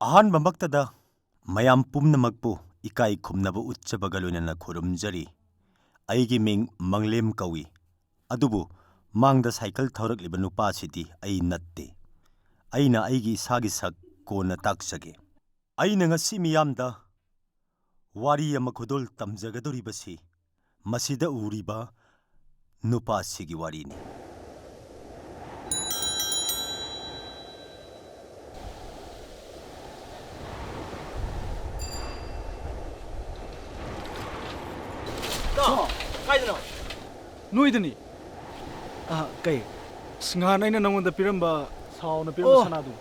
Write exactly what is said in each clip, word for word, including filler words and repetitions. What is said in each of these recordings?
ꯑꯍꯥꯟꯕꯃꯛꯇꯗ ꯃꯌꯥꯝ ꯄꯨꯝꯅꯃꯛꯄꯨ ꯏꯀꯥꯏ ꯈꯨꯝꯅꯕ ꯎꯠꯆꯕꯒ ꯂꯣꯏꯅꯅ ꯈꯨꯔꯨꯝꯖꯔꯤ꯫ ꯑꯩꯒꯤ ꯃꯤꯡ ꯃꯪꯂꯦꯝ ꯀꯧꯏ꯫ ꯑꯗꯨꯕꯨ ꯃꯥꯡꯗ ꯁꯥꯏꯀꯜ ꯊꯧꯔꯛꯂꯤꯕ ꯅꯨꯄꯥꯁꯤꯗꯤ ꯑꯩ ꯅꯠꯇꯦ꯫ ꯑꯩꯅ ꯑꯩꯒꯤ ꯏꯁꯥꯒꯤ ꯁꯛ ꯀꯣꯟꯅ ꯇꯥꯛꯆꯒꯦ꯫ ꯑꯩꯅ ꯉꯁꯤ ꯃꯤꯌꯥꯝꯗ ꯋꯥꯔꯤ ꯑꯃ ꯈꯨꯗꯣꯜ ꯇꯝꯖꯒꯗꯧꯔꯤꯕꯁꯤ ꯃꯁꯤꯗ ꯎꯔꯤꯕ ꯅꯨꯄꯥꯁꯤꯒꯤ ꯋꯥꯔꯤꯅꯤ꯫ ꯀꯥꯏꯗꯅꯣ? ꯅꯣꯏꯗꯅꯤ꯫ ꯑ, ꯀꯩ? ꯑꯁ, ꯉꯍꯥꯟ ꯑꯩꯅ ꯅꯪꯉꯣꯟꯗ ꯄꯤꯔꯝꯕ, ꯁꯥꯎꯅ ꯄꯤꯔꯝꯕ ꯑꯣ꯫ ꯁꯅꯥꯗꯨ꯫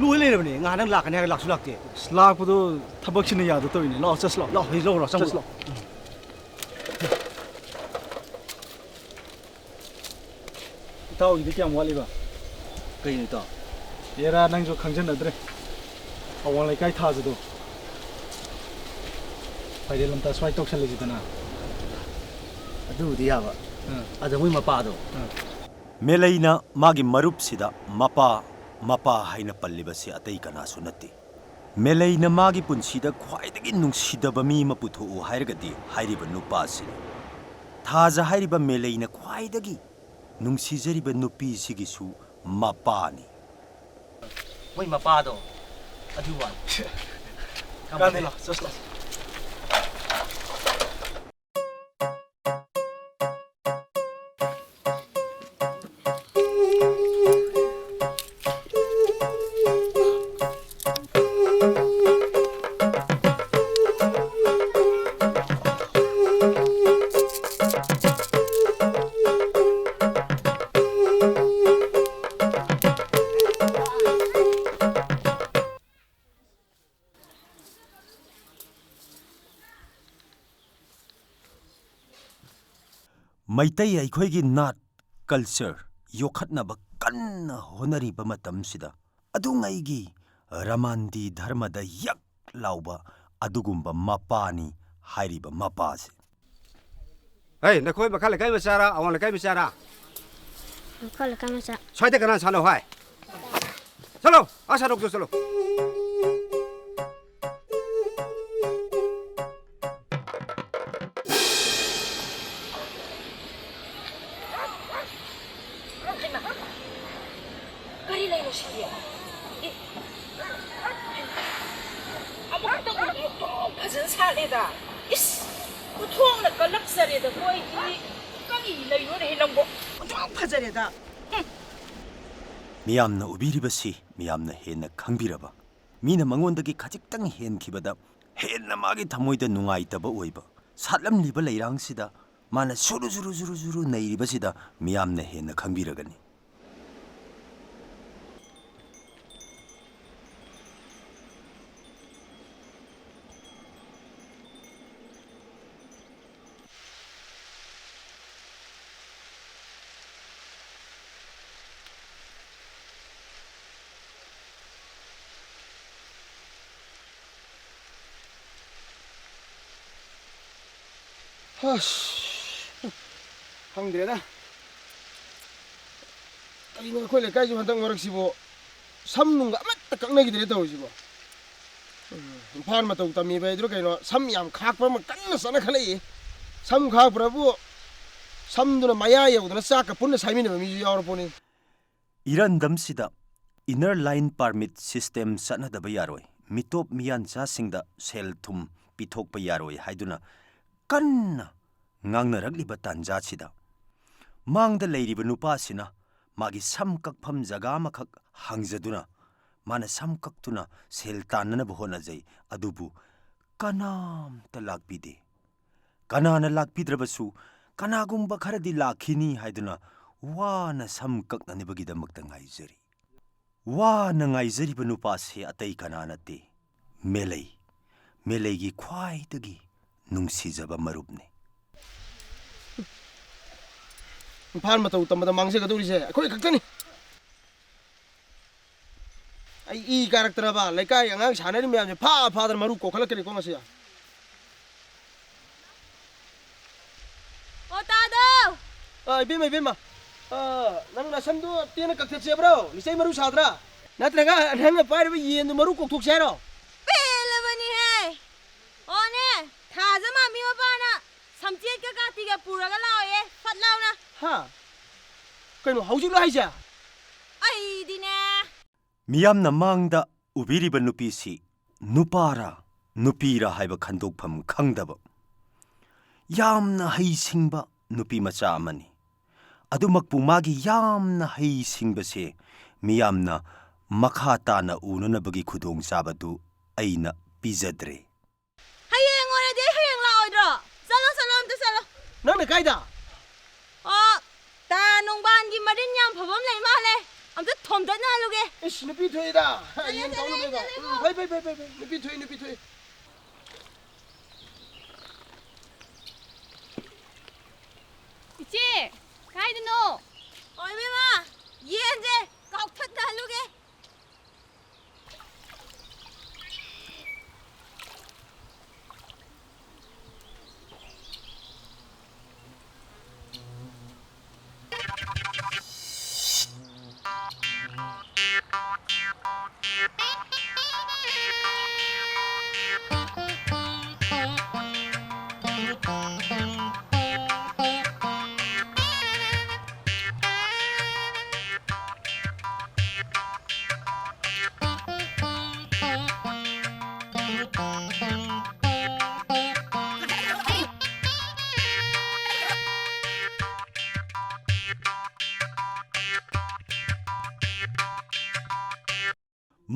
ꯂꯣꯏ ꯂꯩꯔꯕꯅꯦ꯫ ꯉꯍꯥꯟ ꯅꯪ ꯂꯥꯛꯀꯅꯤ ꯍꯥꯏꯔꯒ ꯂꯥꯛꯁꯨ ꯂꯥꯛꯇꯦ꯫ ꯑꯁ, ꯂꯥꯛꯄꯗꯣ ꯊꯕꯛꯁꯤꯅ ꯌꯥꯗ ꯇꯧꯔꯤꯅꯦ꯫ ꯂꯥꯛꯑꯣ, ꯆꯠꯁꯤ ꯂꯥꯛꯑꯣ꯫ ꯂꯥꯛꯑꯣ, ꯍꯧꯖꯤꯛ ꯂꯧꯔꯣ, ꯆꯪꯉꯣ꯫ ꯆꯠꯁꯤ ꯂꯥꯛꯑꯣ꯫ ꯏꯇꯥꯎꯒꯤꯗꯤ ꯀꯌꯥꯝ ꯋꯥꯠꯂꯤꯕ? ꯀꯩꯅꯣ ꯏꯇꯥꯎ? ꯑꯦꯔꯥ, ꯅꯪꯁꯨ ꯈꯪꯖꯟꯅꯗ꯭ꯔꯦ꯫ ꯑꯋꯥꯡ ꯂꯩꯀꯥꯏ ꯊꯥꯖꯗꯣ꯫ ꯐꯥꯏꯔꯦꯜ ꯑꯝꯇ ꯁ꯭ꯋꯥꯏ ꯇꯧꯁꯜꯂꯁꯤꯗꯅ꯫ ꯑꯗꯨꯕꯨꯗꯤ ꯌꯥꯕ꯫ ꯑꯥ꯫ ꯑꯗ ꯃꯣꯏ ꯃꯄꯥꯗꯣ꯫ ꯑꯥ꯫ ꯃꯦꯂꯩꯅ ꯃꯥꯒꯤ ꯃꯔꯨꯞꯁꯤꯗ ꯃꯄꯥ, ꯃꯄꯥ ꯍꯥꯏꯅ ꯄꯜꯂꯤꯕꯁꯤ ꯑꯇꯩ ꯀꯅꯥꯁꯨ ꯅꯠꯇꯦ꯫ ꯃꯦꯂꯩꯅ ꯃꯥꯒꯤ ꯄꯨꯟꯁꯤꯗ ꯈ꯭ꯋꯥꯏꯗꯒꯤ ꯅꯨꯡꯁꯤꯗꯕ ꯃꯤ ꯑꯃ ꯄꯨꯊꯣꯛꯎ ꯍꯥꯏꯔꯒꯗꯤ ꯍꯥꯏꯔꯤꯕ ꯅꯨꯄꯥꯁꯤꯅꯤ꯫ ꯊꯥꯖ ꯍꯥꯏꯔꯤꯕ ꯃꯦꯂꯩꯅ ꯈ꯭ꯋꯥꯏꯗꯒꯤ ꯅꯨꯡꯁꯤꯖꯔꯤꯕ ꯅꯨꯄꯤꯁꯤꯒꯤꯁꯨ ꯃꯄꯥꯅꯤ꯫ ꯃꯣꯏ ꯃꯄꯥꯗꯣ ꯑꯗꯨ ꯋꯥꯅꯤ꯫ ꯀꯥꯟꯅꯗꯦ, ꯂꯥꯛꯑꯣ, ꯆꯠꯁꯤ ꯂꯥꯛꯑꯣ꯫ ꯃꯩꯇꯩ ꯑꯩꯈꯣꯏꯒꯤ ꯅꯥꯠ, ꯀꯜꯆꯔ ꯌꯣꯛꯈꯠꯅꯕ ꯀꯟꯅ ꯍꯣꯠꯅꯔꯤꯕ ꯃꯇꯝꯁꯤꯗ, ꯑꯗꯨꯉꯩꯒꯤ ꯔꯃꯥꯟꯗꯤ ꯙꯔꯃꯗ ꯌꯛ ꯂꯥꯎꯕ ꯑꯗꯨꯒꯨꯝꯕ ꯃꯄꯥꯅꯤ ꯍꯥꯏꯔꯤꯕ ꯃꯄꯥꯁꯦ꯫ ꯍꯩ, ꯅꯈꯣꯏ ꯃꯈꯥ ꯂꯩꯀꯥꯏ ꯃꯆꯥꯔꯥ, ꯑꯋꯥꯡ ꯂꯩꯀꯥꯏ ꯃꯆꯥꯔꯥ? ꯃꯈꯥ ꯂꯩꯀꯥꯏ ꯃꯆꯥ꯫ ꯁ꯭ꯋꯥꯏꯗ ꯀꯅꯥ ꯁꯥꯟꯅꯧ ꯍꯥꯏ? ꯆꯠꯂꯣ, ꯑꯥ ꯁꯥꯟꯅꯧ ꯆꯠꯂꯣ꯫ ꯐꯖꯅ ꯁꯥꯠꯂꯦꯗ꯫ ꯏꯁ! ꯎꯊꯣꯡꯅ ꯀꯜꯂꯛꯆꯔꯦꯗ ꯃꯣꯏꯒꯤ꯫ ꯀꯔꯤ ꯂꯩꯅꯣꯅꯦꯍꯦ ꯅꯪꯕꯣ? ꯑꯣꯟꯊꯣꯛ ꯐꯖꯔꯦꯗ꯫ ꯍꯨꯝ꯫ ꯃꯤꯌꯥꯝꯅ ꯎꯕꯤꯔꯤꯕꯁꯤ ꯃꯤꯌꯥꯝꯅ ꯍꯦꯟꯅ ꯈꯪꯕꯤꯔꯕ, ꯃꯤꯅ ꯃꯉꯣꯟꯗꯒꯤ ꯈꯖꯤꯛꯇꯪ ꯍꯦꯟꯈꯤꯕꯗ ꯍꯦꯟꯅ ꯃꯥꯒꯤ ꯊꯃꯣꯏꯗ ꯅꯨꯡꯉꯥꯏꯇꯕ ꯑꯣꯏꯕ ꯁꯥꯠꯂꯝꯂꯤꯕ ꯂꯩꯔꯥꯡꯁꯤꯗ ꯃꯥꯅ ꯁꯨꯔꯨ ꯁꯨꯔꯨ ꯁꯨꯔꯨ ꯁꯨꯔꯨ ꯅꯩꯔꯤꯕꯁꯤꯗ ꯃꯤꯌꯥꯝꯅ ꯍꯦꯟꯅ ꯈꯪꯕꯤꯔꯒꯅꯤ꯫ ꯑꯁ, ꯈꯪꯗ꯭ꯔꯦꯗ꯫ ꯀꯩꯅꯣ ꯑꯩꯈꯣꯏ ꯂꯩꯀꯥꯏꯁꯤꯕꯨ ꯍꯟꯗꯛ ꯃꯔꯛꯁꯤꯕꯨ ꯁꯝ ꯅꯨꯡꯒ ꯑꯃꯠꯇ ꯀꯛꯅꯈꯤꯗ꯭ꯔꯦ ꯇꯧꯔꯤꯁꯤꯕꯣ꯫ ꯎꯝ, ꯏꯝꯐꯥꯜ ꯃꯇꯧ ꯇꯝꯃꯤꯕ ꯍꯥꯏꯗꯨꯔ ꯀꯩꯅꯣ, ꯁꯝ ꯌꯥꯝ ꯈꯥꯛꯄ ꯑꯃ ꯀꯟꯅ ꯆꯠꯅꯈꯠꯂꯛꯏ꯫ ꯁꯝ ꯈꯥꯛꯄ꯭ꯔꯕꯨ ꯁꯝꯗꯨꯅ ꯃꯌꯥ ꯌꯧꯗꯅ ꯆꯥꯛꯀ ꯄꯨꯟꯅ ꯁꯥꯏꯃꯤꯟꯅꯕ ꯃꯤꯁꯨ ꯌꯥꯎꯔꯄꯣꯠꯅꯤ꯫ ꯏꯔꯝꯗꯝꯁꯤꯗ inner line permit system ꯆꯠꯅꯗꯕ ꯌꯥꯔꯣꯏ, ꯃꯤꯇꯣꯞ ꯃꯤꯌꯥꯟꯆꯥꯁꯤꯡꯗ ꯁꯦꯜ ꯊꯨꯝ ꯄꯤꯊꯣꯛꯄ ꯌꯥꯔꯣꯏ ꯍꯥꯏꯗꯨꯅ ꯀꯟꯅ ꯉꯥꯡꯅꯔꯛꯂꯤꯕ ꯇꯥꯟꯖꯥꯁꯤꯗ, ꯃꯥꯡꯗ ꯂꯩꯔꯤꯕ ꯅꯨꯄꯥꯁꯤꯅ ꯃꯥꯒꯤ ꯁꯝ ꯀꯛꯐꯝ ꯖꯒꯥ ꯑꯃꯈꯛ ꯍꯪꯖꯗꯨꯅ ꯃꯥꯅ ꯁꯝ ꯀꯛꯇꯨꯅ ꯁꯦꯜ ꯇꯥꯟꯅꯅꯕ ꯍꯣꯠꯅꯖꯩ꯫ ꯑꯗꯨꯕꯨ ꯀꯅꯥꯝꯇ ꯂꯥꯛꯄꯤꯗꯦ꯫ ꯀꯅꯥꯅ ꯂꯥꯛꯄꯤꯗ꯭ꯔꯕꯁꯨ ꯀꯅꯥꯒꯨꯝꯕ ꯈꯔꯗꯤ ꯂꯥꯛꯈꯤꯅꯤ ꯍꯥꯏꯗꯨꯅ ꯋꯥꯅ ꯁꯝ ꯀꯛꯅꯅꯕꯒꯤꯗꯃꯛꯇ ꯉꯥꯏꯖꯔꯤ꯫ ꯋꯥꯅ ꯉꯥꯏꯖꯔꯤꯕ ꯅꯨꯄꯥꯁꯤ ꯑꯇꯩ ꯀꯅꯥ ꯅꯠꯇꯦ, ꯃꯦꯂꯩ꯫ ꯃꯦꯂꯩꯒꯤ ꯈ꯭ꯋꯥꯏꯗꯒꯤ ꯅꯨꯡꯁꯤꯖꯕ ꯃꯔꯨꯞꯅꯤ꯫ ꯏꯝꯐꯥꯜ ꯃꯇꯧ ꯇꯝꯕꯗ ꯃꯥꯡꯖꯒꯗꯧꯔꯤꯁꯦ ꯑꯩꯈꯣꯏ ꯈꯛꯇꯅꯤ꯫ ꯑꯩ ꯏ ꯀꯥꯔꯛꯇꯅꯕ ꯂꯩꯀꯥꯏ ꯑꯉꯥꯡ ꯁꯥꯟꯅꯔꯤ ꯃꯌꯥꯝꯁꯦ ꯐꯥ ꯐꯥꯗꯅ ꯃꯔꯨ ꯀꯣꯛꯈꯠꯂꯛꯀꯅꯤꯀꯣ ꯉꯁꯤ꯫ ꯑꯣ, ꯇꯥꯗꯣ! ꯑ, ꯏꯕꯦꯝꯃ, ꯏꯕꯦꯝꯃ꯫ ꯑ, ꯅꯪ ꯅꯁꯝꯗꯣ ꯇꯦꯟꯅ ꯀꯛꯊꯠꯁꯦꯕ꯭ꯔꯣ? ꯂꯤꯆꯩ ꯃꯔꯨ ꯁꯥꯗ꯭ꯔꯥ? ꯅꯠꯇ꯭ꯔꯒ ꯅꯪꯅ ꯄꯥꯏꯔꯤꯕ ꯌꯦꯟꯗꯣ ꯃꯔꯨ ꯀꯣꯛꯊꯣꯛꯁꯦ ꯍꯥꯏꯔꯣ? ꯄꯦꯜꯂꯕꯅꯤꯍꯦ! ꯑꯣꯅꯦ, ꯊꯥꯖ ꯃꯥꯝꯃꯤ ꯃꯄꯥꯅ ꯁꯝꯆꯦꯠꯀ ꯀꯥꯇꯤꯒ ꯄꯨꯔꯒ ꯂꯥꯛꯑꯣꯌꯦ, ꯐꯠ ꯂꯥꯎꯅ꯫ ꯍꯥ? ꯀꯩꯅꯣ, ꯍꯧꯖꯤꯛꯂꯣ ꯍꯥꯏꯁꯦ? ꯑꯩꯗꯤꯅꯦ꯫ ꯃꯤꯌꯥꯝꯅ ꯃꯥꯡꯗ ꯎꯕꯤꯔꯤꯕ ꯅꯨꯄꯤꯁꯤ ꯅꯨꯄꯥꯔꯥ ꯅꯨꯄꯤꯔ ꯍꯥꯏꯕ ꯈꯟꯗꯣꯛꯐꯝ ꯈꯪꯗꯕ, ꯌꯥꯝꯅ ꯍꯩꯁꯤꯡꯕ ꯅꯨꯄꯤ ꯃꯆꯥ ꯑꯃꯅꯤ꯫ ꯑꯗꯨꯃꯛꯄꯨ ꯃꯥꯒꯤ ꯌꯥꯝꯅ ꯍꯩꯁꯤꯡꯕꯁꯦ ꯃꯤꯌꯥꯝꯅ ꯃꯈꯥ ꯇꯥꯅ ꯎꯅꯅꯕꯒꯤ ꯈꯨꯗꯣꯡꯆꯥꯕꯗꯨ ꯑꯩꯅ ꯄꯤꯖꯗ꯭ꯔꯦ꯫ ꯍꯌꯦꯡ ꯑꯣꯏꯔꯗꯤ ꯑꯩ ꯍꯌꯦꯡ ꯂꯥꯛꯑꯣꯏꯗ꯭ꯔꯣ? ꯆꯠꯂꯣ, ꯆꯠꯂꯣ, ꯑꯝꯇ ꯆꯠꯂꯣ꯫ ꯅꯪꯅ ꯀꯥꯏꯗ? ꯑꯣ, ꯇꯥ ꯅꯣꯡꯕꯥꯟꯒꯤ ꯃꯔꯤꯟ ꯌꯥꯝ ꯐꯕ ꯑꯃ ꯂꯩ ꯃꯥꯜꯂꯦ꯫ ꯑꯝꯇ ꯊꯣꯝꯗꯠꯅꯍꯜꯂꯨꯒꯦ꯫ ꯏꯁ, ꯅꯨꯄꯤ ꯊꯣꯛꯏꯗ꯫ ꯆꯠꯂꯣ, ꯌꯦꯟ ꯆꯠꯂꯣ, ꯀꯥꯎꯅꯕ ꯂꯩꯕ꯫ ꯆꯠꯂꯣ꯫ ꯎꯝ, ꯐꯩ, ꯐꯩ, ꯐꯩ, ꯐꯩ, ꯐꯩ꯫ ꯅꯨꯄꯤ ꯊꯣꯛꯏ, ꯅꯨꯄꯤ ꯊꯣꯛꯏ꯫ ꯏꯆꯦ, ꯀꯥꯏꯗꯅꯣ? ꯑꯣ, ꯏꯕꯦꯝꯃ, ꯌꯦꯟꯁꯦ ꯀꯥꯎꯊꯠꯅꯍꯜꯂꯨꯒꯦ꯫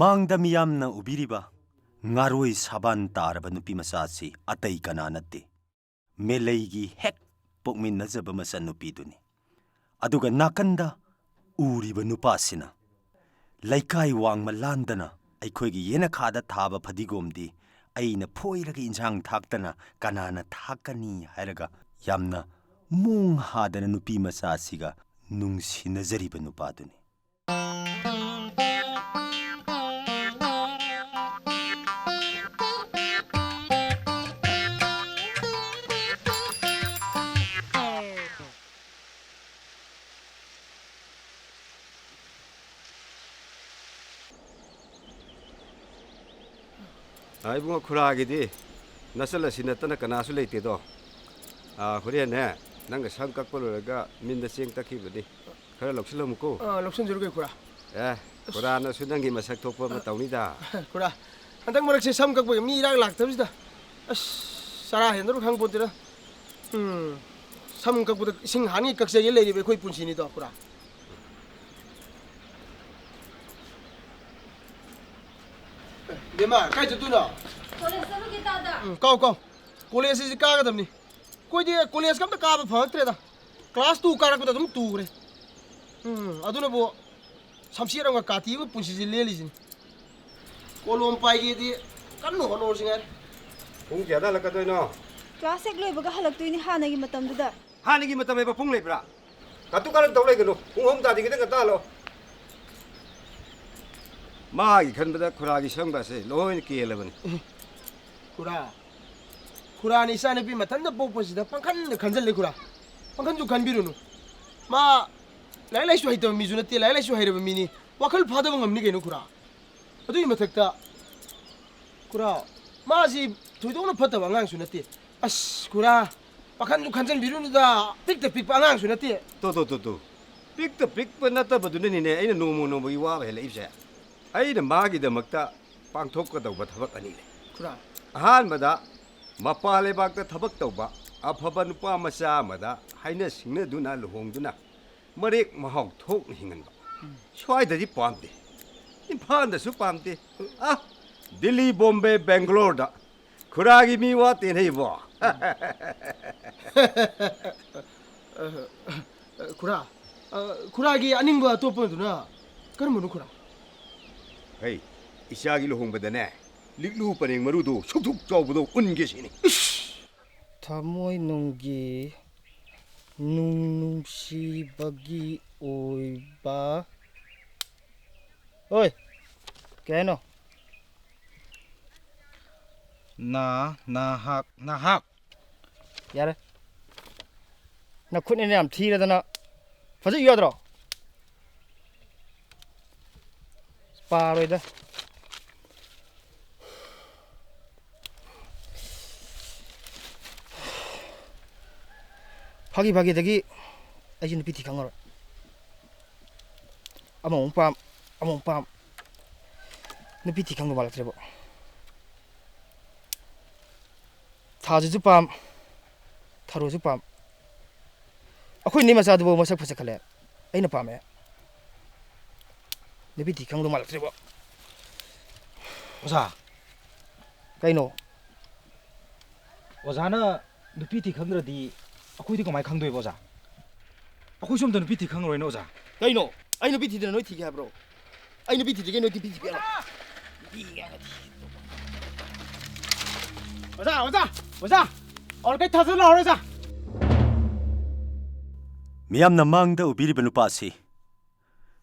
ꯃꯥꯡꯗ ꯃꯤꯌꯥꯝꯅ ꯎꯕꯤꯔꯤꯕ ꯉꯥꯔꯣꯏ ꯁꯥꯕꯥꯟ ꯇꯥꯔꯕ ꯅꯨꯄꯤ ꯃꯆꯥ ꯑꯁꯤ ꯑꯇꯩ ꯀꯅꯥ ꯅꯠꯇꯦ, ꯃꯦꯂꯩꯒꯤ ꯍꯦꯛ ꯄꯣꯛꯃꯤꯟꯅꯖꯕ ꯃꯆꯟꯅꯨꯄꯤꯗꯨꯅꯤ꯫ ꯑꯗꯨꯒ ꯅꯥꯀꯟꯗ ꯎꯔꯤꯕ ꯅꯨꯄꯥꯁꯤꯅ ꯂꯩꯀꯥꯏ ꯋꯥꯡꯃ ꯂꯥꯟꯗꯅ ꯑꯩꯈꯣꯏꯒꯤ ꯌꯦꯅꯈꯥꯗ ꯊꯥꯕ ꯐꯗꯤꯒꯣꯝꯗꯤ ꯑꯩꯅ ꯐꯣꯏꯔꯒ ꯏꯟꯁꯥꯡ ꯊꯥꯛꯇꯅ ꯀꯅꯥꯅ ꯊꯥꯛꯀꯅꯤ ꯍꯥꯏꯔꯒ ꯌꯥꯝꯅ ꯃꯣꯡ ꯍꯥꯗꯅ ꯅꯨꯄꯤ ꯃꯆꯥꯁꯤꯒ ꯅꯨꯡꯁꯤꯅꯖꯔꯤꯕ ꯅꯨꯄꯥꯗꯨꯅꯤ꯫ ꯑꯥ, ꯏꯕꯨꯡꯉꯣ, ꯈꯨꯔꯥꯒꯤꯗꯤ ꯅꯆꯜ ꯑꯁꯤ ꯅꯠꯇꯅ ꯀꯅꯥꯁꯨ ꯂꯩꯇꯦꯗꯣ꯫ ꯑꯥ, ꯍꯣꯔꯦꯟꯅꯦ, ꯅꯪꯒ ꯁꯝ ꯀꯛꯄ ꯂꯣꯏꯔꯒ ꯃꯤꯟꯗ ꯆꯦꯡ ꯇꯛꯈꯤꯕꯅꯤ꯫ ꯈꯔ ꯂꯧꯁꯤꯜꯂꯝꯃꯨꯀꯣ꯫ ꯑꯥ, ꯂꯧꯁꯤꯟꯖꯔꯨꯒꯦ, ꯈꯨꯔꯥ꯫ ꯑꯦ, ꯈꯨꯔꯥꯅꯁꯨ ꯅꯪꯒꯤ ꯃꯁꯛ ꯊꯣꯛꯄ ꯑꯃ ꯇꯧꯅꯤꯗ꯫ ꯈꯨꯔꯥ, ꯍꯟꯗꯛ ꯃꯔꯛꯁꯦ ꯁꯝ ꯀꯛꯄꯒꯤ ꯃꯤ ꯏꯔꯥꯛ ꯂꯥꯛꯇꯕꯁꯤꯗ꯫ ꯑꯁ, ꯆꯔꯥ ꯍꯦꯟꯗꯧꯔ ꯈꯪꯄꯣꯟꯇꯦꯗ꯫ ꯎꯝ, ꯁꯝ ꯀꯛꯄꯗ ꯏꯁꯤꯡ ꯍꯥꯟꯉꯩ ꯀꯛꯆꯒꯦ ꯂꯩꯔꯤꯕ ꯑꯩꯈꯣꯏ ꯄꯨꯟꯁꯤꯅꯤꯗꯣ, ꯈꯨꯔꯥ꯫ ꯕꯦꯝꯃ, ꯀꯥꯏ ꯆꯠꯇꯣꯏꯅꯣ? ꯀꯣꯂꯦꯖ ꯆꯠꯂꯨꯒꯦ, ꯇꯥꯗ꯫ ꯎꯝ, ꯀꯥꯎ, ꯀꯥꯎ꯫ ꯀꯣꯂꯦꯖ ꯑꯁꯤ ꯀꯥꯒꯗꯕꯅꯤ꯫ ꯑꯩꯈꯣꯏꯗꯤ ꯀꯣꯂꯦꯖꯀ ꯑꯝꯇ ꯀꯥꯕ ꯐꯪꯉꯛꯇ꯭ꯔꯦꯗ꯫ ꯀ꯭ꯂꯥꯁ ꯇꯨ ꯀꯥꯔꯛꯄꯗ ꯑꯗꯨꯝ ꯇꯨꯈ꯭ꯔꯦ꯫ ꯎꯝ, ꯑꯗꯨꯅꯕꯨ ꯁꯝꯁꯦꯠ ꯑꯃꯒ ꯀꯥꯇꯤ ꯑꯃꯒ ꯄꯨꯟꯁꯤꯁꯦ ꯂꯦꯜꯂꯤꯁꯤꯅꯤ꯫ ꯀꯣꯂꯣꯝ ꯄꯥꯏꯒꯦꯗꯤ ꯀꯟꯅ ꯍꯣꯠꯅꯍꯧꯔꯁꯤ ꯉꯥꯏꯔꯦ꯫ ꯄꯨꯡ ꯀꯌꯥꯗ ꯍꯜꯂꯛꯀꯗꯣꯏꯅꯣ? ꯀ꯭ꯂꯥꯁ ꯍꯦꯛ ꯂꯣꯏꯕꯒ ꯍꯜꯂꯛꯇꯣꯏꯅꯤ ꯍꯥꯟꯅꯒꯤ ꯃꯇꯝꯗꯨꯗ꯫ ꯍꯥꯟꯅꯒꯤ ꯃꯇꯝ ꯍꯥꯏꯕ ꯄꯨꯡ ꯂꯩꯕ꯭ꯔꯥ? ꯀꯥꯇꯨ ꯀꯥꯔꯟ ꯇꯧ ꯂꯩꯒꯅꯨ꯫ ꯄꯨꯡ ꯑꯍꯨꯝ ꯇꯥꯗ꯭ꯔꯤꯉꯩꯗ ꯉꯟꯇ ꯍꯜꯂꯛꯑꯣ꯫ ꯃꯥꯒꯤ ꯈꯟꯕꯗ ꯈꯨꯔꯥꯒꯤ ꯁꯝꯒꯁꯦ ꯂꯣꯏꯅ ꯀꯦꯜꯂꯕꯅꯤ꯫ ꯈꯨꯔꯥ, ꯈꯨꯔꯥꯅ ꯏꯆꯥꯅꯨꯄꯤ ꯃꯊꯟꯇ ꯄꯣꯛꯄꯁꯤꯗ ꯄꯪꯈꯟꯗ ꯈꯟꯖꯜꯂꯦ ꯈꯨꯔꯥ꯫ ꯄꯪꯈꯟꯁꯨ ꯈꯟꯕꯤꯔꯨꯅꯨ꯫ ꯃꯥ ꯂꯥꯏꯔꯤꯛ ꯂꯥꯏꯁꯨ ꯍꯩꯇꯕ ꯃꯤꯁꯨ ꯅꯠꯇꯦ, ꯂꯥꯏꯔꯤꯛ ꯂꯥꯏꯁꯨ ꯍꯩꯔꯕ ꯃꯤꯅꯤ꯫ ꯋꯥꯈꯜ ꯐꯥꯗꯕ ꯉꯝꯅꯤ ꯀꯩꯅꯣ ꯈꯨꯔꯥ꯫ ꯑꯗꯨꯒꯤ ꯃꯊꯛꯇ ꯈꯨꯔꯥ, ꯃꯥꯁꯤ ꯊꯣꯏꯗꯣꯛꯅ ꯐꯠꯇꯕ ꯑꯉꯥꯡꯁꯨ ꯅꯠꯇꯦ꯫ ꯑꯁ ꯈꯨꯔꯥ, ꯄꯥꯈꯟꯁꯨ ꯈꯟꯖꯟꯕꯤꯔꯨꯅꯨꯗ, ꯄꯤꯛꯇ ꯄꯤꯛꯄ ꯑꯉꯥꯡꯁꯨ ꯅꯠꯇꯦ꯫ ꯇꯣ, ꯇꯣ, ꯇꯣ, ꯇꯣ꯫ ꯄꯤꯛꯇ ꯄꯤꯛꯄ ꯅꯠꯇꯕꯗꯨꯅꯅꯤꯅꯦ ꯑꯩꯅ ꯅꯣꯡꯃ ꯅꯣꯡꯃꯒꯤ ꯋꯥꯕ ꯍꯦꯜꯂꯛꯏꯕꯁꯦ꯫ ꯑꯩꯅ ꯃꯥꯒꯤꯗꯃꯛꯇ ꯄꯥꯡꯊꯣꯛꯀꯗꯧꯕ ꯊꯕꯛ ꯑꯅꯤ ꯂꯩ꯫ ꯈꯨꯔꯥ꯫ ꯑꯍꯥꯟꯕꯗ, ꯃꯄꯥꯟ ꯂꯩꯕꯥꯛꯇ ꯊꯕꯛ ꯇꯧꯕ ꯑꯐꯕ ꯅꯨꯄꯥ ꯃꯆꯥ ꯑꯃꯗ ꯍꯥꯏꯅ ꯁꯤꯡꯅꯗꯨꯅ ꯂꯨꯍꯣꯡꯗꯨꯅ ꯃꯔꯦꯛ ꯃꯍꯥꯎ ꯊꯣꯛꯅ ꯍꯤꯡꯍꯟꯕ꯫ ꯁ꯭ꯋꯥꯏꯗꯗꯤ ꯄꯥꯝꯗꯦ, ꯏꯝꯐꯥꯜꯗꯁꯨ ꯄꯥꯝꯗꯦ꯫ ꯑ, ꯗꯤꯜꯂꯤ, ꯕꯣꯝꯕꯦ, ꯕꯦꯡꯒꯂꯣꯔꯗ ꯈꯨꯔꯥꯒꯤ ꯃꯤ ꯋꯥꯇꯦꯅꯦ ꯏꯕꯣ꯫ ꯈꯨꯔꯥ, ꯑ, ꯈꯨꯔꯥꯒꯤ ꯑꯅꯤꯡꯕ ꯑꯇꯣꯞꯄꯗꯨꯅ ꯀꯔꯝꯕꯅꯣ ꯈꯨꯔꯥ? ꯍꯩ, ꯏꯆꯥꯒꯤ ꯂꯨꯍꯣꯡꯕꯗꯅꯦ, ꯂꯤꯛꯂꯨ ꯄꯔꯦꯡ ꯃꯔꯨꯗꯣ ꯁꯨꯛ ꯁꯨꯛ ꯆꯥꯎꯕꯗꯣ ꯎꯟꯒꯦ ꯁꯤꯅꯤ꯫ ꯏꯁ! ꯊꯃꯣꯏ ꯅꯨꯡꯒꯤ ꯅꯨꯡ ꯅꯨꯡꯁꯤꯕꯒꯤ ꯑꯣꯏꯕ꯫ ꯑꯣꯏ, ꯀꯩ ꯍꯥꯏꯅꯣ? ꯅ, ꯅꯍꯥꯛ, ꯅꯍꯥꯛ꯫ ꯌꯥꯔꯦ꯫ ꯅꯈꯨꯠꯅꯤꯅ ꯌꯥꯝ ꯊꯤꯔꯗꯅ꯫ ꯐꯖ ꯏꯌꯨ ꯌꯥꯗ꯭ꯔꯣ? ꯄꯥꯔꯣꯏꯗ꯫ ꯐꯥꯒꯤ ꯐꯥꯒꯤꯗꯒꯤ ꯑꯩꯁꯦ ꯅꯨꯄꯤ ꯊꯤ ꯈꯪꯉꯔꯣꯏ꯫ ꯑꯃꯃꯨꯛ ꯄꯥꯝ, ꯑꯃꯃꯨꯛ ꯄꯥꯝ꯫ ꯅꯨꯄꯤ ꯊꯤ ꯈꯪꯗꯧ ꯃꯥꯜꯂꯛꯇ꯭ꯔꯦꯕꯣ꯫ ꯊꯥꯖꯁꯨ ꯄꯥꯝ, ꯊꯔꯣꯁꯨ ꯄꯥꯝ꯫ ꯑꯩꯈꯣꯏ ꯅꯦ ꯃꯆꯥꯗꯨꯕꯨ ꯃꯁꯛ ꯐꯖꯈꯠꯂꯦ꯫ ꯑꯩꯅ ꯄꯥꯝꯃꯦ꯫ ꯅꯨꯄꯤ ꯊꯤ ꯈꯪꯗꯧ ꯃꯥꯜꯂꯛꯇ꯭ꯔꯦꯕꯣ꯫ ꯑꯣꯖꯥ꯫ ꯀꯩꯅꯣ? ꯑꯣꯖꯥꯅ ꯅꯨꯄꯤ ꯊꯤ ꯈꯪꯗ꯭ꯔꯗꯤ ꯑꯩꯈꯣꯏꯗꯤ ꯀꯃꯥꯏ ꯈꯪꯗꯣꯏꯕ, ꯑꯣꯖꯥ? ꯑꯩꯈꯣꯏꯁꯨ ꯑꯝꯇ ꯅꯨꯄꯤ ꯊꯤ ꯈꯪꯉꯔꯣꯏꯅꯦ, ꯑꯣꯖꯥ꯫ ꯀꯩꯅꯣ? ꯑꯩ ꯅꯨꯄꯤ ꯊꯤꯗꯅ ꯅꯣꯏ ꯊꯤꯒꯦ ꯍꯥꯏꯕ꯭ꯔꯣ? ꯑꯩ ꯅꯨꯄꯤ ꯊꯤꯗ꯭ꯔꯤꯒꯩ ꯅꯣꯏ ꯅꯨꯄꯤ ꯊꯤꯕ ꯌꯥꯔꯣꯏ꯫ ꯅꯨꯄꯤ ꯉꯥꯛꯇ ꯊꯤ꯫ ꯑꯣꯖꯥ, ꯑꯣꯖꯥ, ꯑꯣꯖꯥ! ꯑꯣꯔꯀꯤꯗ ꯊꯥꯖꯤꯜꯂꯛꯑꯣꯔꯦ, ꯑꯣꯖꯥ! ꯃꯤꯌꯥꯝꯅ ꯃꯥꯡꯗ ꯎꯕꯤꯔꯤꯕ ꯅꯨꯄꯥꯁꯤ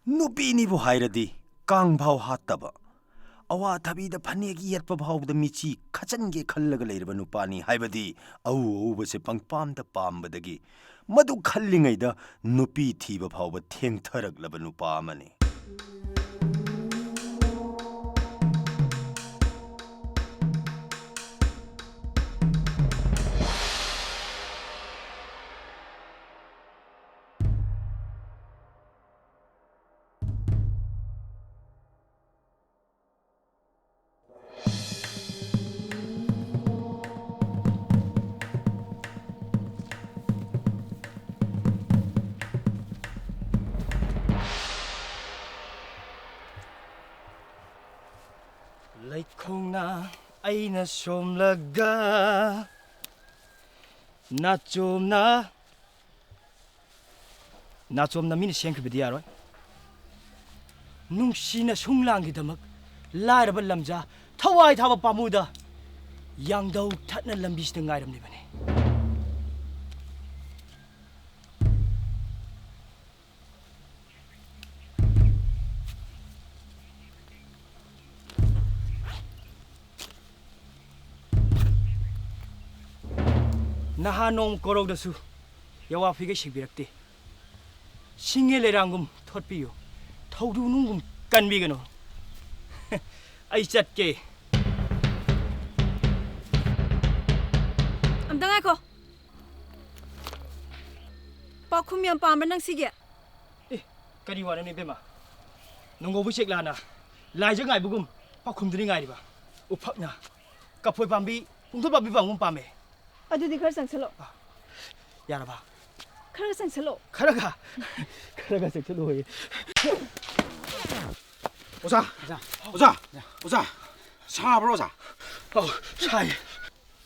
ꯅꯨꯄꯤꯅꯤꯕꯨ ꯍꯥꯏꯔꯗꯤ ꯀꯥꯡꯐꯥꯎ ꯍꯥꯠꯇꯕ, ꯑꯋꯥꯊꯕꯤꯗ ꯐꯅꯦꯛ ꯌꯦꯠꯄ ꯐꯥꯎꯕꯗ ꯃꯤꯆꯤ ꯈꯠꯆꯟꯒꯦ ꯈꯜꯂꯒ ꯂꯩꯔꯕ ꯅꯨꯄꯥꯅꯤ ꯍꯥꯏꯕꯗꯤ ꯑꯎ ꯑꯎꯕꯁꯦ ꯄꯪꯄꯥꯝꯗ ꯄꯥꯝꯕꯗꯒꯤ ꯃꯗꯨ ꯈꯜꯂꯤꯉꯩꯗ ꯅꯨꯄꯤ ꯊꯤꯕ ꯐꯥꯎꯕ ꯊꯦꯡꯊꯔꯛꯂꯕ ꯅꯨꯄꯥ ꯑꯃꯅꯤ꯫ ꯂꯩꯈꯣꯡꯅ ꯑꯩꯅ ꯁꯣꯝꯂꯒ ꯅꯥꯆꯣꯝꯅ, ꯅꯥꯆꯣꯝꯅ ꯃꯤꯅ ꯁꯦꯝꯈꯤꯕꯗꯤ ꯌꯥꯔꯣꯏ꯫ ꯅꯨꯡꯁꯤꯅ ꯁꯨꯡꯂꯥꯡꯒꯤꯗꯃꯛ ꯂꯥꯏꯔꯕ ꯂꯝꯖꯥ ꯊꯋꯥꯏ ꯊꯥꯕ ꯄꯥꯝꯃꯨꯗ ꯌꯥꯡꯗꯧ ꯊꯠꯅ ꯂꯝꯕꯤꯁꯤꯗ ꯉꯥꯏꯔꯝꯂꯤꯕꯅꯤ꯫ ꯅꯍꯥ ꯅꯣꯡ ꯀꯣꯔꯧꯗꯁꯨ ꯌꯥꯋꯥ ꯐꯤꯒꯩ ꯁꯤꯡꯕꯤꯔꯛꯇꯦ꯫ ꯁꯤꯡꯉꯦ ꯂꯩꯔꯥꯡꯒꯨꯝ ꯊꯣꯠꯄꯤꯌꯨ, ꯊꯧꯗꯨ ꯅꯨꯡꯒꯨꯝ ꯀꯟꯕꯤꯒꯅꯨ꯫ ꯑꯩ ꯆꯠꯀꯦ꯫ ꯑꯝꯇ ꯉꯥꯏꯈꯣ꯫ ꯄꯥꯎꯈꯨꯝ ꯌꯥꯝ ꯄꯥꯝꯕ꯭ꯔꯥ ꯅꯪ ꯁꯤꯒꯤ? ꯑꯦ, ꯀꯔꯤ ꯋꯥꯅꯣꯅꯦ ꯏꯕꯦꯝꯃ? ꯅꯣꯡꯒꯧꯕ ꯆꯦꯛꯂꯥꯅ ꯂꯥꯏꯖ ꯉꯥꯏꯕꯒꯨꯝ ꯄꯥꯎꯈꯨꯝꯗꯨꯅꯤ ꯉꯥꯏꯔꯤꯕ꯫ ꯎꯐꯛꯅ ꯀꯐꯣꯏ ꯄꯥꯝꯕꯤ, ꯄꯨꯡꯗꯣꯟ ꯄꯥꯝꯕꯤ ꯄꯥꯝꯒꯨꯝ ꯄꯥꯝꯃꯦ꯫ ꯑꯗꯨꯗꯤ ꯈꯔ ꯆꯪꯁꯜꯂꯣ꯫ ꯌꯥꯔꯕ? ꯈꯔ ꯆꯪꯁꯜꯂꯣ꯫ ꯈꯔꯒ ꯈꯔꯒ ꯆꯪꯁꯜꯂꯣꯌꯦ꯫ ꯑꯣꯖꯥ, ꯑꯣꯖꯥ, ꯑꯣꯖꯥ, ꯁꯥꯕ꯭ꯔꯣ ꯑꯣꯖꯥ? ꯑꯧ, ꯁꯥꯏ꯫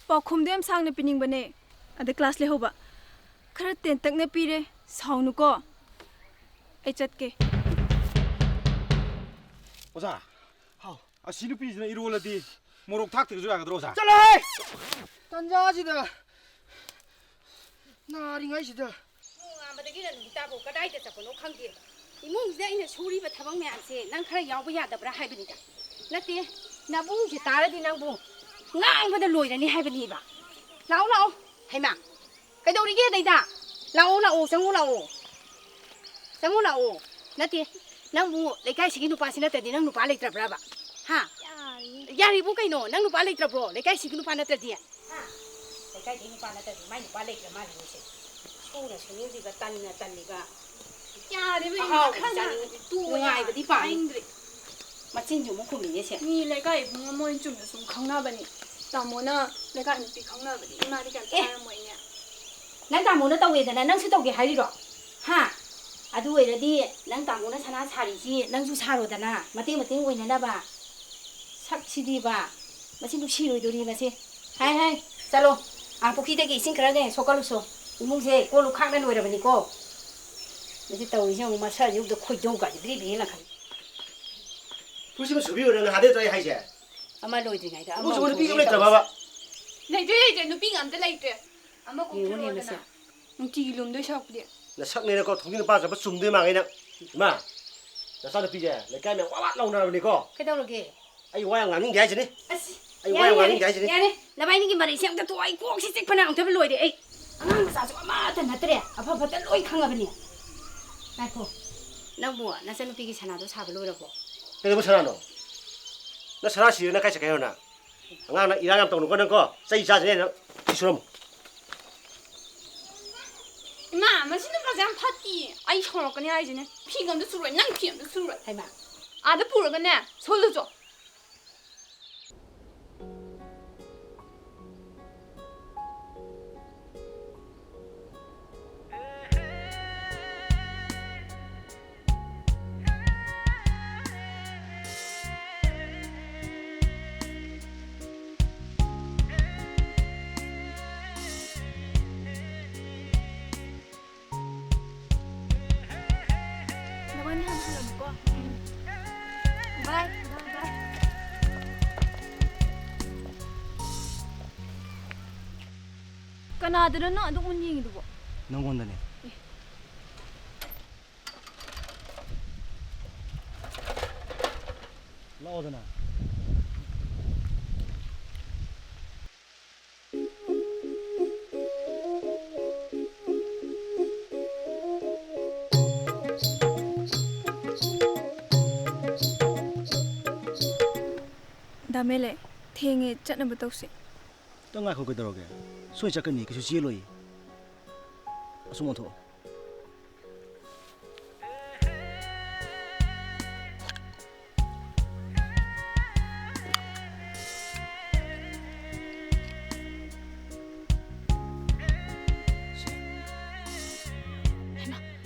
ꯄꯥꯎꯈꯨꯝꯗꯣ ꯌꯥꯝ ꯁꯥꯡꯅ ꯄꯤꯅꯤꯡꯕꯅꯦ꯫ ꯑꯗ ꯀ꯭ꯂꯥꯁ ꯂꯩꯍꯧꯕ꯫ ꯈꯔ ꯇꯦꯟꯇꯛꯅ ꯄꯤꯔꯦ꯫ ꯁꯥꯎꯅꯨꯀꯣ꯫ ꯑꯩ ꯆꯠꯀꯦ꯫ ꯑꯣꯖꯥ, ꯍꯥꯎ꯫ ꯑꯁꯤ ꯅꯨꯄꯤꯁꯤꯅ ꯏꯔꯣꯜꯂꯗꯤ ꯃꯣꯔꯣꯛ ꯊꯥꯛꯇ꯭ꯔꯁꯨ ꯌꯥꯒꯗ꯭ꯔꯣ ꯑꯣꯖꯥ? ꯆꯠꯂꯣꯍꯦ! ꯇꯟꯖꯥꯁꯤꯗ ꯅꯥꯔꯤꯉꯩꯁꯤꯗ꯫ ꯅꯣꯡꯉꯥꯟꯕꯗꯒꯤ ꯔꯟꯕꯤꯇꯥꯕꯨ ꯀꯗꯥꯏꯗ ꯆꯠꯄꯅꯣ ꯈꯪꯗꯦꯕ꯫ ꯏꯃꯨꯡꯁꯤꯗ ꯑꯩꯅ ꯁꯨꯔꯤꯕ ꯊꯕꯛ ꯃꯌꯥꯝꯁꯦ ꯅꯪ ꯈꯔ ꯌꯥꯎꯕ ꯌꯥꯗꯕ꯭ꯔꯥ ꯍꯥꯏꯕꯅꯤꯗ꯫ ꯅꯠꯇꯦ, ꯅꯕꯨꯡꯁꯦ ꯇꯥꯔꯗꯤ ꯅꯪꯕꯨ ꯉꯥꯡꯕꯗ ꯂꯣꯏꯔꯅꯤ ꯍꯥꯏꯕꯅꯦꯕ꯫ ꯂꯥꯛꯑꯣ, ꯂꯥꯛꯑꯣ꯫ ꯍꯩꯃꯥ, ꯀꯩꯗꯧꯔꯤꯒꯦ ꯑꯗꯩꯗ? ꯂꯥꯛꯑꯣ, ꯂꯥꯛꯑꯣ, ꯆꯪꯉꯣ, ꯂꯥꯛꯑꯣ꯫ ꯆꯪꯉꯣ, ꯂꯥꯛꯑꯣ꯫ ꯅꯠꯇꯦ, ꯅꯪꯕꯨ ꯂꯩꯀꯥꯏꯁꯤꯒꯤ ꯅꯨꯄꯥꯁꯤ ꯅꯠꯇ꯭ꯔꯗꯤ ꯅꯪ ꯅꯨꯄꯥ ꯂꯩꯇ꯭ꯔꯕ꯭ꯔꯕ? ꯍꯥ? ꯌꯥꯔꯤꯕꯨ ꯀꯩꯅꯣ? ꯅꯪ ꯅꯨꯄꯥ ꯂꯩꯇ꯭ꯔꯕ꯭ꯔꯣ? ꯂꯩꯀꯥꯏꯁꯤꯒꯤ ꯅꯨꯄꯥ ꯅꯠꯇ꯭ꯔꯗꯤ? ꯍꯥ? ꯂꯩꯀꯥꯏꯗꯒꯤ ꯅꯨꯄꯥ ꯅꯠꯇ꯭ꯔꯗꯤ ꯃꯥꯏ ꯅꯨꯄꯥ ꯂꯩꯇ꯭ꯔ ꯃꯥꯜꯂꯦ ꯃꯣꯏꯁꯦ꯫ ꯁꯨꯅ ꯁꯨꯅꯤꯡꯗ꯭ꯔꯤꯕ, ꯇꯟꯅ ꯇꯜꯂꯤꯕ꯫ ꯌꯥꯔꯦꯕ, ꯏꯃꯥ, ꯑꯍꯥꯎꯕꯗꯤ ꯈꯔ ꯆꯥꯅꯤꯡꯉꯤ꯫ ꯇꯣꯛꯑꯣ, ꯅꯨꯡꯉꯥꯏꯕꯗꯤ ꯄꯥꯝꯃꯤ꯫ ꯇꯥꯅꯤꯡꯗ꯭ꯔꯦ꯫ ꯃꯆꯤꯟꯁꯨ ꯑꯃꯨꯛ ꯈꯨꯝꯃꯤꯅꯦ ꯁꯦ꯫ ꯃꯤ ꯂꯩꯀꯥꯏ ꯏꯕꯨꯡ ꯑꯃ ꯑꯣꯏꯅ ꯆꯨꯝꯅ ꯁꯨꯝ ꯈꯪꯅꯕꯅꯤ꯫ ꯇꯥꯃꯣꯅ ꯂꯩꯀꯥꯏ ꯅꯨꯄꯤ ꯈꯪꯅꯕꯗꯤ ꯏꯃꯥꯗꯤ ꯀꯩꯝꯇ ꯑꯦ꯫ ꯍꯥꯏꯔꯝꯃꯣꯏꯅꯦ꯫ ꯅꯪ ꯇꯥꯃꯣꯅ ꯇꯧꯋꯦꯗꯅ ꯅꯪꯁꯨ ꯇꯧꯒꯦ ꯍꯥꯏꯔꯤꯔꯣ? ꯍꯥ? ꯑꯗꯨ ꯑꯣꯏꯔꯗꯤ ꯅꯪ ꯇꯥꯃꯣꯅ ꯁꯅꯥ ꯁꯥꯔꯤꯁꯤ ꯅꯪꯁꯨ ꯁꯥꯔꯣꯗꯅ, ꯃꯇꯦꯡ ꯃꯇꯦꯡ ꯑꯣꯏꯅꯅꯕ꯫ ꯁꯛꯁꯤꯗꯤꯕ, ꯃꯁꯤ ꯅꯨꯡꯁꯤꯔꯣꯏꯗꯣꯔꯤ ꯃꯁꯤ꯫ ꯍꯥꯏ, ꯍꯥꯏ, ꯆꯠꯂꯣ꯫ ꯑꯥ, ꯄꯨꯈ꯭ꯔꯤꯗꯒꯤ ꯏꯁꯤꯡ ꯈꯔꯅꯦ ꯁꯣꯛꯀꯠꯂꯨꯁꯣ꯫ ꯏꯃꯨꯡꯁꯦ ꯀꯣꯜ ꯂꯨꯈꯥꯛꯅ ꯂꯣꯏꯔꯕꯅꯤꯀꯣ꯫ ꯃꯁꯤ ꯇꯧꯔꯤꯁꯦ ꯌꯦꯡꯉꯨ, ꯃꯁꯥꯁꯦ ꯎꯕꯗ ꯈꯣꯏꯗꯧ ꯀꯥꯏꯁꯦ ꯕ꯭ꯔꯤ ꯕ꯭ꯔꯤ ꯂꯪꯈꯠꯂꯤ꯫ ꯐꯨꯔꯤꯠꯁꯤꯃ ꯁꯨꯕꯤꯌꯨ ꯅꯪ ꯅꯍꯥꯟꯗꯩ ꯅꯠꯇ꯭ꯔꯣ ꯑꯩ ꯍꯥꯏꯁꯦ? ꯑꯃ ꯂꯣꯏꯗ꯭ꯔꯤꯉꯩꯗ ꯑꯃ ꯏꯃꯨꯡꯁꯤꯕꯨ ꯑꯃꯨꯛ ꯅꯨꯄꯤꯒ ꯊꯣꯛꯑꯦ ꯂꯩꯇ꯭ꯔꯕꯕ? ꯂꯩꯇ꯭ꯔꯦ, ꯂꯩꯇ꯭ꯔꯦ, ꯅꯨꯄꯤꯒ ꯑꯝꯇ ꯂꯩꯇ꯭ꯔꯦ꯫ ꯑꯃ ꯀꯣꯛ ꯌꯦꯡꯉꯨꯅꯦ ꯊꯤꯔꯛꯑꯣꯗꯅ꯫ ꯃꯁꯦ꯫ ꯅꯨꯡꯇꯤꯒꯤ ꯂꯨꯝꯗꯣꯏ ꯁꯔꯨꯛꯄꯨꯗꯤ꯫ ꯅꯁꯛꯅꯦꯅꯀꯣ ꯊꯣꯡꯖꯤꯟ ꯅꯨꯄꯥꯁꯦ ꯆꯨꯝꯗꯣꯏ ꯃꯥꯡꯉꯦ ꯅꯪ꯫ ꯏꯃꯥ, ꯅꯆꯥꯅꯨꯄꯤꯁꯦ ꯂꯩꯀꯥꯏ ꯃꯌꯥꯝ ꯋꯥ ꯋꯥ ꯂꯥꯎꯅꯔꯕꯅꯤꯀꯣ꯫ ꯀꯩꯗꯧꯔꯒꯦ? ꯑꯩ ꯋꯥ ꯌꯥꯝ ꯉꯥꯡꯅꯤꯡꯗꯦ ꯍꯥꯏꯁꯤꯅꯤ꯫ ꯑꯁ, ꯑꯩ ꯋꯥ ꯌꯥꯔꯦ, ꯌꯥꯝ ꯌꯥꯔꯦ, ꯉꯥꯡꯅꯤꯡꯗꯦ ꯍꯥꯏꯁꯤꯅꯤ꯫ ꯌꯥꯔꯦ꯫ ꯅꯕꯥꯏꯅꯤꯒꯤ ꯃꯔꯩꯁꯦ ꯑꯝꯇ ꯇꯣꯛꯑꯣ, ꯑꯩ ꯀꯣꯛꯁꯦ ꯆꯤꯛꯄꯅ ꯑꯃꯨꯛꯇꯕ ꯂꯣꯏꯔꯦ ꯑꯩ꯫ ꯑꯉꯥꯡ ꯃꯆꯥꯁꯨ ꯑꯃꯠꯇ ꯅꯠꯇ꯭ꯔꯦ, ꯑꯐ ꯐꯠꯇ ꯂꯣꯏ ꯈꯪꯉꯕꯅꯦ꯫ ꯉꯥꯏꯈꯣ, ꯅꯪꯕꯨ ꯅꯆꯟꯅꯨꯄꯤꯒꯤ ꯁꯅꯥꯗꯣ ꯁꯥꯕ ꯂꯣꯏꯔꯕꯣ? ꯀꯩꯗꯧꯕ ꯁꯅꯥꯅꯣ? ꯅꯪ ꯁꯅꯥ ꯁꯤꯔꯦ, ꯅꯪ ꯀꯥꯏ ꯆꯠꯀꯦ ꯍꯥꯏꯅꯣ ꯅꯪ? ꯑꯉꯥꯡꯅ ꯏꯔꯥꯡ ꯌꯥꯝ ꯇꯧꯅꯨꯀꯣ ꯅꯪ ꯀꯣ, ꯆꯩ ꯆꯥꯖꯅꯤ ꯅꯪ꯫ ꯐꯤ ꯁꯨꯔꯝꯃꯨ꯫ ꯏꯃꯥ, ꯃꯁꯤ ꯅꯨꯄꯥꯁꯦ ꯌꯥꯝ ꯐꯠꯇꯤꯌꯦ꯫ ꯑꯩ ꯁꯥꯎꯔꯛꯀꯅꯤ ꯍꯥꯏꯁꯤꯅꯦ꯫ ꯐꯤꯒ ꯑꯝꯇ ꯁꯨꯔꯣꯏ, ꯅꯪ ꯐꯤ ꯑꯝꯇ ꯁꯨꯔꯣꯏ꯫ ꯍꯩꯃꯥ꯫ ꯑꯥꯗ ꯄꯨꯔꯒꯅꯦ, ꯁꯨꯍꯜꯂꯨꯆꯣ꯫ ꯀꯅꯥꯗꯅꯣ ꯅꯪ ꯑꯗꯨꯛ ꯃꯨꯟꯅ ꯌꯦꯡꯉꯤꯗꯨꯕꯣ? ꯅꯪꯉꯣꯟꯗꯅꯦ꯫ ꯑꯦ꯫ ꯂꯥꯛꯑꯣꯗꯅ꯫ ꯗꯥ ꯃꯦꯂꯦ, ꯊꯦꯡꯉꯦ, ꯆꯠꯅꯕ ꯇꯧꯁꯦ꯫ ꯈꯤꯇꯪ ꯉꯥꯏꯈꯣ, ꯀꯩꯗꯧꯔꯒꯦ? ꯁꯣꯏ ꯆꯠꯀꯅꯤ, ꯀꯩꯁꯨ ꯆꯦꯜꯂꯣꯏ꯫ ꯑꯁꯨꯝ ꯑꯣꯟꯊꯣꯛꯑꯣ꯫ ꯍꯩꯃꯥ,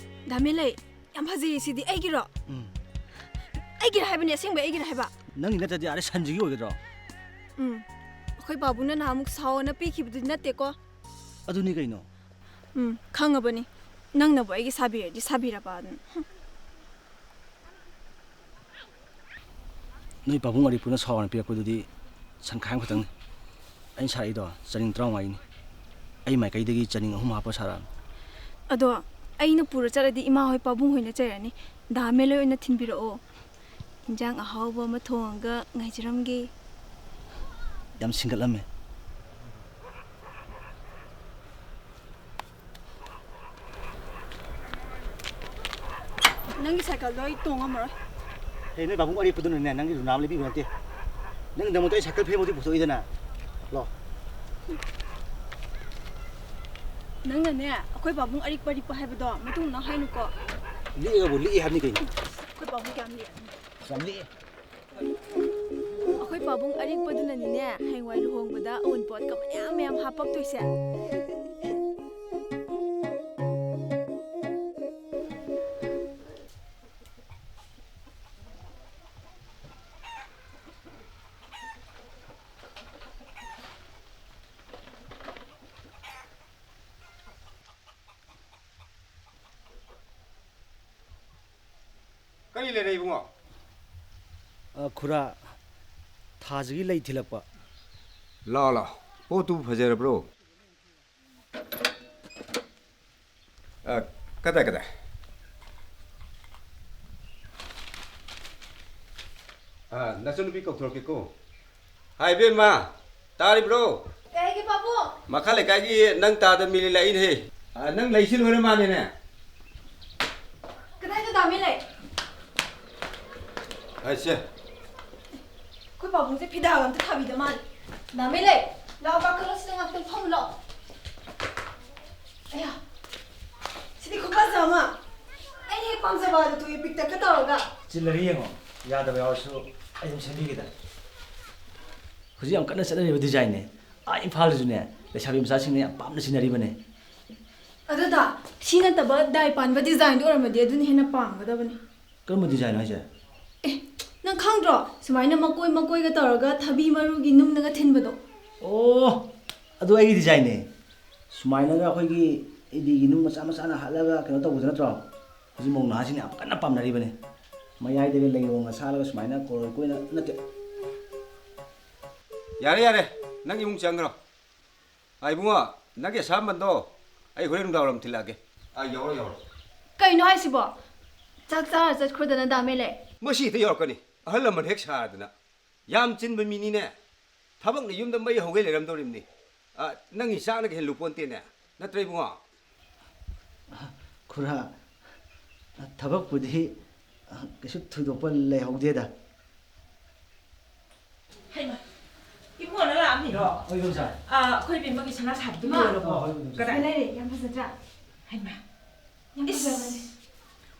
ꯗꯥ ꯃꯦꯂꯦ, ꯌꯥꯝ ꯐꯖꯩꯌꯦ ꯁꯤꯗꯤ꯫ ꯑꯩꯒꯤꯔꯣ? ꯎꯝ꯫ ꯑꯩꯒꯤꯔ ꯍꯥꯏꯕꯅꯦ, ꯑꯁꯦꯡꯕ ꯑꯩꯒꯤꯔ ꯍꯥꯏꯕ? ꯅꯪꯒꯤ ꯅꯠꯇ꯭ꯔꯗꯤ ꯑꯥꯗ ꯁꯟꯁꯤꯒꯤ ꯑꯣꯏꯒꯗ꯭ꯔꯣ? ꯎꯝ꯫ ꯑꯩꯈꯣꯏ ꯄꯥꯕꯨꯡꯅ ꯅꯍꯥꯟꯃꯨꯛ ꯁꯥꯎꯑꯣꯅ ꯄꯤꯈꯤꯕꯗꯨꯗꯤ ꯅꯠꯇꯦꯀꯣ? ꯑꯗꯨꯅꯤ ꯀꯩꯅꯣ꯫ ꯎꯝ, ꯈꯪꯉꯕꯅꯤ꯫ ꯅꯪꯅꯕꯨ ꯑꯩꯒꯤ ꯁꯥꯕꯤꯔꯗꯤ ꯁꯥꯕꯤꯔꯕ ꯑꯗꯨꯅꯤ꯫ ꯍꯨꯝ꯫ ꯅꯣꯏ ꯄꯥꯕꯨꯡ ꯑꯔꯤꯛꯄꯨꯅ ꯁꯥꯎꯑꯣꯅ ꯄꯤꯔꯛꯄꯗꯨꯗꯤ ꯁꯟꯈꯥꯏ ꯑꯃꯈꯛꯇꯪꯅꯤ꯫ ꯑꯩꯅ ꯁꯥꯔꯛꯏꯗꯣ ꯆꯅꯤꯡ ꯇꯔꯥꯃꯉꯥꯅꯤ꯫ ꯑꯩ ꯃꯥꯏꯀꯩꯗꯒꯤ ꯆꯅꯤꯡ ꯑꯍꯨꯝ ꯍꯥꯞꯄ ꯁꯥꯔꯛꯑꯕꯅꯤ꯫ ꯑꯗꯣ ꯑꯩꯅ ꯄꯨꯔ ꯆꯠꯂꯗꯤ ꯏꯃꯥ ꯍꯣꯏ ꯄꯥꯕꯨꯡ ꯍꯣꯏꯅ ꯆꯩꯔꯅꯤ꯫ ꯗꯥ ꯃꯦꯂꯣꯏ ꯑꯣꯏꯅ ꯊꯤꯟꯕꯤꯔꯛꯑꯣ꯫ ꯏꯟꯖꯥꯡ ꯑꯍꯥꯎꯕ ꯑꯃ ꯊꯣꯡꯉꯒ ꯉꯥꯏꯖꯔꯝꯒꯦ꯫ ꯌꯥꯝ ꯁꯤꯡꯒꯠꯂꯝꯃꯦ꯫ ꯅꯪꯒꯤ ꯁꯥꯏꯀꯜꯗꯣ ꯑꯩ ꯇꯣꯡ ꯉꯝꯃꯔꯣꯏ꯫ ꯍꯦ, ꯅꯣꯏ ꯄꯥꯕꯨꯡ ꯑꯔꯤꯛꯄꯗꯨꯅꯅꯦ, ꯅꯪꯒꯤ ꯔꯨꯅꯥ ꯑꯃ ꯂꯩꯕꯤꯕ ꯅꯠꯇꯦ꯫ ꯅꯪꯒꯤꯗꯃꯛꯇ ꯑꯩ ꯁꯥꯏꯀꯜ ꯐ꯭ꯔꯦꯝꯕꯨꯗꯤ ꯄꯨꯊꯣꯛꯏꯗꯅ꯫ ꯂꯣ꯫ ꯅꯪꯅꯅꯦ, ꯑꯩꯈꯣꯏ ꯄꯥꯕꯨꯡ ꯑꯔꯤꯛꯄ ꯑꯔꯤꯛꯄ ꯍꯥꯏꯕꯗꯣ ꯃꯇꯨꯡ ꯃꯅꯥꯎ ꯍꯥꯏꯅꯨꯀꯣ꯫ ꯂꯤꯛꯑꯒꯕꯨ ꯂꯤꯛꯏ ꯍꯥꯏꯕꯅꯤ ꯀꯩꯅꯣ꯫ ꯑꯩꯈꯣꯏ ꯄꯥꯕꯨꯡ ꯀꯌꯥꯝ ꯂꯤꯛꯑꯦ? ꯌꯥꯝ ꯂꯤꯛꯑꯦ꯫ ꯑꯩꯈꯣꯏ ꯄꯥꯕꯨꯡ ꯑꯔꯤꯛꯄꯗꯨꯅꯅꯤꯅꯦ, ꯍꯌꯦꯡꯋꯥꯏ ꯂꯨꯍꯣꯡꯕꯗ ꯑꯋꯨꯟꯄꯣꯠꯀ ꯃꯌꯥꯝ ꯃꯌꯥꯝ ꯍꯥꯞꯄꯛꯇꯣꯏꯁꯦ꯫ ꯀꯔꯤ ꯂꯩꯔꯦ, ꯏꯕꯨꯡꯉꯣ? ꯑ, ꯈꯨꯔꯥ, ꯊꯥꯖꯒꯤ ꯂꯩ ꯊꯤꯜꯂꯛꯄ꯫ ꯂꯥꯛꯑꯣ, ꯂꯥꯛꯑꯣ꯫ ꯄꯣꯠꯇꯨꯕꯨ ꯐꯖꯔꯕ꯭ꯔꯣ? ꯑ, ꯀꯗꯥꯏ, ꯀꯗꯥꯏ? ꯑ, ꯅꯆꯟꯅꯨꯄꯤ ꯀꯧꯊꯣꯔꯛꯀꯦꯀꯣ꯫ ꯍꯥꯏ, ꯏꯕꯦꯝꯃ, ꯇꯥꯔꯤꯕ꯭ꯔꯣ? ꯀꯩ ꯍꯥꯏꯒꯦ, ꯄꯥꯕꯨꯡ? ꯃꯈꯥ ꯂꯩꯀꯥꯏꯒꯤ ꯅꯪ ꯇꯥꯗ ꯃꯤꯂꯤ ꯂꯥꯛꯏꯅꯦꯍꯦ꯫ ꯑ, ꯅꯪ ꯂꯩꯁꯤ ꯂꯣꯏꯔ ꯃꯥꯅꯦꯅꯦ꯫ ꯀꯗꯥꯏꯗ ꯇꯥꯃꯤ ꯂꯩ? ꯑ, ꯁꯦ꯫ ꯑꯩꯈꯣꯏ ꯄꯥꯕꯨꯡꯁꯦ ꯐꯤꯗꯥꯒ ꯑꯝꯇ ꯊꯥꯕꯤꯗ ꯃꯥꯜꯂꯦ꯫ ꯅꯥꯃꯤ ꯂꯩ, ꯂꯥꯛꯑꯣ, ꯀꯥꯈꯠꯂꯣ, ꯁꯤꯗ ꯉꯥꯛꯇꯪ ꯐꯝꯃꯨ ꯂꯥꯛꯑꯣ꯫ ꯑꯌꯥ, ꯁꯤꯗꯤ ꯈꯨꯐꯖ ꯑꯃ꯫ ꯑꯩꯅ ꯍꯦꯛ ꯄꯥꯝꯖꯕ ꯑꯗꯨ ꯊꯣꯛꯑꯦ, ꯄꯤꯛꯇꯛꯀ ꯇꯧꯔꯒ꯫ ꯆꯤꯜꯂꯔꯤ ꯌꯦꯡꯉꯣ, ꯌꯥꯗꯕ ꯌꯥꯎꯔꯁꯨ ꯑꯩ ꯑꯗꯨꯝ ꯁꯦꯝꯕꯤꯒꯦꯗ꯫ ꯍꯧꯖꯤꯛ ꯌꯥꯝ ꯀꯟꯅ ꯆꯠꯅꯔꯤꯕ ꯗꯤꯖꯥꯏꯟꯅꯦ꯫ ꯑꯥ ꯏꯝꯐꯥꯜꯗꯁꯨꯅꯦ, ꯂꯩꯁꯥꯕꯤ ꯃꯆꯥꯁꯤꯡꯅ ꯌꯥꯝ ꯄꯥꯝꯅ ꯁꯤꯟꯅꯔꯤꯕꯅꯦ꯫ ꯑꯗꯨꯗ ꯁꯤ ꯅꯠꯇꯕ ꯗꯥꯏ ꯄꯥꯟꯕ ꯗꯤꯖꯥꯏꯟꯗꯣ ꯑꯣꯏꯔꯝꯃꯗꯤ ꯑꯗꯨꯅ ꯍꯦꯟꯅ ꯄꯥꯝꯒꯗꯕꯅꯤ꯫ ꯀꯔꯝꯕ ꯗꯤꯖꯥꯏꯟꯅꯣ ꯍꯥꯏꯁꯦ? ꯑꯦ, ꯅꯪ ꯈꯪꯗ꯭ꯔꯣ? ꯁꯨꯃꯥꯏꯅ ꯃꯀꯣꯏ ꯃꯀꯣꯏꯒ ꯇꯧꯔꯒ ꯊꯕꯤ ꯃꯔꯨꯒꯤ ꯅꯨꯡꯅꯒ ꯊꯤꯟꯕꯗꯣ꯫ ꯑꯣ, ꯑꯗꯨ ꯑꯩꯒꯤ ꯗꯤꯖꯥꯏꯟꯅꯦ꯫ ꯁꯨꯃꯥꯏꯅꯒ ꯑꯩꯈꯣꯏꯒꯤ ꯏꯗꯤꯒꯤ ꯅꯨꯡ ꯃꯆꯥ ꯃꯆꯥꯅ ꯍꯠꯂꯒ ꯀꯩꯅꯣ ꯇꯧꯕꯗꯣ ꯅꯠꯇ꯭ꯔꯣ? ꯍꯧꯖꯤꯛ ꯃꯧ ꯅꯍꯥꯁꯤꯡꯅ ꯌꯥꯝ ꯀꯟꯅ ꯄꯥꯝꯅꯔꯤꯕꯅꯦ꯫ ꯃꯌꯥꯏꯗꯒ ꯂꯩꯔꯣꯡꯒ ꯁꯥꯠꯂꯒ ꯁꯨꯃꯥꯏꯅ ꯀꯣꯔꯣꯏ ꯀꯣꯏꯅ ꯅꯠꯇꯦ꯫ ꯌꯥꯔꯦ, ꯌꯥꯔꯦ, ꯅꯪ ꯏꯃꯨꯡ ꯆꯪꯈ꯭ꯔꯣ꯫ ꯑ, ꯏꯕꯨꯡꯉꯣ, ꯅꯪꯒꯤ ꯑꯁꯥꯝꯕꯟꯗꯣ ꯑꯩ ꯍꯣꯔꯦꯟ ꯅꯨꯡꯗꯥꯡ ꯋꯥꯏꯔꯝ ꯊꯤꯜꯂꯛꯑꯒꯦ꯫ ꯑ, ꯌꯧꯔꯣ, ꯌꯧꯔꯣ꯫ ꯀꯩꯅꯣ ꯍꯥꯏꯁꯤꯕꯣ? ꯆꯥꯛ ꯆꯥꯔ ꯆꯠꯈ꯭ꯔꯣꯗꯅ, ꯗꯥ ꯃꯦꯂꯦ꯫ ꯃꯁꯤ ꯍꯦꯛꯇ ꯌꯧꯔꯛꯀꯅꯤ꯫ ꯑꯍꯜ ꯂꯃꯟ ꯍꯦꯛ ꯁꯥꯗꯅ꯫ ꯌꯥꯝ ꯆꯤꯟꯕ ꯃꯤꯅꯤꯅꯦ꯫ ꯊꯕꯛꯅ ꯌꯨꯝꯗ ꯃꯩ ꯍꯧꯒꯩ ꯂꯩꯔꯝꯗꯧꯔꯤꯕꯅꯤ꯫ ꯑ, ꯅꯪꯒꯤ ꯆꯥꯛꯅꯒ ꯍꯦꯟ ꯂꯨꯄꯣꯟꯇꯦꯅꯦ꯫ ꯅꯠꯇ꯭ꯔ, ꯏꯕꯨꯡꯉꯣ? ꯈꯨꯔꯥ, ꯊꯕꯛꯄꯨꯗꯤ ꯀꯩꯁꯨ ꯊꯣꯏꯗꯣꯛꯄ ꯂꯩꯍꯧꯗꯦꯗ꯫ ꯍꯩꯃꯥ, ꯏꯕꯨꯡꯉꯣ ꯅꯪ ꯂꯥꯛꯑꯝꯃꯤꯔꯣ? ꯍꯣꯏ, ꯏꯗꯣꯝꯆꯥ꯫ ꯑꯥ, ꯑꯩꯈꯣꯏ ꯏꯕꯦꯝꯃꯒꯤ ꯁꯅꯥ ꯁꯥꯕꯗꯨ ꯏꯃꯥ꯫ ꯂꯣꯏꯔꯕꯣ? ꯑꯥ, ꯍꯣꯏ, ꯏꯗꯣꯝꯆꯥ꯫ ꯀꯗꯥꯏ? ꯂꯩꯔꯦ, ꯌꯥꯝ ꯐꯖꯗ꯭ꯔꯥ? ꯍꯩꯃꯥ꯫ ꯌꯥꯝ ꯏꯁ, ꯐꯖꯕꯅꯦ꯫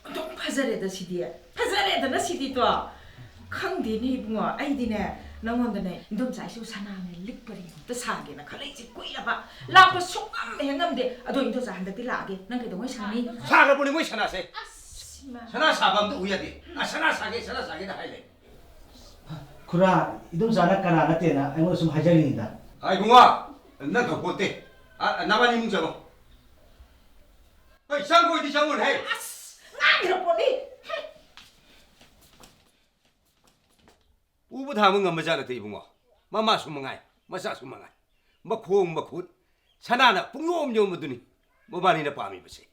ꯑꯗꯨꯝ ꯐꯖꯔꯦꯗ ꯁꯤꯗꯤ꯫ ꯐꯖꯔꯦꯗꯅ ꯁꯤꯗꯤꯗꯣ꯫ ꯈꯪꯗꯦꯅꯦ ꯏꯕꯨꯡꯉꯣ, ꯑꯩꯗꯤꯅꯦ ꯅꯪꯉꯣꯟꯗꯅꯦ, ꯏꯟꯗꯣꯝꯆꯥ ꯑꯩꯁꯨ ꯁꯅꯥꯅꯦ ꯂꯤꯛꯄ ꯔꯤꯡ ꯑꯝꯇ ꯁꯥꯒꯦꯅ ꯈꯜꯂꯛꯏꯁꯦ ꯀꯨꯏꯔꯕ꯫ ꯂꯥꯛꯄ ꯁꯨꯡꯉꯝ ꯍꯦꯛ ꯉꯝꯗꯦ꯫ ꯑꯗꯣ ꯏꯟꯗꯣꯝꯆꯥ ꯍꯟꯗꯛꯇꯤ ꯂꯥꯛꯑꯒꯦ꯫ ꯅꯪ ꯀꯩꯗꯧꯉꯩ ꯁꯪꯅꯤ? ꯁꯥꯈ꯭ꯔꯕꯅꯦ ꯃꯣꯏ ꯁꯅꯥꯁꯦ꯫ ꯑꯁ, ꯏꯃꯥ꯫ ꯁꯅꯥ ꯁꯥꯕ ꯑꯝꯇ ꯎ ꯌꯥꯗꯦ꯫ ꯑ, ꯁꯅꯥ ꯁꯥꯒꯦ, ꯁꯅꯥ ꯁꯥꯒꯦꯗ ꯍꯥꯏ ꯂꯩ꯫ ꯈꯨꯔꯥ, ꯏꯗꯣꯝꯆꯥꯅ ꯀꯅꯥ ꯅꯠꯇꯦꯅ ꯑꯩꯉꯣꯟꯗ ꯁꯨꯝ ꯍꯥꯏꯖꯔꯤꯅꯤꯗ꯫ ꯑ, ꯏꯕꯨꯡꯉꯣ, ꯅꯪ ꯈꯪꯄꯣꯠꯇꯦ꯫ ꯑ, ꯅꯕꯥꯅꯤ ꯏꯃꯨꯡ ꯆꯪꯉꯣ꯫ ꯍꯣꯏ, ꯆꯪꯈꯣꯏꯗꯤ ꯆꯪꯉꯨꯅꯦ, ꯍꯦ꯫ ꯑꯁ, ꯉꯥꯡꯈ꯭ꯔ ꯄꯣꯠꯅꯤ꯫ ꯍꯦ꯫ ꯎꯕ ꯊꯥꯡꯕ ꯉꯝꯕ ꯖꯥꯠ ꯅꯠꯇꯦ ꯏꯕꯨꯡꯉꯣ꯫ ꯃꯃꯥꯁꯨ ꯃꯉꯥꯏ, ꯃꯆꯥꯁꯨ ꯃꯉꯥꯏ꯫ ꯃꯈꯣꯡ ꯃꯈꯨꯠ ꯁꯅꯥꯅ ꯄꯨꯡꯌꯣꯝ ꯌꯣꯝꯕꯗꯨꯅꯤ ꯃꯕꯥꯅꯤꯅ ꯄꯥꯝꯃꯤꯕꯁꯦ꯫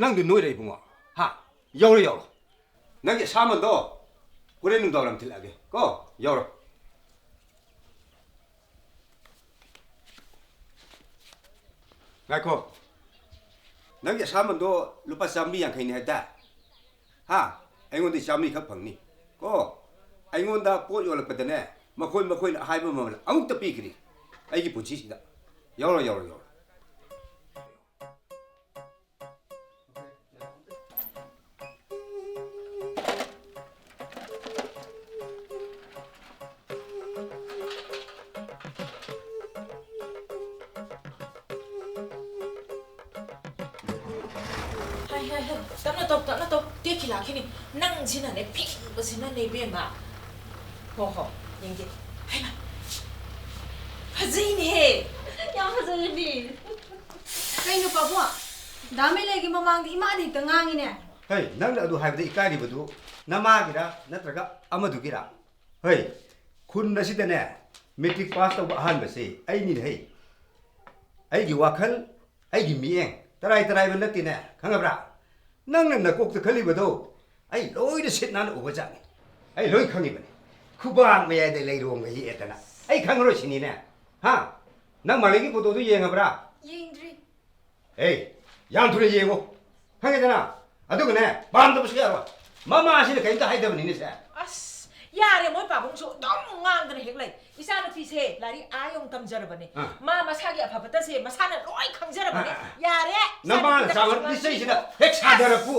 ꯅꯪꯗꯤ ꯅꯣꯏꯔꯦ ꯏꯕꯨꯡꯉꯣ꯫ ꯍꯥ? ꯌꯧꯔꯣ, ꯌꯧꯔꯣ꯫ ꯅꯪꯒꯤ ꯑꯁꯥꯃꯟꯗꯣ ꯍꯣꯔꯦꯟ ꯅꯨꯡꯗꯥꯡ ꯋꯥꯏꯔꯝ ꯊꯤꯜꯂꯛꯑꯒꯦ ꯀꯣ꯫ ꯌꯧꯔꯣ꯫ ꯉꯥꯏꯈꯣ꯫ ꯅꯪꯒꯤ ꯑꯁꯥꯃꯟꯗꯣ ꯂꯨꯄꯥ ꯆꯥꯃꯔꯤ ꯌꯥꯡꯈꯩꯅꯤ ꯍꯥꯏꯗꯥꯏ? ꯍꯥ? ꯑꯩꯉꯣꯟꯗ ꯆꯥꯃꯔꯤ ꯈꯛ ꯐꯪꯅꯤ ꯀꯣ꯫ ꯑꯩꯉꯣꯟꯗ ꯄꯣꯠ ꯌꯣꯜꯂꯛꯄꯗꯅꯦ, ꯃꯈꯣꯏ ꯃꯈꯣꯏꯅ ꯑꯍꯥꯏꯕ ꯃꯃꯜ ꯑꯃꯨꯛꯇ ꯄꯤꯈꯤꯗ꯭ꯔꯤ ꯑꯩꯒꯤ ꯄꯨꯟꯁꯤꯁꯤꯗ꯫ ꯌꯧꯔꯣ, ꯌꯧꯔꯣ, ꯌꯧꯔꯣ꯫ ꯍꯥꯏ, ꯍꯥꯏ, ꯍꯥꯏ, ꯇꯞꯅ ꯇꯧ, ꯇꯞꯅ ꯇꯧ, ꯇꯦꯛꯈꯤ ꯂꯥꯛꯈꯤꯅꯤ꯫ ꯅꯪꯁꯤꯅꯅꯦ, ꯐꯤꯡꯕꯁꯤꯅꯅꯦ, ꯏꯕꯦꯝꯃ꯫ ꯍꯣ, ꯍꯣ, ꯌꯦꯡꯒꯦ꯫ ꯍꯩꯃꯥ, ꯐꯖꯩꯅꯦꯍꯦ꯫ ꯌꯥꯝ ꯐꯖꯔꯦ, ꯃꯤꯁ꯫ ꯀꯩꯅꯣ, ꯄꯥꯕꯨꯡ? ꯗꯥ ꯃꯩꯂꯩꯒꯤ ꯃꯃꯥꯡꯗ ꯏꯃꯥꯗ ꯍꯦꯛꯇ ꯉꯥꯡꯉꯤꯅꯦ꯫ ꯍꯩ, ꯅꯪꯅ ꯑꯗꯨ ꯍꯥꯏꯕꯗ ꯏꯀꯥꯏꯔꯤꯕꯗꯨ ꯅꯃꯥꯒꯤꯔ ꯅꯠꯇ꯭ꯔꯒ ꯑꯃꯗꯨꯒꯤꯔ? ꯍꯩ, ꯈꯨꯟ ꯑꯁꯤꯗꯅꯦ, ꯃꯦꯇ꯭ꯔꯤꯛ ꯄꯥꯁ ꯇꯧꯕ ꯑꯍꯥꯟꯕꯁꯤ ꯑꯩꯅꯤꯅꯦ ꯍꯩ꯫ ꯑꯩꯒꯤ ꯋꯥꯈꯜ, ꯑꯩꯒꯤ ꯃꯤꯠꯌꯦꯡ ꯇꯔꯥꯏ ꯇꯔꯥꯏꯕ ꯅꯠꯇꯦꯅꯦ, ꯈꯪꯉꯕ꯭ꯔꯥ? ꯅꯪꯅ ꯅꯀꯣꯛꯇ ꯈꯜꯂꯤꯕꯗꯣ ꯑꯩ ꯂꯣꯏꯅ ꯁꯤꯠ ꯅꯥꯟꯅ ꯎꯕ ꯖꯥꯠꯅꯤ꯫ ꯑꯩ ꯂꯣꯏ ꯈꯪꯉꯤꯕꯅꯤ꯫ ꯈꯨꯕꯥꯛ ꯃꯌꯥꯏꯗ ꯂꯩꯔꯣꯡꯒ ꯌꯦꯛꯑꯦꯗꯅ ꯑꯩ ꯈꯪꯉꯔꯣꯏ ꯁꯤꯅꯤꯅꯦ꯫ ꯍꯥ? ꯅꯪ ꯃꯥꯂꯦꯝꯒꯤ ꯐꯣꯇꯣꯗꯨ ꯌꯦꯡꯉꯕ꯭ꯔꯥ? ꯌꯦꯡꯗ꯭ꯔꯤ꯫ ꯑꯦ, ꯌꯥꯝ ꯊꯨꯅ ꯌꯦꯡꯉꯨ꯫ ꯈꯪꯉꯦꯗꯅ? ꯑꯗꯨꯒꯅꯦ, ꯄꯥꯝꯗꯕꯁꯨ ꯌꯥꯔꯣꯏ꯫ ꯃꯃꯥꯁꯤꯅ ꯀꯔꯤꯝꯇ ꯍꯥꯏꯗꯕꯅꯤꯅꯦ ꯁꯦ꯫ ꯑꯁ, ꯌꯥꯔꯦ, ꯃꯣꯏ ꯄꯥꯕꯨꯡꯁꯨ ꯑꯗꯨꯝ ꯉꯥꯡꯗꯅ ꯍꯦꯛ ꯂꯩ꯫ ꯏꯆꯥꯅꯨꯄꯤꯁꯦ ꯂꯥꯏꯔꯤꯛ ꯑꯥ ꯌꯧꯅ ꯇꯝꯖꯔꯕꯅꯦ꯫ ꯑꯥ꯫ ꯃꯥ ꯃꯁꯥꯒꯤ ꯑꯐ ꯐꯠꯇꯁꯦ ꯃꯁꯥꯅ ꯂꯣꯏ ꯈꯪꯖꯔꯕꯅꯦ꯫ ꯑꯥ, ꯑꯥ, ꯑꯥ꯫ ꯌꯥꯔꯦ, ꯅꯃꯥꯅ ꯏꯆꯥꯅꯨꯄꯤꯗ ꯆꯥꯕ ꯀꯩꯁꯨ ꯉꯥꯡꯕꯤꯒꯅꯨ꯫ ꯂꯤꯆꯩꯁꯤꯅ ꯍꯦꯛ ꯁꯥꯊꯔꯛꯄꯨ꯫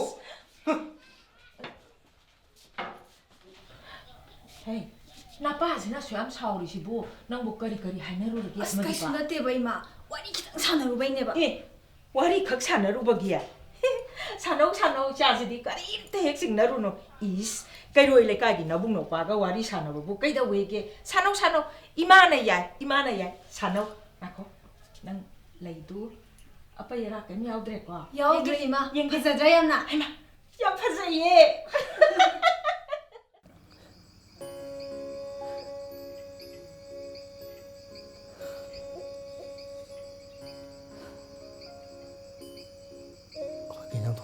ꯍꯦ, ꯅꯄꯥꯁꯤꯅ ꯑꯁꯨꯛ ꯌꯥꯝ ꯁꯥꯎꯔꯤꯁꯤꯕꯨ ꯅꯪꯕꯨ ꯀꯔꯤ ꯀꯔꯤ ꯍꯥꯏꯅꯔꯨꯔꯒꯦ ꯑꯁ, ꯑꯃꯗꯨꯒ? ꯀꯩꯁꯨ ꯅꯠꯇꯦꯕ, ꯏꯃꯥ꯫ ꯋꯥꯔꯤ ꯈꯤꯇꯪ ꯁꯥꯟꯅꯔꯨꯕꯩꯅꯦꯕ꯫ ꯑꯦ, ꯋꯥꯔꯤ ꯈꯛ ꯁꯥꯟꯅꯔꯨꯕꯒꯤ? ꯁꯥꯟꯅꯧ, ꯁꯥꯟꯅꯧ, ꯏꯆꯥꯁꯤꯗꯤ ꯀꯔꯤꯝꯇ ꯍꯦꯛ ꯆꯤꯡꯅꯔꯨꯅꯨ꯫ ꯏꯁ, ꯀꯩꯔꯣꯏ ꯂꯩꯀꯥꯏꯒꯤ ꯅꯕꯨꯡ ꯅꯧꯄꯥꯒ ꯋꯥꯔꯤ ꯁꯥꯟꯅꯕꯕꯨ ꯀꯩꯗꯧꯋꯦꯒꯦ? ꯁꯥꯟꯅꯧ, ꯁꯥꯟꯅꯧ, ꯏꯃꯥꯅ ꯌꯥꯏ, ꯏꯃꯥꯅ ꯌꯥꯏ, ꯁꯥꯟꯅꯧ꯫ ꯉꯥꯏꯈꯣ, ꯅꯪ ꯂꯩꯗꯨ ꯑꯄꯩ ꯑꯔꯥꯛ ꯀꯩꯝ ꯌꯥꯎꯗ꯭ꯔꯦꯀꯣ? ꯌꯥꯎꯗ꯭ꯔꯦ, ꯌꯦꯡꯒꯦ, ꯏꯃꯥ꯫ ꯌꯦꯡꯒꯦ꯫ ꯐꯖꯗ꯭ꯔꯥ ꯌꯥꯝꯅ? ꯍꯩꯃꯥ, ꯌꯥꯝ ꯐꯖꯩꯌꯦ꯫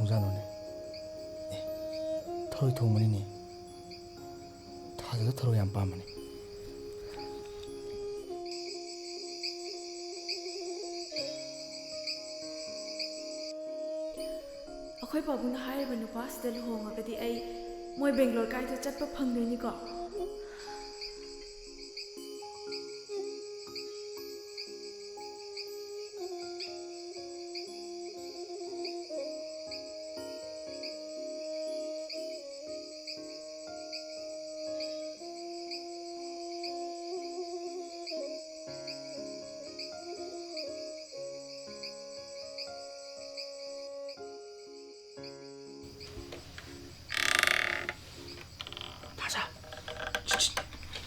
ꯊꯣꯡꯖꯥꯠꯅꯣꯅꯦ? ꯑꯦ, ꯊꯔꯣꯏ ꯊꯣꯡꯕꯅꯤꯅꯦ꯫ ꯊꯥꯖꯗ ꯊꯔꯣꯏ ꯌꯥꯝ ꯄꯥꯝꯕꯅꯦ꯫ ꯑꯩꯈꯣꯏ ꯄꯥꯕꯨꯡꯅ ꯍꯥꯏꯔꯤꯕ ꯅꯨꯄꯥꯁꯤꯗ ꯂꯨꯍꯣꯡꯉꯒꯗꯤ ꯑꯩ ꯃꯣꯏ ꯕꯦꯡꯒ꯭ꯂꯣꯔ ꯀꯥꯏꯗ ꯆꯠꯄ ꯐꯪꯗꯣꯏꯅꯤꯀꯣ? ꯊꯥꯖ!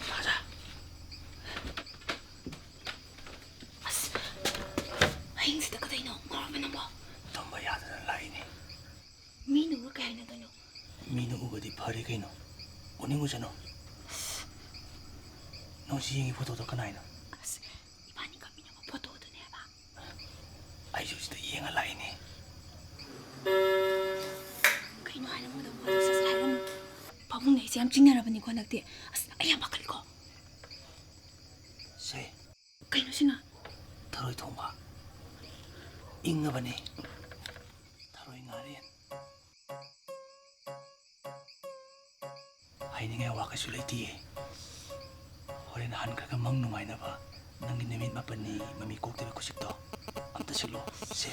ꯊꯥꯖ! ꯑꯁ, ꯑꯍꯤꯡꯁꯤꯗ ꯀꯗꯩꯅꯣ? ꯉꯥꯎꯔꯕ ꯅꯪꯕꯣ? ꯇꯨꯝꯕ ꯌꯥꯗꯗꯅ ꯂꯥꯛꯏꯅꯦ꯫ ꯃꯤꯅ ꯎꯔ ꯀꯩ ꯍꯥꯏꯅꯗꯣꯏꯅꯣ? ꯃꯤꯅ ꯎꯕꯗꯤ ꯐꯔꯦ ꯀꯩꯅꯣ, ꯎꯅꯤꯡꯉꯨꯁꯅꯨ꯫ ꯑꯁ꯫ ꯅꯪ ꯁꯤ ꯌꯦꯡꯉꯤ ꯐꯣꯇꯣꯗꯣ ꯀꯅꯥꯏꯅꯣ? ꯑꯁ, ꯏꯕꯥꯅꯤ ꯀꯥꯞꯃꯤꯟꯅꯕ ꯐꯣꯇꯣꯗꯨꯅꯦꯕ꯫ ꯑꯩꯁꯨ ꯁꯤꯗ ꯌꯦꯡꯉ ꯂꯥꯛꯏꯅꯦ꯫ ꯀꯩꯅꯣ ꯍꯥꯏꯔꯝꯃꯣꯗ, ꯋꯥꯗꯣ ꯁꯠ ꯁꯠ ꯍꯥꯏꯔꯝꯃꯣ꯫ ꯄꯥꯕꯨꯡꯅ ꯑꯩꯁꯦ ꯌꯥꯝ ꯆꯤꯡꯅꯔꯕꯅꯤꯀꯣ ꯍꯟꯗꯛꯇꯤ꯫ ꯑꯁ, ꯑꯩ ꯌꯥꯝ ꯄꯥꯈꯠꯂꯤꯀꯣ꯫ ꯁꯦ꯫ ꯀꯩꯅꯣ ꯁꯤꯅ? ꯊꯔꯣꯏ ꯊꯣꯡꯕ꯫ ꯏꯪꯉꯕꯅꯦ꯫ ꯊꯔꯣꯏ ꯉꯥꯔꯦꯟ꯫ ꯍꯥꯏꯅꯤꯡꯉꯥꯏ ꯋꯥ ꯀꯩꯁꯨ ꯂꯩꯇꯤꯌꯦ꯫ ꯍꯣꯔꯦꯟ ꯍꯟꯈ꯭ꯔꯒ ꯃꯪ ꯅꯨꯡꯉꯥꯏꯅꯕ ꯅꯪꯒꯤ ꯅꯨꯃꯤꯠ ꯃꯥꯄꯟꯅꯤ ꯃꯃꯤ ꯀꯣꯛꯇꯕ ꯈꯨꯁꯤꯛꯇꯣ ꯑꯝꯇ ꯁꯤꯜꯂꯣ꯫ ꯁꯦ,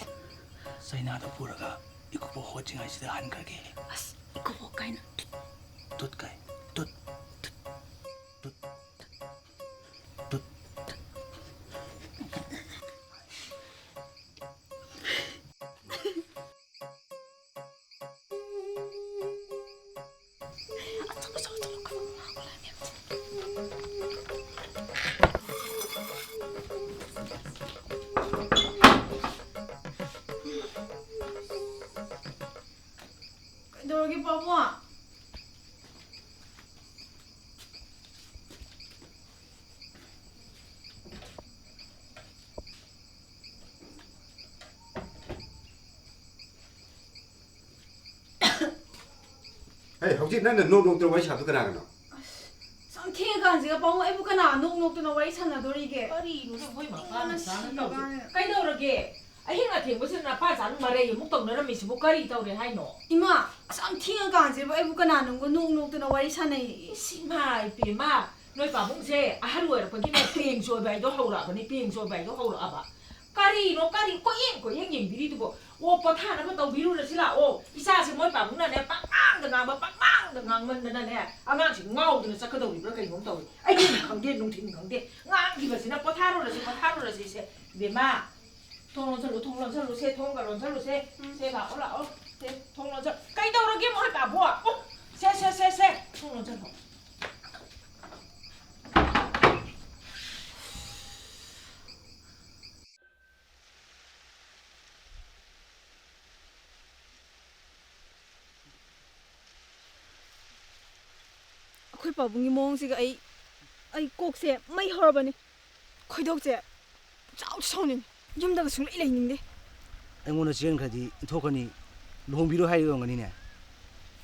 ꯆꯩꯅꯥꯗ ꯄꯨꯔꯒ ꯏꯀꯨꯕꯣꯛ ꯍꯣꯠꯇ꯭ꯔꯤꯉꯩꯁꯤꯗ ꯍꯟꯈ꯭ꯔꯒꯦ꯫ ꯑꯁ, ꯏꯀꯨꯕꯣꯛ ꯀꯥꯏꯅ꯫ ꯇꯨꯠ ꯀꯥꯏ, ꯇꯨꯠ, ꯇꯨꯠ, ꯇꯨꯠ꯫ ꯀꯩꯗꯧꯔꯒꯦ, ꯄꯥꯕꯨꯡ? ꯍꯦ, ꯍꯧꯖꯤꯛ ꯅꯪꯅ ꯅꯣꯛ ꯅꯣꯛꯇꯅ ꯋꯥꯔꯤ ꯁꯥꯕꯗꯨ ꯀꯅꯥꯒꯅꯣ? ꯑꯁ, ꯌꯥꯝ ꯊꯦꯡꯉꯀꯥꯟꯁꯤꯗ ꯄꯥꯕꯨꯡ, ꯑꯩꯕꯨ ꯀꯅꯥ ꯅꯣꯛ ꯅꯣꯛꯇꯅ ꯋꯥꯔꯤ ꯁꯥꯟꯅꯗꯣꯔꯤꯒꯦ? ꯀꯔꯤꯅꯣꯅꯦ, ꯃꯣꯏ ꯃꯄꯥ ꯃꯆꯥꯅ ꯇꯧꯔꯤꯁꯦ? ꯀꯩꯗꯧꯔꯒꯦ? ꯑꯍꯤꯡ ꯑꯊꯦꯡꯕꯁꯤꯗ ꯅꯄꯥ ꯆꯥꯅ ꯃꯔꯩ ꯑꯃꯨꯛ ꯇꯧꯅꯔꯝꯃꯤꯁꯤꯕꯨ ꯀꯔꯤ ꯇꯧꯔꯦ ꯍꯥꯏꯅꯣ? ꯏꯃꯥ, ꯑꯁ, ꯌꯥꯝ ꯊꯦꯡꯉꯀꯥꯟꯁꯤꯗꯕꯨ ꯑꯩꯕꯨ ꯀꯅꯥꯅꯣꯝꯒ ꯅꯣꯛ ꯅꯣꯛꯇꯅ ꯋꯥꯔꯤ ꯁꯥꯟꯅꯩ? ꯏꯁ, ꯏꯃꯥ ꯏꯄꯦꯝꯃ, ꯅꯣꯏ ꯄꯥꯕꯨꯡꯁꯦ ꯑꯍꯜ ꯑꯣꯏꯔꯛꯄꯒꯤꯅꯦ, ꯄꯦꯡ ꯆꯣꯏꯕ ꯍꯥꯏꯗꯣ ꯍꯧꯔꯛꯑꯕꯅꯤ, ꯄꯦꯡ ꯆꯣꯏꯕ ꯍꯥꯏꯗꯣ ꯍꯧꯔꯛꯑꯕ꯫ ꯀꯔꯤꯅꯣ, ꯀꯔꯤ ꯀꯣꯏꯌꯦꯡ ꯀꯣꯏꯌꯦꯡ ꯌꯦꯡꯕꯤꯔꯤꯗꯨꯕꯣ? ꯑꯣ, ꯄꯣꯊꯥꯅꯕ ꯇꯧꯕꯤꯔꯨꯔꯁꯤ ꯂꯥꯛꯑꯣ꯫ ꯏꯆꯥꯁꯦ ꯃꯣꯏ ꯄꯥꯕꯨꯡꯅꯅꯦ ꯄꯪꯉꯥꯡꯗ ꯉꯥꯡꯕ, ꯄꯪꯉꯥꯡꯗ ꯉꯥꯡꯃꯟꯗꯅꯅꯦ ꯑꯉꯥꯡꯁꯤ ꯉꯥꯎꯗꯅ ꯆꯠꯀꯗꯧꯔꯤꯕ꯭ꯔꯥ ꯀꯩꯅꯣꯝ ꯇꯧꯏ꯫ ꯑꯍꯤꯡ ꯈꯪꯗꯦ, ꯅꯨꯡꯊꯤꯟ ꯈꯪꯗꯦ, ꯉꯥꯡꯈꯤꯕꯁꯤꯅ ꯄꯣꯊꯥꯔꯨꯔꯁꯤ, ꯄꯣꯊꯥꯔꯨꯔꯁꯤ꯫ ꯁꯦ, ꯏꯕꯦꯝꯃ, ꯊꯣꯡ ꯂꯣꯟꯁꯜꯂꯨ, ꯊꯣꯡ ꯂꯣꯟꯁꯜꯂꯨ, ꯁꯦ, ꯊꯣꯡꯒ ꯂꯣꯟꯁꯜꯂꯨ, ꯁꯦ꯫ ꯎꯝ꯫ ꯁꯦ, ꯂꯥꯛꯑꯣ, ꯂꯥꯛꯑꯣ꯫ ꯁꯦ, ꯊꯣꯡ ꯂꯣꯟꯁꯜ-, ꯀꯩꯗꯧꯔꯒꯦ ꯃꯣꯏ ꯄꯥꯕꯨꯡ? ꯑꯣ, ꯁꯦ, ꯁꯦ, ꯁꯦ, ꯁꯦ, ꯊꯣꯡ ꯂꯣꯟꯁꯜꯂꯣ꯫ ꯑꯩꯈꯣꯏ ꯄꯥꯕꯨꯡꯒꯤ ꯃꯑꯣꯡꯁꯤꯒ ꯑꯩ, ꯑꯩ ꯀꯣꯛꯁꯦ ꯃꯩ ꯍꯧꯔꯕꯅꯤ꯫ ꯈꯣꯏꯗꯧꯁꯦ ꯆꯥꯎ ꯁꯥꯎꯅꯤꯡꯉꯤ꯫ ꯌꯨꯝꯗꯒ ꯁꯨꯡꯂꯩ ꯂꯩꯅꯤꯡꯗꯦ꯫ ꯑꯩꯉꯣꯟꯗ ꯆꯦꯟꯈ꯭ꯔꯗꯤ ꯏꯟꯊꯣꯛꯈ꯭ꯔꯅꯤ꯫ ꯂꯨꯍꯣꯡꯕꯤꯔꯣ ꯍꯥꯏꯔꯤ ꯑꯣꯏꯔꯝꯒꯅꯤꯅꯦ꯫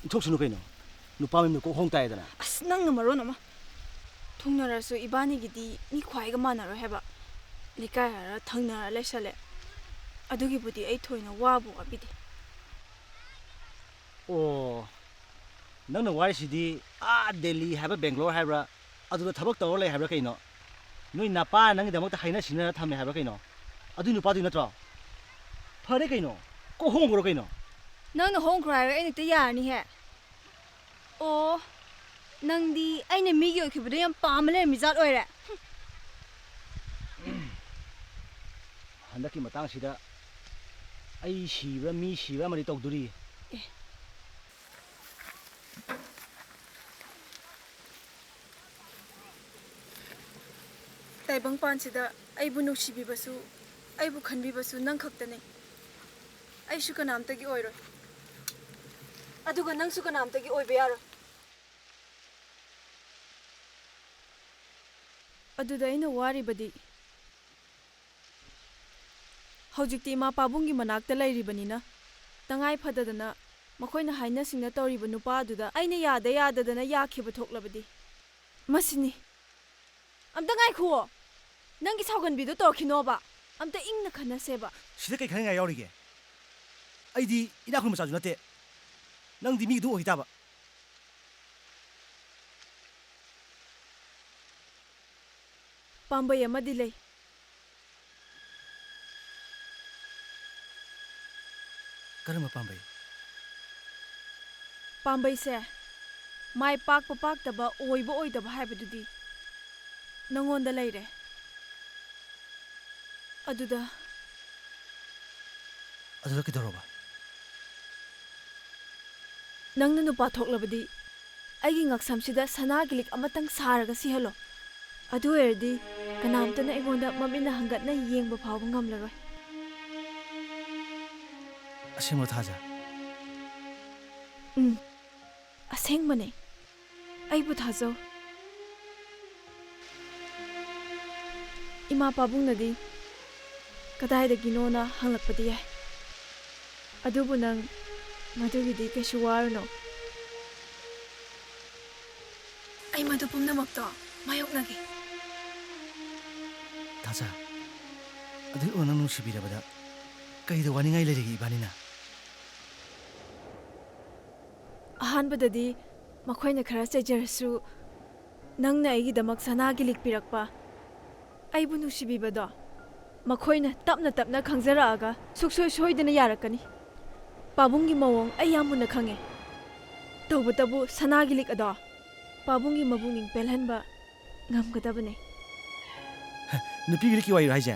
ꯏꯟꯊꯣꯛꯁꯅꯨ ꯀꯩꯅꯣ꯫ ꯅꯨꯄꯥ ꯃꯌꯨꯝꯗ ꯀꯣꯛ ꯍꯣꯡ ꯇꯥꯏꯗꯅ꯫ ꯑꯁ, ꯅꯪꯅ ꯃꯔꯣꯟ ꯑꯃ꯫ ꯊꯨꯡꯅꯔꯁꯨ ꯏꯕꯥꯅꯤꯒꯤꯗꯤ ꯃꯤ ꯈ꯭ꯋꯥꯏꯒ ꯃꯥꯟꯅꯔꯣꯏ ꯍꯥꯏꯕ꯫ ꯂꯩꯀꯥꯏ ꯍꯥꯏꯔ ꯊꯪꯅꯔ ꯂꯩꯁꯜꯂꯦ꯫ ꯑꯗꯨꯒꯤꯕꯨꯗꯤ ꯑꯩ ꯊꯣꯏꯅ ꯋꯥꯕꯨ ꯋꯥꯕꯤꯗꯦ꯫ ꯑꯣ, ꯅꯪꯅ ꯋꯥꯔꯤꯁꯤꯗꯤ ꯑꯥ ꯗꯦꯜꯂꯤ ꯍꯥꯏꯕ, ꯕꯦꯡꯒ꯭ꯂꯣꯔ ꯍꯥꯏꯕ꯭ꯔꯥ, ꯑꯗꯨꯗ ꯊꯕꯛ ꯇꯧꯔ ꯂꯩ ꯍꯥꯏꯕ꯭ꯔꯥ ꯀꯩꯅꯣ? ꯅꯣꯏ ꯅꯄꯥ ꯅꯪꯒꯤꯗꯃꯛꯇ ꯍꯥꯏꯅ ꯁꯤꯡꯅꯔ ꯊꯝꯃꯦ ꯍꯥꯏꯕ꯭ꯔꯥ ꯀꯩꯅꯣ? ꯑꯗꯨꯏ ꯅꯨꯄꯥꯗꯨ ꯅꯠꯇ꯭ꯔꯣ? ꯐꯔꯦ ꯀꯩꯅꯣ, ꯀꯣꯛ ꯍꯣꯡꯈ꯭ꯔꯣ ꯀꯩꯅꯣ꯫ ꯅꯪꯅ ꯍꯣꯡꯈ꯭ꯔꯣ ꯍꯥꯏꯔꯒ ꯑꯩꯅ ꯍꯦꯛꯇ ꯌꯥꯔꯅꯤꯍꯦ꯫ ꯑꯣ, ꯅꯪꯗꯤ ꯑꯩꯅ ꯃꯤꯒꯤ ꯑꯣꯏꯈꯤꯕꯗꯣ ꯌꯥꯝ ꯄꯥꯝꯃ ꯂꯩꯔꯝꯃꯤ ꯖꯥꯠ ꯑꯣꯏꯔꯦ꯫ ꯍꯨꯝ꯫ ꯍꯟꯗꯛꯀꯤ ꯃꯇꯥꯡꯁꯤꯗ ꯑꯩ ꯁꯤꯕ꯭ꯔꯥ ꯃꯤ ꯁꯤꯕ꯭ꯔꯥ ꯑꯃꯗꯤ ꯇꯧꯗꯣꯔꯤ꯫ ꯑꯦ꯫ ꯇꯥꯏꯕꯪꯄꯥꯟꯁꯤꯗ ꯑꯩꯕꯨ ꯅꯨꯡꯁꯤꯕꯤꯕꯁꯨ, ꯑꯩꯕꯨ ꯈꯟꯕꯤꯕꯁꯨ ꯅꯪ ꯈꯛꯇꯅꯤ꯫ ꯑꯩꯁꯨ ꯀꯅꯥꯝꯇꯒꯤ ꯑꯣꯏꯔꯣꯏ꯫ ꯑꯗꯨꯒ ꯅꯪꯁꯨ ꯀꯅꯥꯝꯇꯒꯤ ꯑꯣꯏꯕ ꯌꯥꯔꯣꯏ꯫ ꯑꯗꯨꯗ ꯑꯩꯅ ꯋꯥꯔꯤꯕꯗꯤ, ꯍꯧꯖꯤꯛꯇꯤ ꯏꯃꯥ ꯄꯥꯕꯨꯡꯒꯤ ꯃꯅꯥꯛꯇ ꯂꯩꯔꯤꯕꯅꯤꯅ, ꯇꯉꯥꯏ ꯐꯗꯗꯅ ꯃꯈꯣꯏꯅ ꯍꯥꯏꯅ ꯁꯤꯡꯅ ꯇꯧꯔꯤꯕ ꯅꯨꯄꯥ ꯑꯗꯨꯗ ꯑꯩꯅ ꯌꯥꯗ ꯌꯥꯗꯗꯅ ꯌꯥꯈꯤꯕ ꯊꯣꯛꯂꯕꯗꯤ? ꯃꯁꯤꯅꯤ꯫ ꯑꯝꯇ ꯉꯥꯏꯈꯨꯑꯣ꯫ ꯅꯪꯒꯤ ꯁꯥꯎꯒꯟꯕꯤꯗꯣ ꯇꯧꯔꯛꯈꯤꯅꯣꯕ꯫ ꯑꯝꯇ ꯏꯪꯅ ꯈꯟꯅꯁꯦꯕ꯫ ꯁꯤꯗ ꯀꯩ ꯈꯟꯅꯤꯡꯉꯥꯏ ꯌꯥꯎꯔꯤꯒꯦ? ꯑꯩꯗꯤ ꯏꯅꯥꯛ ꯈꯨꯟꯕ ꯃꯆꯥꯁꯨ ꯅꯠꯇꯦ꯫ ꯅꯪꯗꯤ ꯃꯤꯒꯤ ꯑꯗꯨꯝ ꯑꯣꯏꯈꯤ ꯇꯥꯕ꯫ ꯄꯥꯝꯕꯩ ꯑꯃꯗꯤ ꯂꯩ꯫ ꯀꯔꯝꯕ ꯄꯥꯝꯕꯩ? ꯄꯥꯝꯕꯩꯁꯦ ꯃꯥꯏ ꯄꯥꯛꯄ ꯄꯥꯛꯇꯕ, ꯑꯣꯏꯕ ꯑꯣꯏꯗꯕ ꯍꯥꯏꯕꯗꯨꯗꯤ ꯅꯪꯉꯣꯟꯗ ꯂꯩꯔꯦ꯫ ꯑꯗꯨꯗ ꯑꯗꯨꯗ ꯀꯩꯗꯧꯔꯕ? ꯅꯪꯅ ꯅꯨꯄꯥ ꯊꯣꯛꯂꯕꯗꯤ ꯑꯩꯒꯤ ꯉꯛꯁꯝꯁꯤꯗ ꯁꯅꯥꯒꯤ ꯂꯤꯛ ꯑꯃꯇꯪ ꯁꯥꯔꯒ ꯁꯤꯍꯜꯂꯣ꯫ ꯑꯗꯨ ꯑꯣꯏꯔꯗꯤ ꯀꯅꯥꯝꯇꯅ ꯑꯩꯉꯣꯟꯗ ꯃꯃꯤꯠꯅ ꯍꯪꯒꯠꯅ ꯌꯦꯡꯕ ꯐꯥꯎꯕ ꯉꯝꯂꯔꯣꯏ꯫ ꯑꯁꯦꯡꯕ ꯊꯥꯖ? ꯎꯝ, ꯑꯁꯦꯡꯕꯅꯦ꯫ ꯑꯩꯕꯨ ꯊꯥꯖꯧ꯫ ꯏꯃꯥ ꯄꯥꯕꯨꯡꯅꯗꯤ ꯀꯗꯥꯏꯗꯒꯤꯅꯣꯅ ꯍꯪꯂꯛꯄꯗꯤ ꯌꯥꯏ, ꯑꯗꯨꯕꯨ ꯅꯪ ꯃꯗꯨꯒꯤꯗꯤ ꯀꯩꯁꯨ ꯋꯥꯔꯨꯅꯨ꯫ ꯑꯩ ꯃꯗꯨ ꯄꯨꯝꯅꯃꯛꯇꯣ ꯃꯥꯌꯣꯛꯅꯒꯦ꯫ ꯊꯥꯖ, ꯑꯗꯨꯛ ꯌꯧꯅ ꯅꯪ ꯅꯨꯡꯁꯤꯕꯤꯔꯕꯗ ꯀꯩꯗ ꯋꯥꯅꯤꯡꯉꯥꯏ ꯂꯩꯔꯤꯒꯦ ꯏꯕꯥꯅꯤꯅ? ꯑꯍꯥꯟꯕꯗꯗꯤ ꯃꯈꯣꯏꯅ ꯈꯔ ꯆꯩꯖꯔꯁꯨ, ꯅꯪꯅ ꯑꯩꯒꯤꯗꯃꯛ ꯁꯅꯥꯒꯤ ꯂꯤꯛ ꯄꯤꯔꯛꯄ, ꯑꯩꯕꯨ ꯅꯨꯡꯁꯤꯕꯤꯕꯗꯣ ꯃꯈꯣꯏꯅ ꯇꯞꯅ ꯇꯞꯅ ꯈꯪꯖꯔꯛꯑꯒ ꯁꯨꯛꯁꯣꯏ ꯁꯣꯏꯗꯅ ꯌꯥꯔꯛꯀꯅꯤ꯫ ꯄꯥꯕꯨꯡꯒꯤ ꯃꯑꯣꯡ ꯑꯩ ꯌꯥꯝ ꯃꯨꯟꯅ ꯈꯪꯉꯦ꯫ ꯇꯧꯕꯇꯕꯨ ꯁꯅꯥꯒꯤ ꯂꯤꯛ ꯑꯗꯣ ꯄꯥꯕꯨꯡꯒꯤ ꯃꯕꯨꯛꯅꯤꯡ ꯄꯦꯜꯍꯟꯕ ꯉꯝꯒꯗꯕꯅꯦ꯫ ꯅꯨꯄꯤꯒꯤ ꯂꯤꯛꯀꯤ ꯋꯥꯔꯤꯔꯣ ꯍꯥꯏꯁꯦ?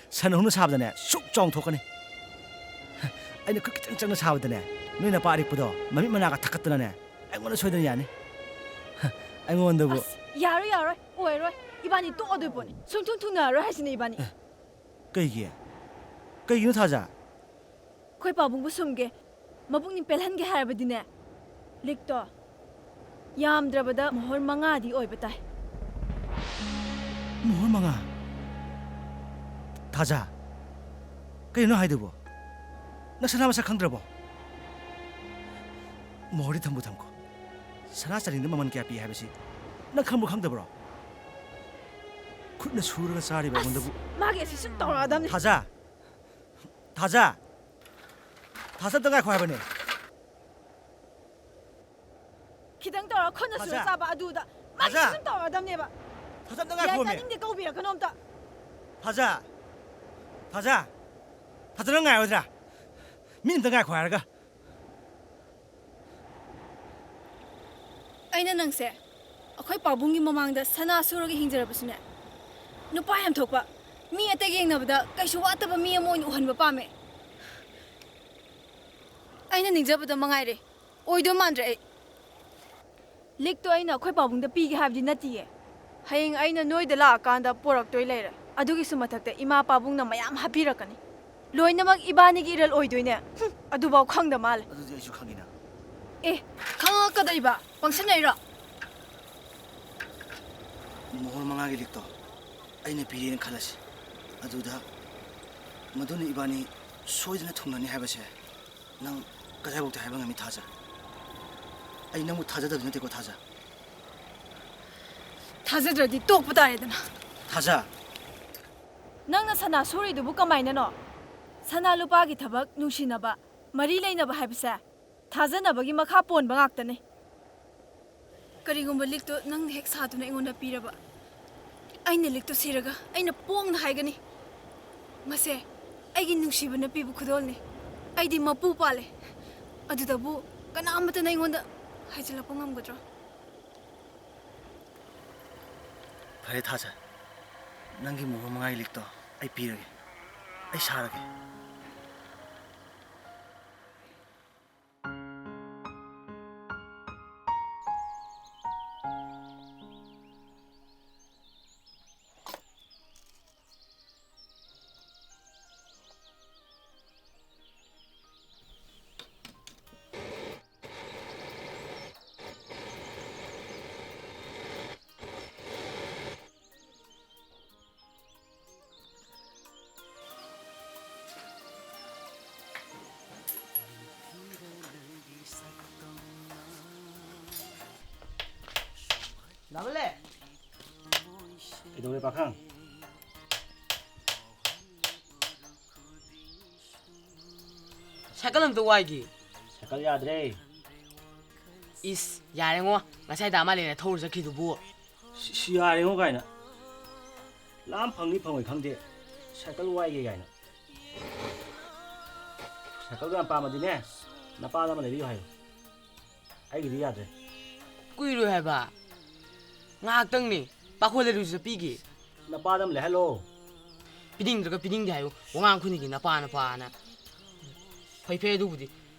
ꯁꯟ ꯑꯍꯨꯝꯅ ꯁꯥꯕꯗꯅꯦ ꯁꯨꯛ ꯆꯥꯎꯅ ꯊꯣꯛꯀꯅꯤ꯫ ꯑꯩꯅ ꯈꯨꯠ ꯈꯤꯇꯪ ꯆꯪꯅ ꯁꯥꯕꯗꯅꯦ ꯅꯣꯏ ꯅꯄꯥ ꯑꯔꯤꯛꯄꯗꯣ ꯃꯃꯤꯠ ꯃꯅꯥꯒ ꯊꯛꯀꯠꯇꯅꯅꯦ ꯑꯩꯉꯣꯟꯗ ꯁꯣꯏꯗꯅ ꯌꯥꯅꯤ꯫ ꯑꯩꯉꯣꯟꯗꯕꯨ ꯑꯁ, ꯌꯥꯔꯣꯏ, ꯌꯥꯔꯣꯏ, ꯑꯣꯏꯔꯣꯏ꯫ ꯏꯕꯥꯅꯤ ꯇꯣꯛꯑꯗꯣꯏ ꯄꯣꯠꯅꯤ꯫ ꯁꯨꯡꯊꯨꯡ ꯊꯨꯡꯅꯔꯔꯣꯏ ꯍꯥꯏꯁꯤꯅꯦ ꯏꯕꯥꯅꯤ꯫ ꯑꯦ, ꯀꯩꯒꯤ? ꯀꯩꯒꯤꯅꯣ ꯊꯥꯖ? ꯑꯩꯈꯣꯏ ꯄꯥꯕꯨꯡꯕꯨ ꯁꯨꯝꯒꯦ, ꯃꯕꯨꯛꯅꯤꯡ ꯄꯦꯜꯍꯟꯒꯦ ꯍꯥꯏꯔꯕꯗꯤꯅꯦ, ꯂꯤꯛꯇꯣ ꯌꯥꯝꯗ꯭ꯔꯕꯗ ꯃꯣꯍꯣꯔ ꯃꯉꯥꯗꯤ ꯑꯣꯏꯕ ꯇꯥꯏ꯫ ꯃꯣꯍꯣꯔ ꯃꯉꯥ? ꯊꯥꯖ, ꯀꯩꯅꯣ ꯍꯥꯏꯗꯨꯕꯣ? ꯅꯪ ꯁꯅꯥ ꯃꯁꯛ ꯈꯪꯗ꯭ꯔꯕꯣ? ꯃꯣꯍꯣꯔꯗꯤ ꯊꯝꯕꯨ ꯊꯝꯈꯣ, ꯁꯅꯥ ꯆꯅꯤꯡꯗ ꯃꯃꯜ ꯀꯌꯥ ꯄꯤ ꯍꯥꯏꯕꯁꯤ ꯅꯪ ꯈꯪꯕꯨ ꯈꯪꯗꯕ꯭ꯔꯣ? ꯈꯨꯠꯅ ꯁꯨꯔꯒ ꯆꯥꯔꯤꯕ ꯑꯩꯉꯣꯟꯗꯕꯨ꯫ ꯃꯥꯒꯤ ꯑꯁꯤ ꯁꯨꯝ ꯇꯧꯔꯛꯑꯗꯝꯅꯤ꯫ ꯊꯥꯖ! ꯊꯥꯖ! ꯊꯥꯖ, ꯑꯝꯇ ꯉꯥꯏꯈꯣ ꯍꯥꯏꯕꯅꯦ꯫ ꯈꯤꯇꯪ ꯇꯧꯔ ꯈꯨꯠꯅ ꯁꯨꯔ ꯊꯥꯖ! ꯆꯥꯕ ꯑꯗꯨꯗ ꯃꯥꯒꯤ ꯊꯥꯖ! ꯁꯨꯝ ꯇꯧꯔꯛꯑꯗꯝꯅꯦꯕ꯫ ꯊꯥꯖ, ꯑꯝꯇ ꯌꯥꯏ, ꯉꯥꯏꯈꯣꯃꯦ꯫ ꯇꯥꯅꯤꯡꯗꯦ, ꯀꯧꯕꯤꯔꯛꯀꯅꯣ ꯑꯝꯇ꯫ ꯊꯥꯖ! ꯊꯥꯖ! ꯊꯥꯖ, ꯅꯪ ꯉꯥꯏꯔꯣꯏꯗ꯭ꯔꯥ? ꯃꯤꯅꯤꯠ ꯑꯝꯇ ꯉꯥꯏꯈꯣ ꯍꯥꯏꯔꯒ꯫ ꯑꯩꯅ ꯅꯪꯁꯦ ꯑꯩꯈꯣꯏ ꯄꯥꯕꯨꯡꯒꯤ ꯃꯃꯥꯡꯗ ꯁꯅꯥ ꯁꯨꯔꯒ ꯍꯤꯡꯖꯔꯕꯁꯨꯅꯦ, ꯅꯨꯄꯥ ꯌꯥꯝ ꯊꯣꯛꯄ, ꯃꯤ ꯑꯇꯩꯒ ꯌꯦꯡꯅꯕꯗ ꯀꯩꯁꯨ ꯋꯥꯠꯇꯕ ꯃꯤ ꯑꯃ ꯑꯣꯏꯅ ꯎꯍꯟꯕ ꯄꯥꯝꯃꯦ꯫ ꯑꯩꯅ ꯅꯤꯡꯖꯕꯗ ꯃꯉꯥꯏꯔꯦ, ꯑꯣꯏꯗꯧ ꯃꯥꯟꯗ꯭ꯔꯦ ꯑꯩ꯫ ꯂꯤꯛꯇꯣ ꯑꯩꯅ ꯑꯩꯈꯣꯏ ꯄꯥꯕꯨꯡꯗ ꯄꯤꯒꯦ ꯍꯥꯏꯕꯗꯤ ꯅꯠꯇꯤꯌꯦ꯫ ꯍꯌꯦꯡ ꯑꯩꯅ ꯅꯣꯏꯗ ꯂꯥꯛꯑꯀꯥꯟꯗ ꯄꯣꯔꯛꯇꯣꯏ ꯂꯩꯔꯦ꯫ ꯑꯗꯨꯒꯤꯁꯨ ꯃꯊꯛꯇ ꯏꯃꯥ ꯄꯥꯕꯨꯡꯅ ꯃꯌꯥꯝ ꯍꯥꯞꯄꯤꯔꯛꯀꯅꯤ꯫ ꯂꯣꯏꯅꯃꯛ ꯏꯕꯥꯅꯤꯒꯤ ꯏꯔꯜ ꯑꯣꯏꯗꯣꯏꯅꯦ꯫ ꯍꯨꯝ, ꯑꯗꯨꯐꯥꯎ ꯈꯪꯗ ꯃꯥꯜꯂꯦ꯫ ꯑꯗꯨꯗꯤ ꯑꯩꯁꯨ ꯈꯪꯉꯤꯅ꯫ ꯑꯦ, ꯈꯪꯉꯒ ꯀꯗꯩꯕ? ꯄꯪꯁꯤꯟꯅꯩꯔꯣ? ꯃꯣꯍꯣꯔ ꯃꯉꯥꯒꯤ ꯂꯤꯛꯇꯣ ꯑꯩꯅ ꯄꯤꯔꯦꯅ ꯈꯜꯂꯁꯤ꯫ ꯑꯗꯨꯗ ꯃꯗꯨꯅ ꯏꯕꯥꯅꯤ ꯁꯣꯏꯗꯅ ꯊꯨꯡꯅꯅꯤ ꯍꯥꯏꯕꯁꯦ ꯅꯪ ꯀꯗꯥꯏꯐꯥꯎꯗ ꯍꯥꯏꯕ ꯉꯝꯃꯤ, ꯊꯥꯖ? ꯑꯩ ꯅꯪꯕꯨ ꯊꯥꯖꯗꯕꯗꯤ ꯅꯠꯇꯦꯀꯣ, ꯊꯥꯖ꯫ ꯊꯥꯖꯗ꯭ꯔꯗꯤ ꯇꯣꯛꯄ ꯇꯥꯔꯦꯗꯅ꯫ ꯊꯥꯖ! ꯅꯪꯅ ꯁꯅꯥ ꯁꯨꯔꯤꯗꯨꯕꯨ ꯀꯃꯥꯏꯅꯅꯣ? ꯁꯅꯥ ꯂꯨꯄꯥꯒꯤ ꯊꯕꯛ, ꯅꯨꯡꯁꯤꯅꯕ, ꯃꯔꯤ ꯂꯩꯅꯕ ꯍꯥꯏꯕꯁꯦ ꯊꯥꯖꯅꯕꯒꯤ ꯃꯈꯥ ꯄꯣꯟꯕ ꯉꯥꯛꯇꯅꯤ꯫ ꯀꯔꯤꯒꯨꯝꯕ ꯂꯤꯛꯇꯣ ꯅꯪꯅ ꯍꯦꯛ ꯁꯥꯗꯨꯅ ꯑꯩꯉꯣꯟꯗ ꯄꯤꯔꯕ, ꯑꯩꯅ ꯂꯤꯛꯇꯣ ꯁꯤꯔꯒ ꯑꯩꯅ ꯄꯣꯡꯅ ꯍꯥꯏꯒꯅꯤ, "ꯃꯁꯦ ꯑꯩꯒꯤ ꯅꯨꯡꯁꯤꯕꯅ ꯄꯤꯕ ꯈꯨꯗꯣꯜꯅꯤ, ꯑꯩꯗꯤ ꯃꯄꯨ ꯄꯥꯜꯂꯦ"꯫ ꯑꯗꯨꯗꯕꯨ ꯀꯅꯥ ꯑꯃꯠꯇꯅ ꯑꯩꯉꯣꯟꯗ ꯍꯥꯏꯖꯤꯜꯂꯛꯄ ꯉꯝꯒꯗ꯭ꯔꯣ? ꯐꯔꯦ ꯊꯥꯖ, ꯅꯪꯒꯤ ꯃꯣꯍꯣꯔ ꯃꯉꯥꯒꯤ ꯂꯤꯛꯇꯣ ꯑꯩ ꯄꯤꯔꯒꯦ, ꯑꯩ ꯁꯥꯔꯒꯦ꯫ ꯇꯥꯕꯂꯦ꯫ ꯀꯩꯗꯧꯔꯦ ꯄꯥꯈꯪ? ꯁꯥꯏꯀꯜ ꯑꯝꯇ ꯋꯥꯏꯒꯦ꯫ ꯁꯥꯏꯀꯜ ꯌꯥꯗ꯭ꯔꯦ꯫ ꯏꯁ, ꯌꯥꯔꯦꯉꯣ꯫ ꯉꯁꯥꯏꯗ ꯑꯃ ꯂꯩꯔ ꯊꯧꯔ ꯆꯠꯈꯤꯗꯨꯕꯨ꯫ ꯁꯤ, ꯁꯤ ꯌꯥꯔꯦꯉꯣ ꯀꯥꯏꯅ꯫ ꯂꯥꯝ ꯐꯪꯅꯤ ꯐꯪꯉꯣꯏ ꯈꯪꯗꯦ꯫ ꯁꯥꯏꯀꯜ ꯋꯥꯏꯒꯦ ꯀꯥꯏꯅ꯫ ꯁꯥꯏꯀꯜꯗꯣ ꯌꯥꯝ ꯄꯥꯝꯃꯗꯤꯅꯦ, ꯅꯄꯥꯗ ꯑꯃ ꯂꯩꯕꯤꯌꯨ ꯍꯥꯏꯌꯨ꯫ ꯑꯩꯒꯤꯗꯤ ꯌꯥꯗ꯭ꯔꯦ꯫ ꯀꯨꯏꯔꯣꯏ ꯍꯥꯏꯕ꯫ ꯉꯥꯏꯍꯥꯛꯇꯪꯅꯤ꯫ ꯄꯥꯈꯣꯜ ꯂꯩꯔꯨꯁꯤꯗ ꯄꯤꯒꯦ꯫ ꯅꯄꯥꯗ ꯑꯃ ꯂꯩꯍꯜꯂꯣ꯫ ꯄꯤꯅꯤꯡꯗ꯭ꯔꯒ ꯄꯤꯅꯤꯡꯗꯦ ꯍꯥꯏꯌꯨ꯫ ꯋꯥꯉꯥꯡ ꯈꯨꯗꯤꯡꯒꯤ ꯅꯄꯥ, ꯅꯄꯥꯅ꯫ ꯐꯩ ꯐꯩ ꯑꯗꯨꯕꯨꯗꯤ꯫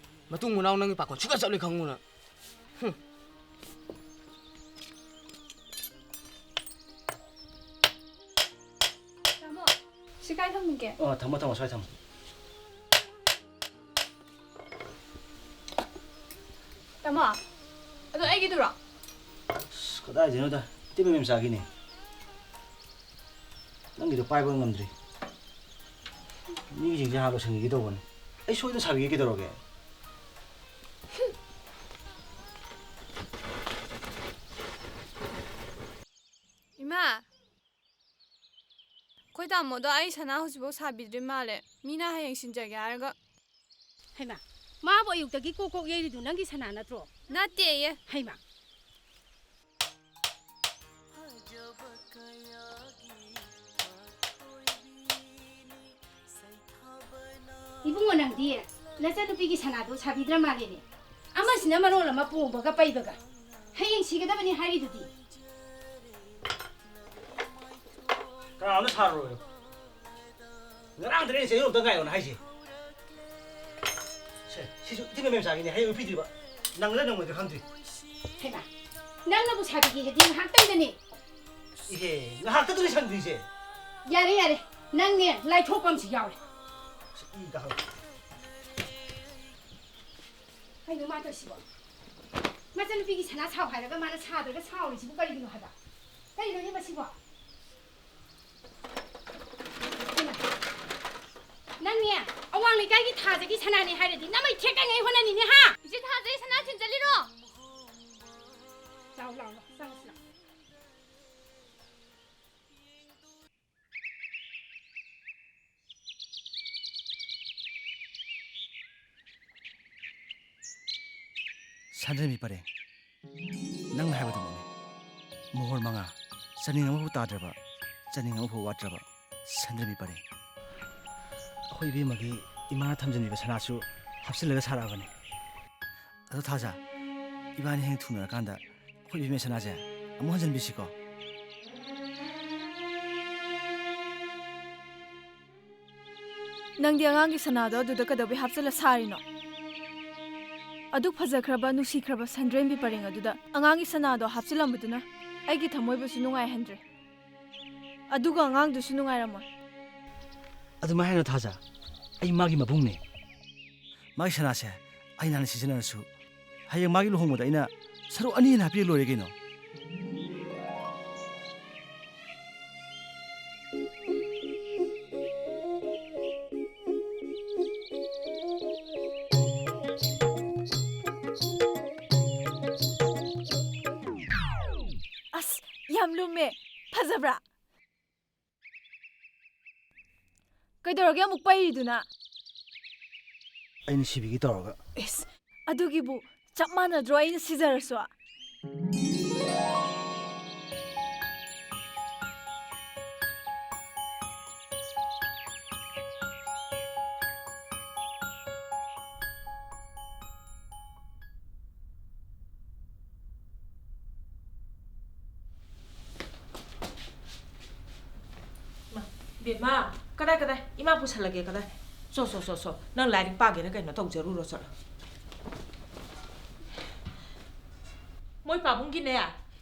ꯃꯇꯨꯡ ꯃꯅꯥꯎ ꯅꯪꯒꯤ ꯄꯥꯈꯣꯜ ꯁꯨꯡꯆꯠ ꯆꯠꯂꯣꯏ ꯈꯪꯉꯨ ꯅꯪ꯫ ꯍꯨꯝ꯫ ꯇꯥꯃꯣ, ꯁꯤ ꯀꯥꯏ ꯊꯝꯃꯨꯒꯦ? ꯑꯣ, ꯊꯝꯃꯣ, ꯊꯝꯃꯣ, ꯁ꯭ꯋꯥꯏ ꯊꯝꯃꯣ꯫ ꯇꯥꯃꯣ, ꯑꯗꯣ ꯑꯩꯒꯤꯗꯨꯔꯣ? ꯑꯁ, ꯀꯗꯥꯏꯗꯩꯅꯣꯗ, ꯏꯇꯩꯃ ꯃꯦꯝꯆꯥꯒꯤꯅꯦ꯫ ꯅꯪꯒꯤꯗꯣ ꯄꯥꯏꯕ ꯉꯝꯗ꯭ꯔꯤ꯫ ꯃꯤꯒꯤꯁꯤꯡꯁꯦ ꯍꯥꯟꯅ ꯂꯣꯏꯁꯤꯟꯈꯤꯒꯦ ꯇꯧꯕꯅꯤ꯫ ꯑꯩ ꯁꯣꯏꯗꯅ ꯁꯥꯕꯤꯒꯦ, ꯀꯩꯗꯧꯔꯒꯦ? ꯏꯃꯥ, ꯑꯩꯈꯣꯏ ꯇꯥꯃꯣꯗꯣ ꯑꯩ ꯁꯅꯥ ꯍꯧꯖꯤꯛꯐꯥꯎ ꯁꯥꯕꯤꯗ꯭ꯔꯤ ꯃꯥꯜꯂꯦ꯫ ꯃꯤꯅ ꯍꯌꯦꯡ ꯁꯤꯟꯖꯒꯦ ꯍꯥꯏꯔꯒ꯫ ꯍꯩꯃꯥ, ꯃꯥꯕꯨ ꯑꯌꯨꯛꯇꯒꯤ ꯀꯣꯛ ꯀꯣꯛ ꯌꯩꯔꯤꯗꯨ ꯅꯪꯒꯤ ꯁꯅꯥ ꯅꯠꯇ꯭ꯔꯣ? ꯅꯠꯇꯦꯌꯦ꯫ ꯍꯩꯃꯥ꯫ ꯏꯕꯨꯡꯉꯣ, ꯅꯪꯗꯤ ꯅꯆꯟꯅꯨꯄꯤꯒꯤ ꯁꯅꯥꯗꯨ ꯁꯥꯕꯤꯗ꯭ꯔ ꯃꯥꯜꯂꯦꯅꯦ꯫ ꯑꯃꯁꯤꯅ ꯃꯔꯣꯜ ꯑꯃ ꯄꯣꯡꯕꯒ ꯄꯩꯕꯒ꯫ ꯍꯌꯦꯡ ꯁꯤꯒꯗꯕꯅꯤ ꯍꯥꯏꯔꯤꯗꯨꯗꯤ꯫ ꯀꯅꯥꯅꯣ ꯁꯥꯔꯨꯔꯣꯏ? ꯉꯔꯥꯡꯗꯅꯦ ꯑꯩꯅ ꯆꯌꯣꯜ ꯑꯝꯇ ꯉꯥꯏꯌꯣꯅ ꯍꯥꯏꯁꯦ꯫ ꯁꯦ, ꯁꯤꯁꯨ ꯏꯇꯩꯃ ꯃꯦꯝꯆꯥꯒꯤꯅꯦ, ꯍꯌꯦꯡ ꯄꯤꯗꯣꯏꯕ꯫ ꯅꯪꯂ ꯅꯪꯉꯣꯏꯗ꯭ꯔ ꯈꯪꯗ꯭ꯔꯤ꯫ ꯍꯩꯃꯥ, ꯅꯪꯅꯕꯨ ꯁꯥꯕꯤꯒꯦ ꯍꯥꯏꯗꯤ ꯉꯥꯏꯍꯥꯛꯇꯪꯗꯅꯦ꯫ ꯏꯍꯦ, ꯉꯥꯏꯍꯥꯛꯇꯗꯅꯦ ꯁꯪꯗ꯭ꯔꯤꯁꯦ꯫ ꯌꯥꯔꯦ, ꯌꯥꯔꯦ, ꯅꯪꯅꯦ ꯂꯥꯏꯊꯣꯛꯄ ꯑꯃꯁꯨ ꯌꯥꯎꯔꯦ꯫ ꯁꯤ ꯏ ꯀꯥꯍꯜꯂꯣ꯫ ꯀꯩꯅꯣ ꯃꯥ ꯇꯧꯔꯤꯁꯤꯕꯣ? ꯃꯆꯟꯅꯨꯄꯤꯒꯤ ꯁꯅꯥ ꯁꯥꯎ ꯍꯥꯏꯔꯒ ꯃꯥꯅ ꯁꯥꯗ꯭ꯔꯒ ꯁꯥꯎꯔꯤꯁꯤꯕꯨ ꯀꯔꯤꯒꯤꯅꯣ ꯍꯥꯏꯕ? ꯀꯔꯤꯅꯣꯅꯦ ꯃꯁꯤꯕꯣ? ꯏꯃꯥ, ꯅꯪꯅꯦ ꯑꯋꯥꯡ ꯂꯩꯀꯥꯏꯒꯤ ꯊꯥꯖꯒꯤ ꯁꯅꯥꯅꯦ ꯍꯥꯏꯔꯗꯤ ꯅꯃꯩ ꯊꯦꯛꯀꯉꯩ ꯍꯣꯠꯅꯅꯤꯅꯦ, ꯍꯥ? ꯏꯆꯦ ꯊꯥꯖꯩ ꯁꯅꯥ ꯊꯤꯟ ꯆꯠꯂꯤꯔꯣ? ꯂꯥꯎ, ꯂꯥꯎ, ꯂꯥꯎ, ꯆꯪꯉꯁꯤ ꯂꯥꯎ꯫ ꯁꯟꯗ꯭ꯔꯦꯝꯕꯤ ꯄꯔꯦꯡ, ꯅꯪꯅ ꯍꯥꯏꯕꯗꯨꯃꯛꯅꯤ꯫ ꯃꯣꯍꯣꯔ ꯃꯉꯥ, ꯆꯥꯅꯤꯡ ꯑꯃꯐꯥꯎ ꯇꯥꯗ꯭ꯔꯕ, ꯆꯥꯅꯤꯡ ꯑꯃꯐꯥꯎ ꯋꯥꯠꯇ꯭ꯔꯕ ꯁꯟꯗ꯭ꯔꯦꯝꯕꯤ ꯄꯔꯦꯡ꯫ ꯑꯩꯈꯣꯏ ꯏꯕꯦꯝꯃꯒꯤ ꯏꯃꯥꯅ ꯊꯝꯖꯤꯟꯕꯤꯕ ꯁꯅꯥꯁꯨ ꯍꯥꯞꯆꯤꯜꯂꯒ ꯁꯥꯔꯛꯑꯕꯅꯤ꯫ ꯑꯗꯣ ꯊꯥꯖ, ꯏꯕꯥꯅꯤ ꯍꯌꯦꯡ ꯊꯨꯡꯅꯔꯀꯥꯟꯗ ꯑꯩꯈꯣꯏ ꯏꯕꯦꯝꯃ ꯁꯅꯥꯁꯦ ꯑꯃꯨꯛ ꯍꯟꯖꯤꯟꯕꯤꯁꯤꯀꯣ꯫ ꯅꯪꯗꯤ ꯑꯉꯥꯡꯒꯤ ꯁꯅꯥꯗꯣ ꯑꯗꯨꯗ ꯀꯩꯗꯧꯕꯩ ꯍꯥꯞꯆꯤꯜꯂ ꯁꯥꯔꯤꯅꯣ? ꯑꯗꯨꯛ ꯐꯖꯈ꯭ꯔꯕ, ꯅꯨꯡꯁꯤꯈ꯭ꯔꯕ ꯁꯟꯗ꯭ꯔꯦꯝꯕꯤ ꯄꯔꯦꯡ ꯑꯗꯨꯗ ꯑꯉꯥꯡꯒꯤ ꯁꯅꯥꯗꯣ ꯍꯥꯞꯆꯤꯜꯂꯝꯕꯗꯨꯅ ꯑꯩꯒꯤ ꯊꯃꯣꯏꯕꯨꯁꯨ ꯅꯨꯡꯉꯥꯏꯍꯟꯗ꯭ꯔꯦ, ꯑꯗꯨꯒ ꯑꯉꯥꯡꯗꯨꯁꯨ ꯅꯨꯡꯉꯥꯏꯔꯝꯃꯣꯏ꯫ ꯑꯗꯨꯃꯥꯏ ꯍꯥꯏꯅꯣ ꯊꯥꯖ, ꯑꯩ ꯃꯥꯒꯤ ꯃꯕꯨꯡꯅꯦ꯫ ꯃꯥꯒꯤ ꯁꯅꯥꯁꯦ ꯑꯩꯅ ꯍꯥꯟꯅ ꯁꯤꯖꯤꯟꯅꯔꯁꯨ, ꯍꯌꯦꯡ ꯃꯥꯒꯤ ꯂꯨꯍꯣꯡꯕꯗ ꯑꯩꯅ ꯁꯔꯨꯛ ꯑꯅꯤ ꯍꯦꯟꯅ ꯍꯥꯞꯄꯤꯔ ꯂꯣꯏꯔꯦ ꯀꯩꯅꯣ꯫ ꯑꯁ, ꯌꯥꯝ ꯂꯨꯝꯃꯦ꯫ ꯐꯖꯕ꯭ꯔꯥ? ꯀꯩꯗꯧꯔꯒꯦ ꯑꯃꯨꯛ ꯄꯩꯔꯤꯗꯨꯅ? ꯑꯩꯅ ꯁꯤꯕꯤꯒꯦ ꯇꯧꯔꯒ꯫ ꯏꯁ, ꯑꯗꯨꯒꯤꯕꯨ ꯆꯞ ꯃꯥꯟꯅꯗ꯭ꯔꯣ ꯑꯩꯅ ꯁꯤꯖꯔꯁꯨ? ꯃꯥ, ꯕꯦꯝꯃ, ꯀꯗꯥꯏ, ꯀꯗꯥꯏ? ꯏꯃꯥ ꯄꯨꯁꯜꯂꯒꯦ, ꯀꯗꯥꯏ? ꯁꯣ, ꯁꯣ, ꯁꯣ, ꯁꯣ꯫ ꯅꯪ ꯂꯥꯏꯔꯤꯛ ꯄꯥꯒꯦꯔꯥ ꯀꯩꯅꯣ ꯇꯧꯖꯔꯨꯔꯣ, ꯆꯠꯂꯣ꯫ ꯃꯣꯏ ꯄꯥꯕꯨꯡꯒꯤꯅꯦ,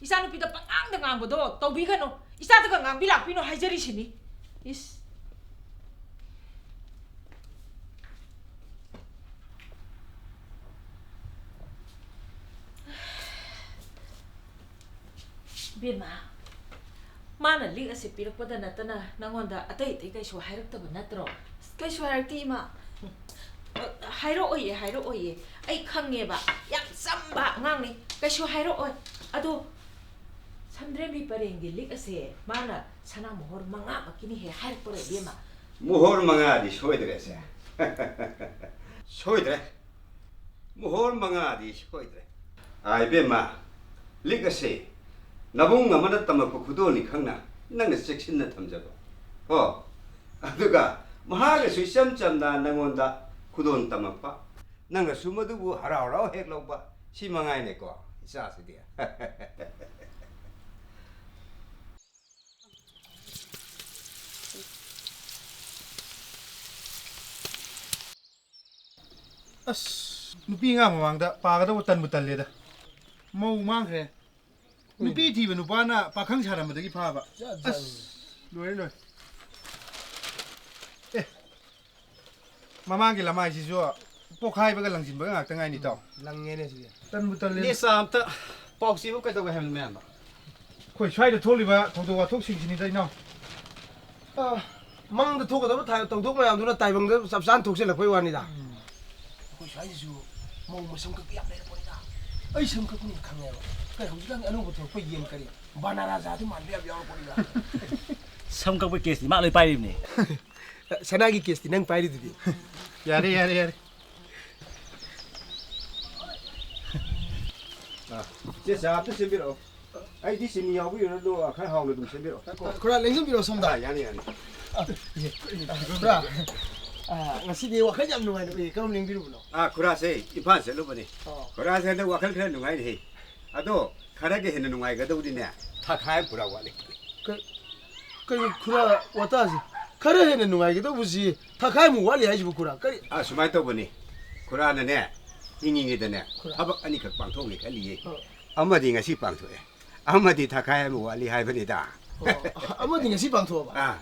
ꯏꯆꯥꯅꯨꯄꯤꯗ ꯄꯉꯥꯡꯗ ꯉꯥꯡꯕꯗꯣ ꯇꯧꯕꯤꯒꯅꯨ꯫ ꯏꯆꯥꯗꯒ ꯉꯥꯡꯕꯤ ꯂꯥꯛꯄꯤꯅꯣ ꯍꯥꯏꯖꯔꯤꯁꯤꯅꯤ꯫ ꯏꯁ꯫ ꯕꯦꯝꯃ, ꯃꯥꯅ ꯂꯤꯛ ꯑꯁꯤ ꯄꯤꯔꯛꯄꯗ ꯅꯠꯇꯅ ꯅꯪꯉꯣꯟꯗ ꯑꯇꯩ ꯑꯇꯩ ꯀꯩꯁꯨ ꯍꯥꯏꯔꯛꯇꯕ ꯅꯠꯇ꯭ꯔꯣ? ꯀꯩꯁꯨ ꯍꯥꯏꯔꯛꯇꯦ, ꯏꯃꯥ꯫ ꯍꯥꯏꯔꯛꯑꯣꯏꯌꯦ, ꯍꯥꯏꯔꯛꯑꯣꯏꯌꯦ꯫ ꯑꯩ ꯈꯪꯉꯦꯕ, ꯌꯥꯝ ꯆꯝꯕ ꯑꯉꯥꯡꯅꯤ, ꯀꯩꯁꯨ ꯍꯥꯏꯔꯛꯑꯣꯏ꯫ ꯑꯗꯣ ꯁꯟꯗ꯭ꯔꯦꯝꯕꯤ ꯄꯔꯦꯡꯒꯤ ꯂꯤꯛ ꯑꯁꯦ ꯃꯥꯅ ꯁꯅꯥ ꯃꯣꯍꯣꯔ ꯃꯉꯥꯃꯛꯀꯤꯅꯤ ꯍꯦꯛ ꯍꯥꯏꯔꯛꯄꯔꯣ, ꯏꯕꯦꯝꯃ? ꯃꯣꯍꯣꯔ ꯃꯉꯥꯗꯤ ꯁꯣꯏꯗ꯭ꯔꯦ, ꯁꯦ꯫ ꯁꯣꯏꯗ꯭ꯔꯦ꯫ ꯃꯣꯍꯣꯔ ꯃꯉꯥꯗꯤ ꯁꯣꯏꯗ꯭ꯔꯦ꯫ ꯑꯥ, ꯏꯕꯦꯝꯃ, ꯂꯤꯛ ꯑꯁꯦ ꯅꯕꯨꯡ ꯑꯃꯅ ꯇꯝꯃꯛꯄ ꯈꯨꯗꯣꯜꯅꯤ ꯈꯪꯅ ꯅꯪꯅ ꯆꯦꯛꯁꯤꯟꯅ ꯊꯝꯖꯕ꯫ ꯀꯣ? ꯑꯗꯨꯒ ꯃꯍꯥꯛꯅꯁꯨ ꯏꯆꯝ ꯆꯝꯅ ꯅꯪꯉꯣꯟꯗ ꯈꯨꯗꯣꯜ ꯇꯝꯃꯛꯄ꯫ ꯅꯪꯅꯁꯨ ꯃꯗꯨꯕꯨ ꯍꯔꯥꯎ ꯍꯔꯥꯎ ꯍꯦꯛ ꯂꯧꯕ꯫ ꯁꯤ ꯃꯉꯥꯏꯅꯦꯀꯣ, ꯏꯆꯥꯁꯤꯗꯤ꯫ ꯑꯁ, ꯅꯨꯄꯤ ꯑꯉꯥꯡ ꯃꯃꯥꯡꯗ ꯄꯥꯒꯗꯧꯕ ꯇꯟꯕꯨ ꯇꯜꯂꯦꯗ꯫ ꯃꯧ ꯃꯥꯡꯈ꯭ꯔꯦ꯫ ꯅꯨꯄꯤ ꯊꯤꯕ ꯅꯨꯄꯥꯅ ꯄꯥꯈꯪ ꯁꯥꯔꯝꯕꯗꯒꯤ ꯐꯥꯕ꯫ ꯖꯥꯠ ꯖꯥꯠꯅꯤ꯫ ꯑꯁ, ꯂꯣꯏꯔꯦ, ꯂꯣꯏꯔꯦ꯫ ꯑꯦ, ꯃꯃꯥꯡꯒꯤ ꯂꯃꯥꯏꯁꯤꯁꯨ ꯄꯣꯛꯈꯥꯏꯕꯒ ꯂꯪꯁꯤꯟꯕꯒ ꯉꯥꯛꯇ ꯉꯥꯏꯅꯤ, ꯏꯇꯥꯎ꯫ ꯂꯪꯉꯦꯅꯦ ꯁꯤꯗꯤ꯫ ꯇꯟꯕꯨ ꯇꯜꯂꯦ꯫ ꯏꯅꯦꯆꯥ ꯑꯝꯇ ꯄꯥꯎ ꯆꯦꯕꯨ ꯀꯩꯗꯧꯒꯦ ꯍꯥꯏꯕꯅꯣ, ꯃꯌꯥꯝꯕ? ꯑꯩꯈꯣꯏ ꯁ꯭ꯋꯥꯏꯗ ꯊꯣꯛꯂꯤꯕ ꯊꯧꯗꯣꯛ ꯋꯥꯊꯣꯛꯁꯤꯡꯁꯤꯅꯤꯗ, ꯏꯅꯥꯎ꯫ ꯑ, ꯃꯪꯗ ꯊꯣꯛꯀꯗꯕ ꯊ-, ꯊꯧꯗꯣꯛ ꯃꯌꯥꯝꯗꯨꯅ ꯇꯥꯏꯕꯪꯗ ꯆꯞ ꯆꯥꯅ ꯊꯣꯛꯆꯜꯂꯛꯄꯩ ꯋꯥꯅꯤꯗ꯫ ꯎꯝ꯫ ꯑꯩꯈꯣꯏ ꯁ꯭ꯋꯥꯏꯗꯁꯨ ꯃꯧ ꯃꯁꯝ ꯀꯛꯄ ꯌꯥꯝ ꯂꯩꯔꯄꯣꯠꯅꯤꯗ꯫ ꯑꯩ ꯁꯝ ꯀꯛꯄꯅꯤꯅ ꯈꯪꯉꯦꯕ꯫ ꯀꯩ, ꯍꯧꯖꯤꯛꯀꯥꯟꯒꯤ ꯑꯅꯧꯕ ꯊꯣꯛꯂꯛꯄ ꯌꯦꯟ ꯀꯔꯤ? ꯕꯅꯥꯔꯥꯖꯥꯗꯨ ꯃꯥꯟꯕ ꯌꯥꯝ ꯌꯥꯎꯔꯛꯄꯅꯤꯗ꯫ ꯁꯝ ꯀꯛꯄ ꯀꯦꯁꯇꯤ ꯃꯥ ꯂꯣꯏ ꯄꯥꯏꯔꯤꯕꯅꯦ꯫ ꯁꯅꯥꯒꯤ ꯀꯦꯁꯇꯤ ꯅꯪ ꯄꯥꯏꯔꯤꯗꯨꯗꯤ꯫ ꯌꯥꯔꯦ, ꯌꯥꯔꯦ, ꯌꯥꯔꯦ꯫ ꯑ, ꯏꯆꯦ, ꯆꯥ ꯑꯝꯇ ꯁꯦꯝꯕꯤꯔꯛꯑꯣ꯫ ꯑꯩꯗꯤ ꯆꯤꯅꯤ ꯌꯥꯎꯕꯤꯔꯨꯔꯅꯨ, ꯈꯔ ꯍꯥꯎꯅ ꯑꯗꯨꯝ ꯁꯦꯝꯕꯤꯔꯛꯑꯣ꯫ ꯈꯨꯔꯥ, ꯂꯦꯡꯖꯟꯕꯤꯔꯛꯑꯣ ꯁꯣꯝꯗ꯫ ꯑ, ꯌꯥꯅꯤ, ꯌꯥꯅꯤ꯫ ꯑ, ꯈꯨꯔꯥ, ꯑ, ꯉꯁꯤꯗꯤ ꯋꯥꯈꯜ ꯌꯥꯝ ꯅꯨꯡꯉꯥꯏꯅ ꯎꯏ꯫ ꯀꯔꯝ ꯂꯦꯡꯕꯤꯔꯨꯕꯅꯣ? ꯑ, ꯈꯨꯔꯥꯁꯦ ꯏꯝꯐꯥꯜ ꯆꯠꯂꯨꯕꯅꯤ꯫ ꯑꯣ꯫ ꯈꯨꯔꯥꯁꯦ ꯍꯟꯗꯛ ꯋꯥꯈꯜ ꯈꯔ ꯅꯨꯡꯉꯥꯏꯔꯦꯍꯦ꯫ ꯑꯗꯣ ꯈꯔꯒ ꯍꯦꯟꯅ ꯅꯨꯡꯉꯥꯏꯒꯗꯧꯗꯤꯅꯦ, ꯊꯥꯈꯥꯏ ꯑꯃ ꯄꯨꯔꯥ ꯋꯥꯠꯂꯤ꯫ ꯀ-, ꯀꯩꯅꯣ ꯈꯨꯔꯥ, ꯋꯥꯇꯥꯁꯤ ꯈꯔ ꯍꯦꯟꯅ ꯅꯨꯡꯉꯥꯏꯒꯗꯧꯕꯁꯤ ꯊꯥꯈꯥꯏꯃꯨꯛ ꯋꯥꯠꯂꯤ ꯍꯥꯏꯁꯤꯕꯨ ꯈꯨꯔꯥ? ꯀꯔꯤ? ꯑ, ꯁꯨꯃꯥꯏꯅ ꯇꯧꯕꯅꯤ, ꯈꯨꯔꯥꯅꯅꯦ, ꯍꯤꯡꯉꯤꯉꯩꯗꯅꯦ, ꯈꯨꯔꯥ꯫ ꯊꯕꯛ ꯑꯅꯤꯈꯛ ꯄꯥꯡꯊꯣꯛꯅꯤ ꯈꯜꯂꯤꯌꯦ꯫ ꯑ꯫ ꯑꯃꯗꯤ ꯉꯁꯤ ꯄꯥꯡꯊꯣꯛꯑꯦ, ꯑꯃꯗꯤ ꯊꯥꯈꯥꯏ ꯑꯃ ꯋꯥꯠꯂꯤ ꯍꯥꯏꯕꯅꯤꯗ꯫ ꯑꯣ, ꯑꯃꯗꯤ ꯉꯁꯤ ꯄꯥꯡꯊꯣꯛꯑꯕ? ꯑꯥ꯫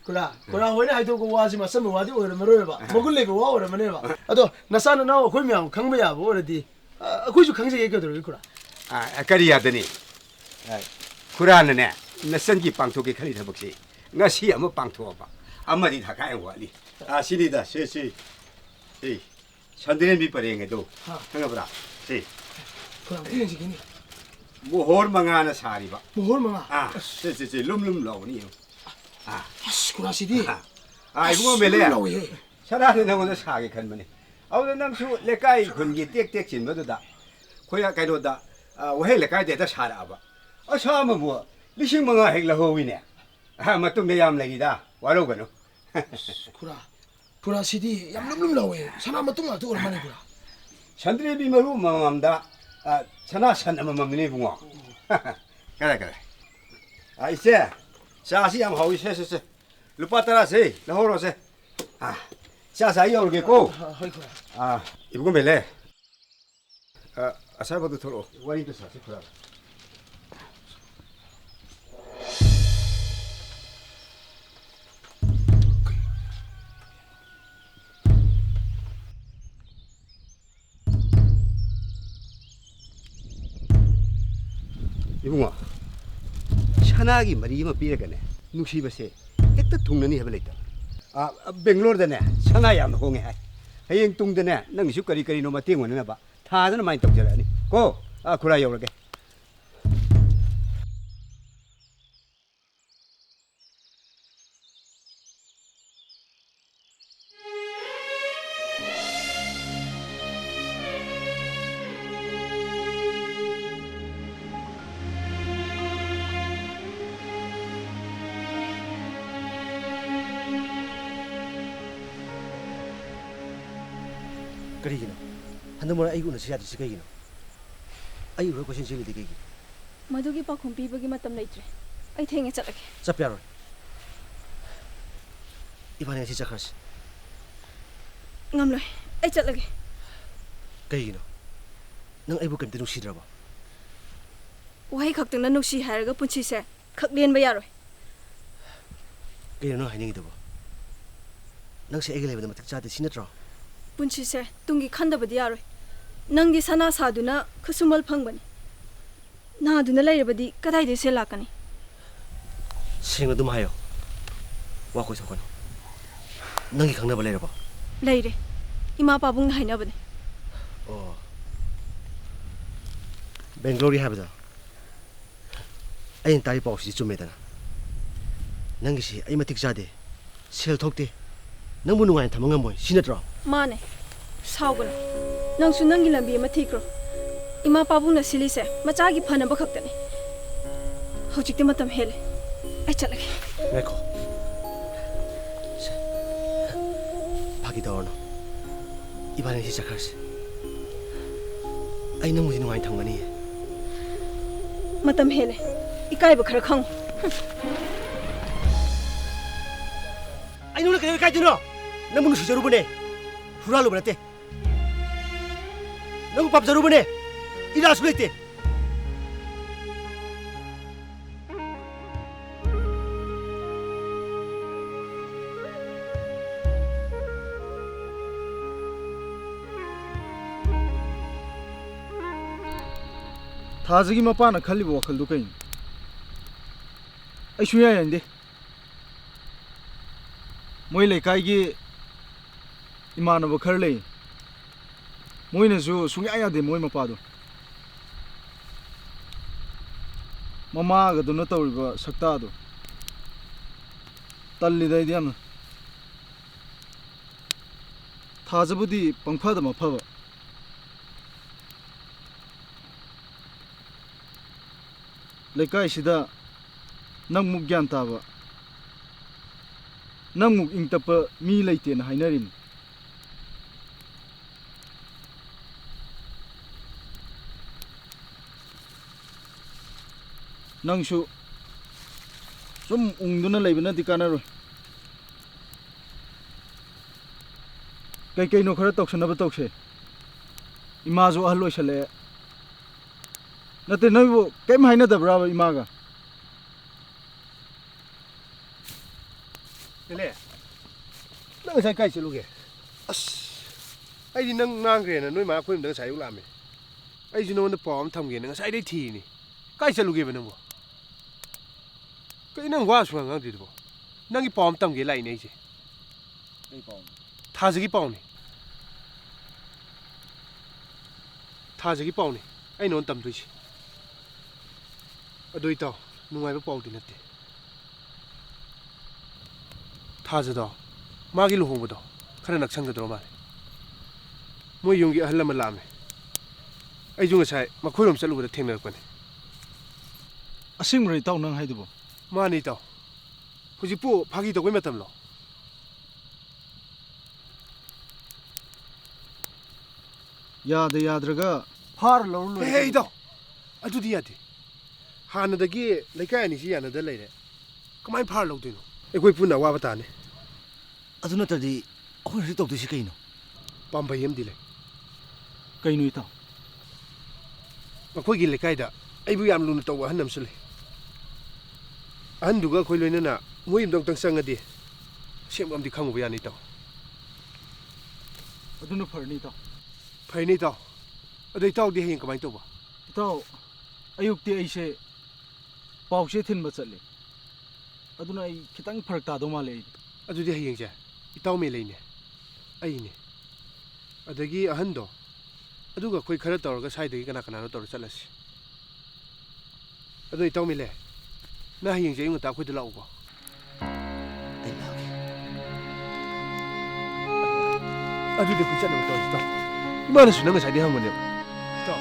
ꯈꯨꯔꯥ, ꯈꯨꯔꯥ ꯍꯣꯏꯅ ꯍꯥꯏꯗꯣꯛꯄ ꯋꯥꯁꯤ ꯑꯆꯝꯕ ꯋꯥꯗꯤ ꯑꯣꯏꯔꯝꯃꯔꯣꯏꯕ, ꯑꯥ꯫ ꯃꯒꯨꯟ ꯂꯩꯕ ꯋꯥ ꯑꯣꯏꯔꯝꯃꯅꯦꯕ꯫ ꯑꯥ꯫ ꯑꯗꯣ ꯅꯆꯥ ꯅꯅꯥꯎ ꯑꯩꯈꯣꯏ ꯃꯌꯥꯝ ꯈꯪꯕ ꯌꯥꯕ ꯑꯣꯏꯔꯗꯤ, ꯑ, ꯑꯩꯈꯣꯏꯁꯨ ꯈꯪꯖꯒꯦ ꯀꯩꯗꯧꯔꯒꯦ ꯈꯨꯔꯥ? ꯑ, ꯀꯔꯤ ꯌꯥꯗꯅꯤ? ꯑ, ꯈꯨꯔꯥꯅꯅꯦ, ꯅꯆꯟꯒꯤ ꯄꯥꯡꯊꯣꯛꯀꯦ ꯈꯜꯂꯤ ꯊꯕꯛꯁꯤ ꯉꯁꯤ ꯑꯃ ꯄꯥꯡꯊꯣꯛꯑꯕ, ꯑꯃꯗꯤ ꯊꯥꯈꯥꯏ ꯑꯃ ꯋꯥꯠꯂꯤ꯫ ꯑ, ꯁꯤꯅꯤꯗ, ꯁꯦ, ꯁꯤ, ꯁꯤ, ꯁꯟꯗ꯭ꯔꯦꯝꯕꯤ ꯄꯔꯦꯡ ꯑꯗꯣ, ꯍꯥ꯫ ꯈꯪꯉꯕ꯭ꯔꯥ? ꯁꯤ꯫ ꯈꯨꯔꯥ, ꯑꯝꯇ ꯌꯦꯡꯁꯤꯒꯦꯅꯦ꯫ ꯃꯣꯍꯣꯔ ꯃꯉꯥꯅ ꯁꯥꯔꯤꯕ꯫ ꯃꯣꯍꯣꯔ ꯃꯉꯥ? ꯑ, ꯑꯁ꯫ ꯁꯤ, ꯁꯤ, ꯁꯤ, ꯂꯨꯝ ꯂꯨꯝ ꯂꯥꯎꯕꯅꯤ, ꯌꯦꯡꯉꯨ꯫ ꯑ꯫ ꯑꯁ, ꯈꯨꯔꯥꯁꯤꯗꯤ꯫ ꯑ꯫ ꯑ, ꯏꯕꯨꯡꯉꯣ ꯑꯁ, ꯃꯦꯂꯦ꯫ ꯂꯨꯝ ꯂꯥꯎꯏꯍꯦ꯫ ꯁꯅꯥꯁꯦ ꯅꯉꯣꯟꯗ ꯁꯥꯒꯦ ꯈꯟꯕꯅꯦ꯫ ꯑꯗꯨꯗ ꯅꯪꯁꯨ ꯂꯩꯀꯥꯏ ꯈꯨꯟꯒꯤ ꯇꯦꯛ ꯇꯦꯛ ꯆꯤꯟꯕꯗꯨꯗ ꯑꯩꯈꯣꯏ ꯀꯩꯅꯣꯗ, ꯑ, ꯋꯥꯍꯦꯡ ꯂꯩꯀꯥꯏꯗ ꯍꯦꯛꯇ ꯁꯥꯔꯛꯑꯕ꯫ ꯑꯁꯥ ꯑꯃꯕꯨ ꯂꯤꯁꯤꯡ ꯃꯉꯥ ꯍꯦꯛ ꯂꯧꯍꯧꯋꯤꯅꯦ꯫ ꯑ, ꯃꯇꯨꯡꯗ ꯌꯥꯝ ꯂꯩꯔꯤꯗ, ꯋꯥꯔꯧꯒꯅꯨ꯫ ꯑꯁ, ꯈꯨꯔꯥ, ꯈꯨꯔꯥ, ꯁꯤꯗꯤ ꯌꯥꯝ ꯂꯨꯝ ꯂꯨꯝ ꯂꯥꯎꯋꯦ꯫ ꯁꯅꯥ ꯃꯇꯨꯝ ꯉꯥꯛꯇ ꯑꯣꯏꯔ ꯃꯥꯜꯂꯦ, ꯈꯨꯔꯥ꯫ ꯁꯟꯗ꯭ꯔꯦꯝꯕꯤ ꯃꯔꯨ ꯑꯃꯃꯝꯗ, ꯑ, ꯁꯅꯥ ꯁꯟ ꯑꯃꯃꯝꯅꯤꯅꯦ, ꯏꯕꯨꯡꯉꯣ꯫ ꯀꯔꯦ, ꯀꯔꯦ꯫ ꯑ, ꯏꯆꯦ, ꯆꯥꯁꯤ ꯌꯥꯝ ꯍꯥꯎꯏ꯫ ꯁꯦ, ꯁꯦ, ꯁꯦ꯫ ꯂꯨꯄꯥ ꯇꯔꯥꯁꯦ ꯂꯧꯍꯧꯔꯣꯁꯦ꯫ ꯑ, ꯆꯥ ꯆꯥ ꯌꯧꯔꯒꯦꯀꯣ꯫ ꯑ, ꯍꯣꯏ, ꯈꯨꯔꯥ꯫ ꯑ, ꯏꯕꯨꯡꯉꯣ ꯃꯦꯂꯦ꯫ ꯑ, ꯑꯁꯥꯏꯐꯥꯎꯗ ꯊꯣꯛꯂꯛꯑꯣ꯫ ꯋꯥꯔꯤꯗꯣ ꯁꯥꯁꯤ, ꯈꯨꯔꯥ꯫ ꯏꯕꯨꯡꯉꯣ, ꯁꯅꯥꯒꯤ ꯃꯔꯤ ꯑꯃ ꯄꯤꯔꯒꯅꯦ, ꯅꯨꯡꯁꯤꯕꯁꯦ ꯍꯦꯛꯇ ꯊꯨꯡꯅꯅꯤ ꯍꯥꯏꯕ ꯂꯩꯇꯕ꯫ ꯑ, ꯕꯦꯡꯒ꯭ꯂꯣꯔꯗꯅꯦ ꯁꯅꯥ ꯌꯥꯝꯅ ꯍꯣꯡꯉꯦ ꯍꯥꯏ꯫ ꯍꯌꯦꯡ ꯇꯨꯡꯗꯅꯦ ꯅꯪꯒꯤꯁꯨ ꯀꯔꯤ ꯀꯔꯤꯅꯣ ꯃꯇꯦꯡ ꯑꯣꯏꯅꯅꯕ ꯊꯥꯗꯅ ꯑꯗꯨꯃꯥꯏꯅ ꯇꯧꯖꯔꯛꯑꯅꯤ ꯀꯣ꯫ ꯑ, ꯈꯨꯔꯥ ꯌꯧꯔꯒꯦ꯫ ꯀꯔꯤꯒꯤꯅꯣ? ꯍꯟꯗꯛ ꯃꯔꯛ ꯑꯩꯒ ꯎꯅꯁꯤ ꯌꯥꯗ꯭ꯔꯤꯁꯤ ꯀꯩꯒꯤꯅꯣ? ꯑꯩ ꯎꯔꯒ ꯀꯣꯏꯆꯦꯟ ꯆꯦꯜꯂꯤꯗꯤ ꯀꯩꯒꯤ? ꯃꯗꯨꯒꯤ ꯄꯥꯎꯈꯨꯝ ꯄꯤꯕꯒꯤ ꯃꯇꯝ ꯂꯩꯇ꯭ꯔꯦ꯫ ꯑꯩ ꯊꯦꯡꯅ ꯆꯠꯂꯒꯦ꯫ ꯆꯠꯄ ꯌꯥꯔꯣꯏ꯫ ꯏꯕꯥꯅꯤ ꯉꯁꯤ ꯆꯠꯈ꯭ꯔꯁꯤ꯫ ꯉꯝꯂꯣꯏ꯫ ꯑꯩ ꯆꯠꯂꯒꯦ꯫ ꯀꯩꯒꯤꯅꯣ? ꯅꯪ ꯑꯩꯕꯨ ꯀꯔꯤꯝꯇ ꯅꯨꯡꯁꯤꯗ꯭ꯔꯕꯣ? ꯋꯥꯍꯩ ꯈꯛꯇꯪꯅ ꯅꯨꯡꯁꯤ ꯍꯥꯏꯔꯒ ꯄꯨꯟꯁꯤꯁꯦ ꯈꯛ ꯂꯦꯟꯕ ꯌꯥꯔꯣꯏ꯫ ꯀꯩꯅꯣ ꯅꯪ ꯍꯥꯏꯅꯤꯡꯉꯤꯗꯨꯕꯣ? ꯅꯪꯁꯦ ꯑꯩꯒ ꯂꯩꯕꯗ ꯃꯇꯤꯛ ꯆꯥꯗꯦ, ꯁꯤ ꯅꯠꯇ꯭ꯔꯣ? ꯄꯨꯟꯁꯤꯁꯦ ꯇꯨꯡꯒꯤ ꯈꯟꯗꯕꯗꯤ ꯌꯥꯔꯣꯏ꯫ ꯅꯪꯗꯤ ꯁꯅꯥ ꯁꯥꯗꯨꯅ ꯈꯨꯠꯁꯨꯃꯜ ꯐꯪꯕꯅꯤ꯫ ꯅꯥꯗꯨꯅ ꯂꯩꯔꯕꯗꯤ ꯀꯗꯥꯏꯗꯒꯤ ꯁꯦꯜ ꯂꯥꯛꯀꯅꯤ? ꯁꯦꯡꯅ ꯑꯗꯨꯝ ꯍꯥꯏꯌꯣ꯫ ꯋꯥ ꯀꯣꯏꯊꯣꯛꯀꯅꯨ꯫ ꯅꯪꯒꯤ ꯈꯪꯅꯕ ꯂꯩꯔꯕꯣ? ꯂꯩꯔꯦ꯫ ꯏꯃꯥ ꯄꯥꯕꯨꯡꯅ ꯍꯥꯏꯅꯕꯅꯦ꯫ ꯑꯣ꯫ ꯕꯦꯡꯒ꯭ꯂꯣꯔꯒꯤ ꯍꯥꯏꯕꯗꯣ? ꯑꯩꯅ ꯇꯥꯔꯤ ꯄꯥꯎꯁꯤꯗꯤ ꯆꯨꯝꯃꯦꯗꯅ? ꯅꯪꯒꯤꯁꯤ ꯑꯩ ꯃꯇꯤꯛ ꯆꯥꯗꯦ, ꯁꯦꯜ ꯊꯣꯛꯇꯦ, ꯅꯪꯕꯨ ꯅꯨꯡꯉꯥꯏꯅ ꯊꯝꯕ ꯉꯝꯃꯣꯏ, ꯁꯤ ꯅꯠꯇ꯭ꯔꯣ? ꯃꯥꯅꯦ꯫ ꯁꯥꯎꯒꯅꯨ꯫ ꯅꯪꯁꯨ ꯅꯪꯒꯤ ꯂꯝꯕꯤ ꯑꯃ ꯊꯤꯈ꯭ꯔꯣ꯫ ꯏꯃꯥ ꯄꯥꯕꯨꯡꯅ ꯁꯤꯜꯂꯤꯁꯦ ꯃꯆꯥꯒꯤ ꯐꯅꯕ ꯈꯛꯇꯅꯤ꯫ ꯍꯧꯖꯤꯛꯇꯤ ꯃꯇꯝ ꯍꯦꯜꯂꯦ꯫ ꯑꯩ ꯆꯠꯂꯒꯦ꯫ ꯉꯥꯏꯈꯣ꯫ ꯐꯥꯒꯤ ꯇꯧꯔꯅꯨ꯫ ꯏꯕꯥꯅꯤ ꯁꯤ ꯆꯠꯈ꯭ꯔꯁꯤ꯫ ꯑꯩ ꯅꯪꯕꯨꯗꯤ ꯅꯨꯡꯉꯥꯏꯅ ꯊꯝꯒꯅꯤꯌꯦ꯫ ꯃꯇꯝ ꯍꯦꯜꯂꯦ꯫ ꯏꯀꯥꯏꯕ ꯈꯔ ꯈꯪꯉꯨ꯫ ꯑꯩ ꯅꯉꯣꯟꯗ ꯀꯩꯗꯧ ꯏꯀꯥꯏꯗꯣꯏꯅꯣ? ꯅꯪꯕꯨ ꯅꯨꯡꯁꯤꯖꯔꯨꯕꯅꯦ꯫ ꯍꯨꯔꯥꯜꯂꯨꯕ ꯅꯠꯇꯦ꯫ ꯅꯪꯕꯨ ꯄꯥꯝꯖꯔꯨꯕꯅꯦ꯫ ꯏꯔꯥꯁꯨ ꯂꯩꯇꯦ꯫ ꯊꯥꯖꯒꯤ ꯃꯄꯥꯅ ꯈꯜꯂꯤꯕ ꯋꯥꯈꯜꯗꯨ ꯀꯩꯅꯣ? ꯑꯩ ꯁꯨꯡꯌꯥ ꯌꯥꯅꯤꯡꯗꯦ꯫ ꯃꯣꯏ ꯂꯩꯀꯥꯏꯒꯤ ꯏꯃꯥꯟꯅꯕ ꯈꯔ ꯂꯩ꯫ ꯃꯣꯏꯅꯁꯨ ꯁꯨꯡꯌꯥ ꯌꯥꯗꯦ ꯃꯣꯏ ꯃꯄꯥꯗꯣ꯫ ꯃꯃꯥꯒꯗꯨꯅ ꯇꯧꯔꯤꯕ ꯁꯛꯇꯥꯗꯣ꯫ ꯇꯜꯂꯤꯗ ꯑꯩꯗꯤ ꯌꯥꯝꯅ꯫ ꯊꯥꯖꯕꯨꯗꯤ ꯄꯪꯐꯗ ꯃꯐꯕ꯫ ꯂꯩꯀꯥꯏꯁꯤꯗ ꯅꯪꯃꯨꯛ ꯒ꯭ꯌꯥꯟ ꯇꯥꯕ, ꯅꯪꯃꯨꯛ ꯏꯪ ꯇꯞꯄ ꯃꯤ ꯂꯩꯇꯦꯅ ꯍꯥꯏꯅꯔꯤꯅꯤ꯫ ꯅꯪꯁꯨ ꯁꯨꯝ ꯎꯪꯗꯨꯅ ꯂꯩꯕꯅꯗꯤ ꯀꯥꯟꯅꯔꯣꯏ꯫ ꯀꯩꯀꯩꯅꯣ ꯈꯔ ꯇꯧꯁꯟꯅꯕ ꯇꯧꯁꯦ꯫ ꯏꯃꯥꯁꯨ ꯑꯍꯜ ꯑꯣꯏꯁꯜꯂꯛꯑꯦ꯫ ꯅꯠꯇꯦ, ꯅꯣꯏꯕꯨ ꯀꯩꯝ ꯍꯥꯏꯅꯗꯕ꯭ꯔꯥꯕ ꯏꯃꯥꯒ? ꯅꯦꯅꯦ, ꯅꯪ ꯉꯁꯥꯏ ꯀꯥꯏ ꯆꯠꯂꯨꯒꯦ? ꯑꯁ, ꯑꯩꯗꯤ ꯅꯪ ꯉꯥꯡꯈ꯭ꯔꯦꯅ ꯅꯣꯏ ꯃꯥ ꯑꯩꯈꯣꯏ ꯌꯨꯝꯗ ꯉꯁꯥꯏ ꯑꯌꯨꯛ ꯂꯥꯛꯑꯝꯃꯦ꯫ ꯑꯩꯁꯨ ꯅꯉꯣꯟꯗ ꯄꯥꯎ ꯑꯃ ꯊꯝꯒꯦꯅ ꯉꯁꯥꯏꯗꯩ ꯊꯤꯔꯤꯅꯤ꯫ ꯀꯥꯏ ꯆꯠꯂꯨꯒꯦꯕ ꯅꯪꯕꯨ? ꯀꯩ ꯅꯪ ꯋꯥ ꯁꯨꯡꯉꯥꯡ ꯉꯥꯡꯗ꯭ꯔꯤꯗꯨꯕꯣ? ꯅꯪꯒꯤ ꯄꯥꯎ ꯑꯃ ꯇꯝꯒꯦ ꯂꯥꯛꯏꯅꯦ ꯑꯩꯁꯦ꯫ ꯀꯩ ꯄꯥꯎꯅꯣ? ꯊꯥꯖꯒꯤ ꯄꯥꯎꯅꯤ꯫ ꯊꯥꯖꯒꯤ ꯄꯥꯎꯅꯤ ꯑꯩ ꯅꯉꯣꯟꯗ ꯇꯝꯗꯣꯏꯁꯦ꯫ ꯑꯗꯨ ꯏꯇꯥꯎ, ꯅꯨꯡꯉꯥꯏꯕ ꯄꯥꯎꯗꯤ ꯅꯠꯇꯦ꯫ ꯊꯥꯖꯗꯣ, ꯃꯥꯒꯤ ꯂꯨꯍꯣꯡꯕꯗꯣ ꯈꯔ ꯅꯛꯁꯟꯒꯗꯧꯔ ꯃꯥꯜꯂꯦ꯫ ꯃꯣꯏ ꯌꯨꯝꯒꯤ ꯑꯍꯜ ꯑꯃ ꯂꯥꯛꯑꯝꯃꯦ꯫ ꯑꯩꯁꯨ ꯉꯁꯥꯏ ꯃꯈꯣꯏꯔꯣꯝ ꯆꯠꯂꯨꯕꯗ ꯊꯦꯡꯅꯔꯛꯄꯅꯤ꯫ ꯑꯁꯦꯡꯕꯔꯣ ꯏꯇꯥꯎ ꯅꯪ ꯍꯥꯏꯗꯨꯕꯣ? ꯃꯥꯅꯤ ꯏꯇꯥꯎ꯫ ꯍꯧꯖꯤꯛꯄꯨ ꯐꯥꯒꯤ ꯇꯧꯕꯩ ꯃꯇꯝꯂꯣ? ꯌꯥꯗ ꯌꯥꯗ꯭ꯔꯒ ꯐꯥꯔ ꯂꯧꯔ ꯂꯣꯏꯔꯦ ꯍꯦ, ꯀꯩꯅꯣ꯫ ꯏꯇꯥꯎ! ꯑꯗꯨꯗꯤ ꯌꯥꯗꯦ꯫ ꯍꯥꯟꯅꯗꯒꯤ ꯂꯩꯀꯥꯏ ꯑꯅꯤꯁꯤ ꯌꯥꯅꯗ ꯂꯩꯔꯦ꯫ ꯀꯃꯥꯏꯅ ꯐꯥꯔ ꯂꯧꯗꯣꯏꯅꯣ? ꯑꯩꯈꯣꯏ ꯄꯨꯟꯅ ꯑꯋꯥꯕ ꯇꯥꯅꯤ꯫ ꯑꯗꯨ ꯅꯠꯇ꯭ꯔꯗꯤ ꯑꯩꯈꯣꯏ ꯍꯧꯖꯤꯛ ꯇꯧꯗꯣꯏꯁꯤ ꯀꯩꯅꯣ? ꯄꯥꯝꯕꯩ ꯑꯃꯗꯤ ꯂꯩ꯫ ꯀꯩꯅꯣ ꯏꯇꯥꯎ? ꯑꯩꯈꯣꯏꯒꯤ ꯂꯩꯀꯥꯏꯗ ꯑꯩꯕꯨ ꯌꯥꯝ ꯂꯨꯅ ꯇꯧꯕ ꯑꯍꯟ ꯑꯃꯁꯨ ꯂꯩ꯫ ꯑꯍꯟꯗꯨꯒ ꯑꯩꯈꯣꯏ ꯂꯣꯏꯅꯅ ꯃꯣꯏ ꯌꯨꯝꯗ ꯑꯃꯨꯛꯇꯪ ꯆꯪꯉꯗꯤ ꯑꯁꯦꯡꯕ ꯑꯃꯗꯤ ꯈꯪꯉꯨꯕ ꯌꯥꯅꯤ ꯏꯇꯥꯎ꯫ ꯑꯗꯨꯅ ꯐꯔꯅꯤ ꯏꯇꯥꯎ꯫ ꯐꯔꯅꯤ ꯏꯇꯥꯎ꯫ ꯑꯗꯣ ꯏꯇꯥꯎꯗꯤ ꯍꯌꯦꯡ ꯀꯃꯥꯏꯅ ꯇꯧꯕ? ꯏꯇꯥꯎ, ꯑꯌꯨꯛꯇꯤ ꯑꯩꯁꯦ ꯄꯥꯎꯆꯦ ꯊꯤꯟꯕ ꯆꯠꯂꯦ꯫ ꯑꯗꯨꯅ ꯑꯩ ꯈꯤꯇꯪ ꯐꯔꯛ ꯇꯥꯗꯧ ꯃꯥꯜꯂꯦ ꯑꯩꯗꯤ꯫ ꯑꯗꯨꯗꯤ ꯍꯌꯦꯡꯁꯦ ꯏꯇꯥꯎ ꯃꯦꯂꯩꯅꯦ, ꯑꯩꯅꯦ, ꯑꯗꯒꯤ ꯑꯍꯟꯗꯣ, ꯑꯗꯨꯒ ꯑꯩꯈꯣꯏ ꯈꯔ ꯇꯧꯔꯒ ꯁ꯭ꯋꯥꯏꯗꯒꯤ ꯀꯅꯥ ꯀꯅꯥꯅꯣ ꯇꯧꯔ ꯆꯠꯂꯁꯤ꯫ ꯑꯗꯣ ꯏꯇꯥꯎ ꯃꯦꯂꯦ, ꯅꯪ ꯍꯌꯦꯡꯁꯦ ꯑꯌꯨꯛ ꯉꯟꯇꯥ ꯑꯩꯈꯣꯏꯗ ꯂꯥꯛꯎꯀꯣ꯫ ꯑꯩ ꯂꯥꯛꯀꯦ꯫ ꯑꯗꯨꯗꯤ ꯑꯩꯈꯣꯏ ꯆꯠꯅꯕ ꯇꯧꯔꯁꯤ, ꯏꯇꯥꯎ꯫ ꯏꯃꯥꯅꯁꯨ ꯅꯪ ꯉꯁꯥꯏꯗꯩ ꯍꯪꯕꯅꯦꯕ꯫ ꯏꯇꯥꯎ,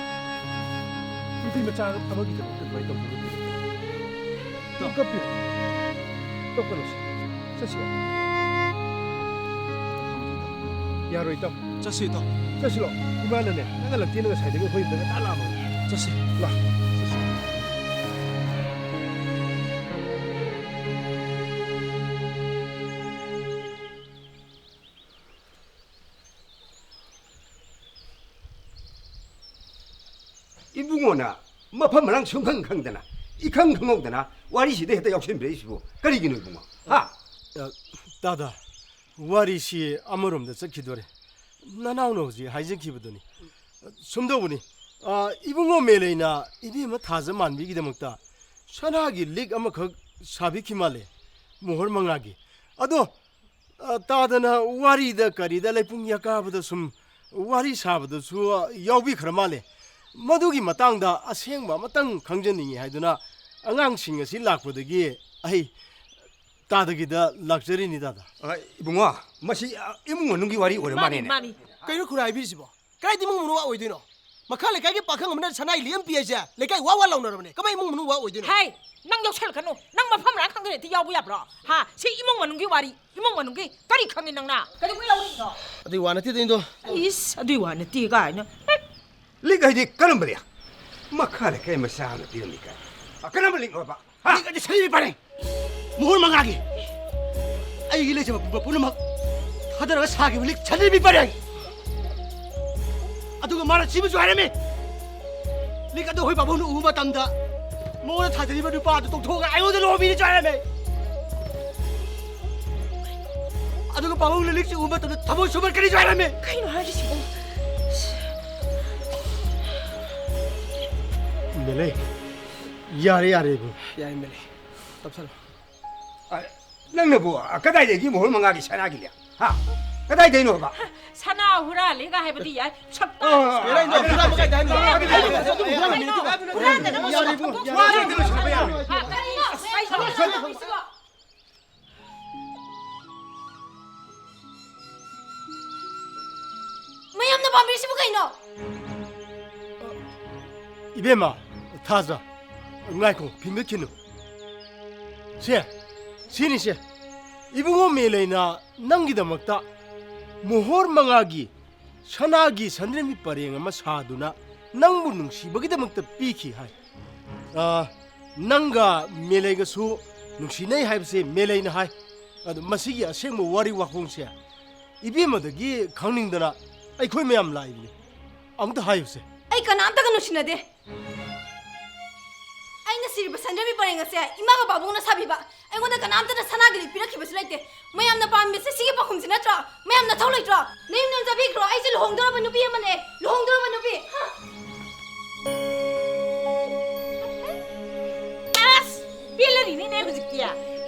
ꯅꯨꯄꯤ ꯃꯆꯥ ꯑꯃꯒꯤꯗꯃꯛꯇ ꯑꯗꯨꯃꯥꯏꯅ ꯇꯧꯕꯤꯔꯨꯅꯨ꯫ ꯏꯇꯥꯎ, ꯀꯞꯄꯤꯔꯣ? ꯀꯞꯀꯅꯨꯁꯦ꯫ ꯆꯠꯁꯤꯔꯣ? ꯌꯥꯔꯣꯏ, ꯏꯇꯥꯎ꯫ ꯆꯠꯁꯤ, ꯏꯇꯥꯎ꯫ ꯆꯠꯁꯤꯔꯣ? ꯏꯃꯥꯅꯅꯦ, ꯅꯪꯒ ꯂꯛꯇꯦꯅ ꯉꯁꯥꯏꯗꯒꯤ ꯑꯩꯈꯣꯏ ꯌꯨꯝꯗ ꯉꯟꯇꯥ ꯂꯥꯛꯑꯝꯃꯕꯅꯤ꯫ ꯆꯠꯁꯤ꯫ ꯂꯥꯛ꯫ ꯆꯠꯁꯤ꯫ ꯏꯕꯨꯡꯉꯣꯅ ꯃꯐꯝ ꯃꯔꯥꯡ ꯁꯨꯡꯈꯪ ꯈꯪꯗꯅ, ꯏꯈꯪ ꯈꯪꯍꯧꯗꯅ ꯋꯥꯔꯤꯁꯤꯗ ꯍꯦꯛꯇ ꯌꯥꯎꯁꯤꯟꯕꯤꯔꯛꯏꯁꯤꯕꯨ ꯀꯔꯤꯒꯤꯅꯣ ꯏꯕꯨꯡꯉꯣ? ꯍꯥ? ꯑ, ꯇꯥꯗ, ꯋꯥꯔꯤꯁꯤ ꯑꯃꯔꯣꯝꯗ ꯆꯠꯈꯤꯗꯣꯔꯦ꯫ ꯅꯅꯥꯎꯅ ꯍꯧꯖꯤꯛ ꯍꯥꯏꯖꯈꯤꯕꯗꯨꯅꯤ꯫ ꯁꯨꯝꯗꯧꯕꯅꯤ, ꯑ, ꯏꯕꯨꯡꯉꯣ ꯃꯦꯂꯩꯅ ꯏꯕꯦꯝꯃ ꯊꯥꯖ ꯃꯥꯟꯕꯤꯒꯤꯗꯃꯛꯇ ꯁꯅꯥꯒꯤ ꯂꯤꯛ ꯑꯃꯈꯛ ꯁꯥꯕꯤꯈꯤ ꯃꯥꯜꯂꯦ, ꯃꯣꯍꯣꯔ ꯃꯉꯥꯒꯤ꯫ ꯑꯗꯣ, ꯑ, ꯇꯥꯗꯅ ꯋꯥꯔꯤꯗ ꯀꯔꯤꯗ ꯂꯩꯄꯨꯡ ꯌꯥꯀꯥꯕꯗ ꯁꯨꯝ ꯋꯥꯔꯤ ꯁꯥꯕꯗꯁꯨ, ꯑ, ꯌꯥꯎꯕꯤꯈ꯭ꯔ ꯃꯥꯜꯂꯦ꯫ ꯃꯗꯨꯒꯤ ꯃꯇꯥꯡꯗ ꯑꯁꯦꯡꯕ ꯑꯃꯇꯪ ꯈꯪꯖꯅꯤꯡꯉꯤ ꯍꯥꯏꯗꯨꯅ ꯑꯉꯥꯡꯁꯤꯡ ꯑꯁꯤ ꯂꯥꯛꯄꯗꯒꯤ ꯑꯩ ꯇꯥꯗꯒꯤꯗ ꯂꯥꯛꯆꯔꯤꯅꯤ, ꯇꯥꯗ꯫ ꯑ, ꯏꯕꯨꯡꯉꯣ, ꯃꯁꯤ, ꯑ, ꯏꯃꯨꯡ ꯃꯅꯨꯡꯒꯤ ꯋꯥꯔꯤ ꯑꯣꯏꯔ ꯃꯥꯅꯤ, ꯃꯥꯜꯂꯦꯅꯦ꯫ ꯃꯥꯅꯤ꯫ ꯀꯩꯅꯣ ꯈꯨꯔꯥ ꯍꯥꯏꯕꯤꯔꯤꯁꯤꯕꯣ? ꯀꯗꯥꯏꯗ ꯏꯃꯨꯡ ꯃꯅꯨꯡ ꯋꯥ ꯑꯣꯏꯗꯣꯏꯅꯣ? ꯃꯈꯥ ꯂꯩꯀꯥꯏꯒꯤ ꯄꯥꯈꯪ ꯑꯃꯅ ꯁꯅꯥꯏ ꯂꯤꯛ ꯑꯃ ꯄꯤ ꯍꯥꯏꯁꯦ ꯂꯩꯀꯥꯏ ꯋꯥ ꯋꯥ ꯂꯥꯎꯅꯔꯕꯅꯦ꯫ ꯀꯃꯥꯏ ꯏꯃꯨꯡ ꯃꯅꯨꯡ ꯋꯥ ꯑꯣꯏꯗꯣꯏꯅꯣ? ꯍꯦ, ꯅꯪ ꯌꯥꯎꯁꯜꯂꯛꯀꯅꯨ꯫ ꯅꯪ ꯃꯐꯝ ꯃꯔꯥꯡ ꯈꯪꯗꯅ ꯍꯦꯛꯇ ꯌꯥꯎꯕ ꯌꯥꯕ꯭ꯔꯣ? ꯍꯥ? ꯁꯤ ꯏꯃꯨꯡ ꯃꯅꯨꯡꯒꯤ ꯋꯥꯔꯤ, ꯏꯃꯨꯡ ꯃꯅꯨꯡꯒꯤ ꯀꯔꯤ ꯈꯪꯉꯤ ꯅꯪꯅ? ꯀꯩꯗꯧꯕꯩ ꯌꯥꯎꯔꯛꯏꯅꯣ? ꯑꯗꯨꯏ ꯋꯥ ꯅꯠꯇꯦꯗ, ꯏꯟꯗꯣ꯫ ꯏꯁ, ꯑꯗꯨꯏ ꯋꯥ ꯅꯠꯇꯦ ꯀꯥꯏꯅ꯫ ꯍꯦ꯫ ꯂꯤꯛ ꯍꯥꯏꯗꯤ ꯀꯔꯝꯕ ꯂꯤꯛ? ꯃꯈꯥ ꯂꯩꯀꯥꯏ ꯃꯆꯥ ꯑꯃꯅ ꯄꯤꯔꯝꯃꯤ ꯀꯥꯏ꯫ ꯑ, ꯀꯔꯝꯕ ꯂꯤꯛꯅꯣꯕ? ꯍꯥ? ꯂꯤꯛ ꯑꯗꯨ ꯁꯅꯥꯔꯩ ꯄꯔꯦꯡ꯫ ꯃꯣꯍꯣꯔ ꯃꯉꯥꯒꯤ꯫ ꯑꯩꯒꯤ ꯂꯩꯖꯕ ꯄꯨꯝꯕ ꯄꯨꯝꯅꯃꯛ ꯊꯥꯗꯔꯒ ꯁꯥꯈꯤꯕ ꯂꯤꯛ ꯁꯅꯥꯔꯩ ꯄꯔꯦꯡ꯫ ꯑꯗꯨꯒ ꯃꯥꯅ ꯁꯤꯃꯁꯨ ꯍꯥꯏꯔꯝꯃꯤ꯫ ꯂꯤꯛ ꯑꯗꯨ ꯑꯩꯈꯣꯏ ꯄꯥꯕꯨꯡꯅ ꯎꯕ ꯃꯇꯝꯗ ꯃꯉꯣꯟꯗ ꯊꯥꯖꯔꯤꯕ ꯅꯨꯄꯥ ꯑꯗꯨ ꯇꯣꯛꯊꯣꯛꯑꯒ ꯑꯩꯉꯣꯟꯗ ꯂꯨꯍꯣꯡꯕꯤꯔꯁꯨ ꯍꯥꯏꯔꯝꯃꯤ꯫ ꯑꯗꯨꯒ ꯄꯥꯕꯨꯡꯅ ꯂꯤꯛꯁꯤ ꯎꯕ ꯃꯇꯝꯗ ꯊꯃꯣꯏ ꯁꯨꯝꯍꯠꯀꯅꯤꯁꯨ ꯍꯥꯏꯔꯝꯃꯤ꯫ ꯀꯩꯅꯣ ꯍꯥꯏꯔꯤꯁꯤꯕꯣ? ꯃꯦꯂꯩ, ꯌꯥꯔꯦ, ꯌꯥꯔꯦ, ꯏꯕꯨꯡ꯫ ꯌꯥꯔꯦ, ꯃꯦꯂꯩ꯫ ꯇꯞꯁꯜꯂꯣ꯫ ꯑ, ꯅꯪꯅꯕꯨ, ꯑ, ꯀꯗꯥꯏꯗꯒꯤ ꯃꯣꯍꯣꯔ ꯃꯉꯥꯒꯤ ꯁꯅꯥꯒꯤ ꯂꯤꯛ? ꯍꯥ? ꯀꯗꯥꯏꯗꯩꯅꯣꯕ? ꯁꯅꯥ ꯍꯨꯔꯥꯜꯂꯦꯒ ꯍꯥꯏꯕꯗꯤ ꯌꯥꯏ꯫ ꯁꯛꯇꯥ꯫ ꯑ, ꯀꯩꯅꯣ, ꯍꯨꯔꯥꯟꯕ ꯀꯥꯏꯗ ꯍꯥꯏꯅꯣ? ꯍꯨꯔꯥꯟꯕ ꯀꯥꯏꯗ ꯍꯥꯏꯅꯣ? ꯍꯨꯔꯥꯟꯗꯅꯕ ꯌꯥꯔꯦ, ꯏꯕꯨꯡ, ꯌꯥꯔꯦ꯫ ꯋꯥ ꯉꯥꯡꯗꯅ ꯁꯥꯕ ꯌꯥꯔꯣꯏ꯫ ꯍꯥ, ꯀꯔꯤꯅꯣ? ꯀꯩꯅꯣ? ꯃꯌꯥꯝꯅ ꯄꯥꯝꯕꯤꯔꯤꯁꯤꯕꯨ ꯀꯩꯅꯣ? ꯏꯕꯦꯝꯃ, ꯊꯥꯖ, ꯉꯥꯏꯈꯣ, ꯐꯤꯡꯒꯠꯈꯤꯅꯨ꯫ ꯁꯦ, ꯁꯤꯅꯤꯁꯦ, ꯏꯕꯨꯡꯉꯣ ꯃꯦꯂꯩꯅ ꯅꯪꯒꯤꯗꯃꯛꯇ ꯃꯣꯍꯣꯔ ꯃꯉꯥꯒꯤ ꯁꯅꯥꯒꯤ ꯁꯟꯗ꯭ꯔꯦꯝꯕꯤ ꯄꯔꯦꯡ ꯑꯃ ꯁꯥꯗꯨꯅ ꯅꯪꯕꯨ ꯅꯨꯡꯁꯤꯕꯒꯤꯗꯃꯛꯇ ꯄꯤꯈꯤ ꯍꯥꯏ꯫ ꯑ, ꯅꯪꯒ ꯃꯦꯂꯩꯒꯁꯨ ꯅꯨꯡꯁꯤꯅꯩ ꯍꯥꯏꯕꯁꯦ ꯃꯦꯂꯩꯅ ꯍꯥꯏ꯫ ꯑꯗꯣ ꯃꯁꯤꯒꯤ ꯑꯁꯦꯡꯕ ꯋꯥꯔꯤ ꯋꯥꯈꯣꯡꯁꯦ ꯏꯕꯦꯝꯃꯗꯒꯤ ꯈꯪꯅꯤꯡꯗꯅ ꯑꯩꯈꯣꯏ ꯃꯌꯥꯝ ꯂꯥꯛꯏꯕꯅꯤ꯫ ꯑꯃꯨꯛꯇ ꯍꯥꯏꯌꯨꯁꯦ꯫ ꯑꯩ ꯀꯅꯥꯝꯇꯒ ꯅꯨꯡꯁꯤꯅꯗꯦ꯫ ꯑꯩꯅ ꯁꯤꯔꯤꯕ ꯁꯟꯗ꯭ꯔꯦꯝꯕꯤ ꯄꯔꯦꯡ ꯑꯁꯦ ꯏꯃꯥꯒ ꯄꯥꯕꯨꯡꯅ ꯁꯥꯕꯤꯕ꯫ ꯑꯩꯉꯣꯟꯗ ꯀꯅꯥꯝꯇꯅ ꯁꯅꯥꯒꯤ ꯂꯤꯛ ꯄꯤꯔꯛꯈꯤꯕꯁꯨ ꯂꯩꯇꯦ꯫ ꯃꯌꯥꯝꯅ ꯄꯥꯝꯃꯤꯁꯦ ꯁꯤꯒꯤ ꯄꯥꯎꯈꯨꯝꯁꯤ ꯅꯠꯇ꯭ꯔꯣ? ꯃꯌꯥꯝ ꯅꯊꯧ ꯂꯩꯇ꯭ꯔꯣ? ꯅꯌꯨꯝ ꯅꯌꯨꯝ ꯆꯠꯄꯤꯈ꯭ꯔꯣ꯫ ꯑꯩꯁꯦ ꯂꯨꯍꯣꯡꯗꯧꯔꯕ ꯅꯨꯄꯤ ꯑꯃꯅꯦ꯫ ꯂꯨꯍꯣꯡꯗꯧꯔꯕ ꯅꯨꯄꯤ꯫ ꯍꯥ? ꯑꯁ! ꯄꯦꯜꯂꯔꯤꯅꯤꯅꯦ ꯍꯧꯖꯤꯛꯇꯤ꯫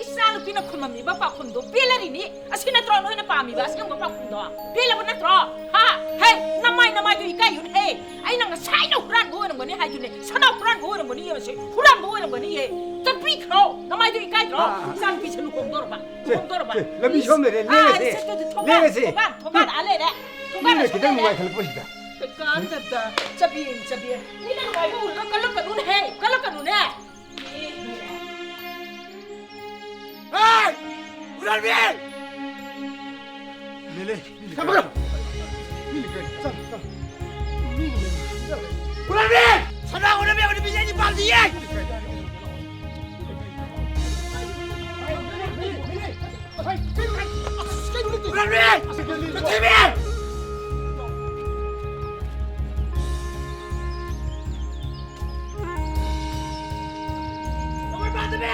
ꯏꯆꯥ ꯅꯨꯄꯤꯅ ꯈꯨꯝꯃꯝꯃꯤꯕ ꯄꯥꯎꯈꯨꯝꯗꯣ ꯄꯦꯜꯂꯔꯤꯅꯤ꯫ ꯑꯁꯤ ꯅꯠꯇ꯭ꯔꯣ ꯅꯣꯏꯅ ꯄꯥꯝꯃꯤꯕ ꯑꯁꯦꯡꯕ ꯄꯥꯎꯈꯨꯝꯗꯣ? ꯄꯦꯜꯂꯕ ꯅꯠꯇ꯭ꯔꯣ? ꯍꯥ? ꯍꯦ, ꯅꯃꯥꯏ ꯅꯃꯥꯏꯗꯣ ꯏꯀꯥꯏꯌꯨꯅꯦꯍꯦ꯫ ꯑꯩꯅ ꯉꯁꯥꯏꯅ ꯍꯨꯔꯥꯟꯕ ꯑꯣꯏꯔꯝꯒꯅꯤ ꯍꯥꯏꯗꯨꯅꯦ꯫ ꯁꯅꯥ ꯍꯨꯔꯥꯟꯕ ꯑꯣꯏꯔꯝꯒꯅꯤ ꯃꯁꯤ꯫ ꯍꯨꯔꯥꯟꯕ ꯑꯣꯏꯔꯝꯒꯅꯤꯌꯦ꯫ ꯆꯠꯄꯤꯈ꯭ꯔꯣ꯫ ꯅꯃꯥꯏꯗꯣ ꯏꯀꯥꯏꯗ꯭ꯔꯣ? ꯑꯥ, ꯑꯥ꯫ ꯏꯆꯥ ꯅꯨꯄꯤꯁꯦ ꯂꯨꯍꯣꯡꯗꯧꯔꯕ꯫ ꯁꯦ, ꯂꯨꯍꯣꯡꯗꯧꯔꯕ꯫ ꯁꯦ, ꯂꯝꯕꯤ ꯏꯁ꯫ ꯁꯣꯝꯗꯔꯦ꯫ ꯑꯥ, ꯂꯦꯡꯉꯁꯦ꯫ ꯁꯦ, ꯁꯦ, ꯊꯣꯡꯒꯥꯟ, ꯂꯦꯡꯉꯁꯦ꯫ ꯊꯣꯡꯒꯥꯟ, ꯊꯣꯡꯒꯥꯟ, ꯑꯥ ꯂꯩꯔꯦ꯫ ꯊꯣꯡꯒꯥꯟ ꯃꯤꯅ ꯑꯁꯣꯝ ꯈꯤꯇꯪ ꯂꯩꯔꯦ꯫ ꯅꯨꯡꯉꯥꯏꯈꯠꯂꯛꯄꯁꯤꯗ꯫ ꯀꯥꯟꯗꯕꯗ ꯆꯕꯦꯡ ꯆꯕꯦꯡ꯫ ꯃꯤꯅ ꯅꯨꯡꯉꯥꯏꯕ ꯎꯔꯒ ꯀꯜꯂꯛꯀꯅꯨꯅꯦꯍꯦ, ꯀꯜꯂꯛꯀꯅꯨꯅꯦ꯫ ꯍꯦ! ꯎꯔꯥꯟꯕꯤ! ꯃꯦꯂꯦ! ꯊꯝꯃꯣ! ꯃꯤꯅ ꯀꯔꯤ? ꯆꯪ, ꯆꯪ꯫ ꯃꯤꯅ ꯀꯔꯤ? ꯆꯪ꯫ ꯎꯔꯥꯟꯕꯤ! ꯁꯅꯥ ꯎꯔꯥꯟꯕꯤ ꯑꯣꯏꯅ ꯃꯤꯁꯦ ꯑꯩꯗꯤ ꯄꯥꯝꯗꯤꯌꯦ! ꯎꯔꯥꯟꯕꯤ! ꯄ꯭ꯔꯤꯊꯤꯕꯤ! ꯅꯃꯣꯏ ꯄꯥꯟꯗꯕꯤ!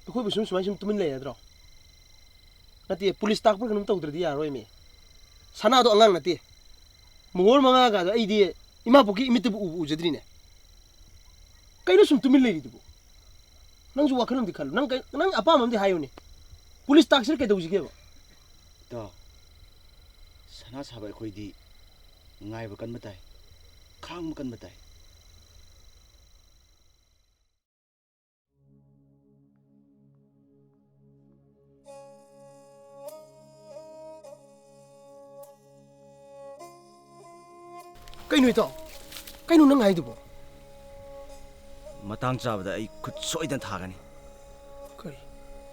ꯑꯩꯈꯣꯏꯕꯨ ꯁꯨꯝ ꯁꯨꯃꯥꯏ ꯁꯨꯝ ꯇꯨꯃꯤꯟ ꯂꯩꯔꯗ꯭ꯔꯣ? ꯅꯠꯇꯦ, ꯄꯨꯂꯤꯁ ꯇꯥꯛꯄ꯭ꯔꯥ ꯀꯩꯅꯣꯝ ꯇꯧꯗ꯭ꯔꯗꯤ ꯌꯥꯔꯔꯣꯏꯃꯤ꯫ ꯁꯅꯥꯗꯣ ꯑꯉꯥꯡ ꯅꯠꯇꯦ꯫ ꯃꯣꯍꯣꯔ ꯃꯉꯥꯒꯗꯣ ꯑꯩꯗꯤ ꯏꯃꯥ ꯄꯣꯛꯀꯤ ꯏꯃꯤꯠꯇꯕꯨ ꯎꯕꯨ ꯎꯖꯗ꯭ꯔꯤꯅꯦ꯫ ꯀꯩꯅꯣ ꯁꯨꯝ ꯇꯨꯃꯤꯟ ꯂꯩꯔꯤꯗꯨꯕꯨ? ꯅꯪꯁꯨ ꯋꯥꯈꯜ ꯑꯃꯗꯤ ꯈꯜꯂꯨ꯫ ꯅꯪ ꯀꯩ-, ꯅꯪ ꯑꯄꯥꯝꯕ ꯑꯃꯗꯤ ꯍꯥꯏꯌꯨꯅꯦ꯫ ꯄꯨꯂꯤꯁ ꯇꯥꯛꯁꯤꯔ ꯀꯩꯗꯧꯁꯤꯒꯦꯕ? ꯏꯇꯥꯎ, ꯁꯅꯥ ꯁꯥꯕ ꯑꯩꯈꯣꯏꯗꯤ ꯉꯥꯏꯕ ꯀꯟꯕ ꯇꯥꯏ, ꯈꯥꯡꯕ ꯀꯟꯕ ꯇꯥꯏ꯫ ꯀꯩꯅꯣ ꯏꯇꯥꯎ? ꯀꯩꯅꯣ ꯅꯪ ꯍꯥꯏꯗꯨꯕꯣ? ꯃꯇꯥꯡ ꯆꯥꯕꯗ ꯑꯩ ꯈꯨꯠ ꯁꯣꯏꯗꯅ ꯊꯥꯒꯅꯤ꯫ ꯀꯔꯤ?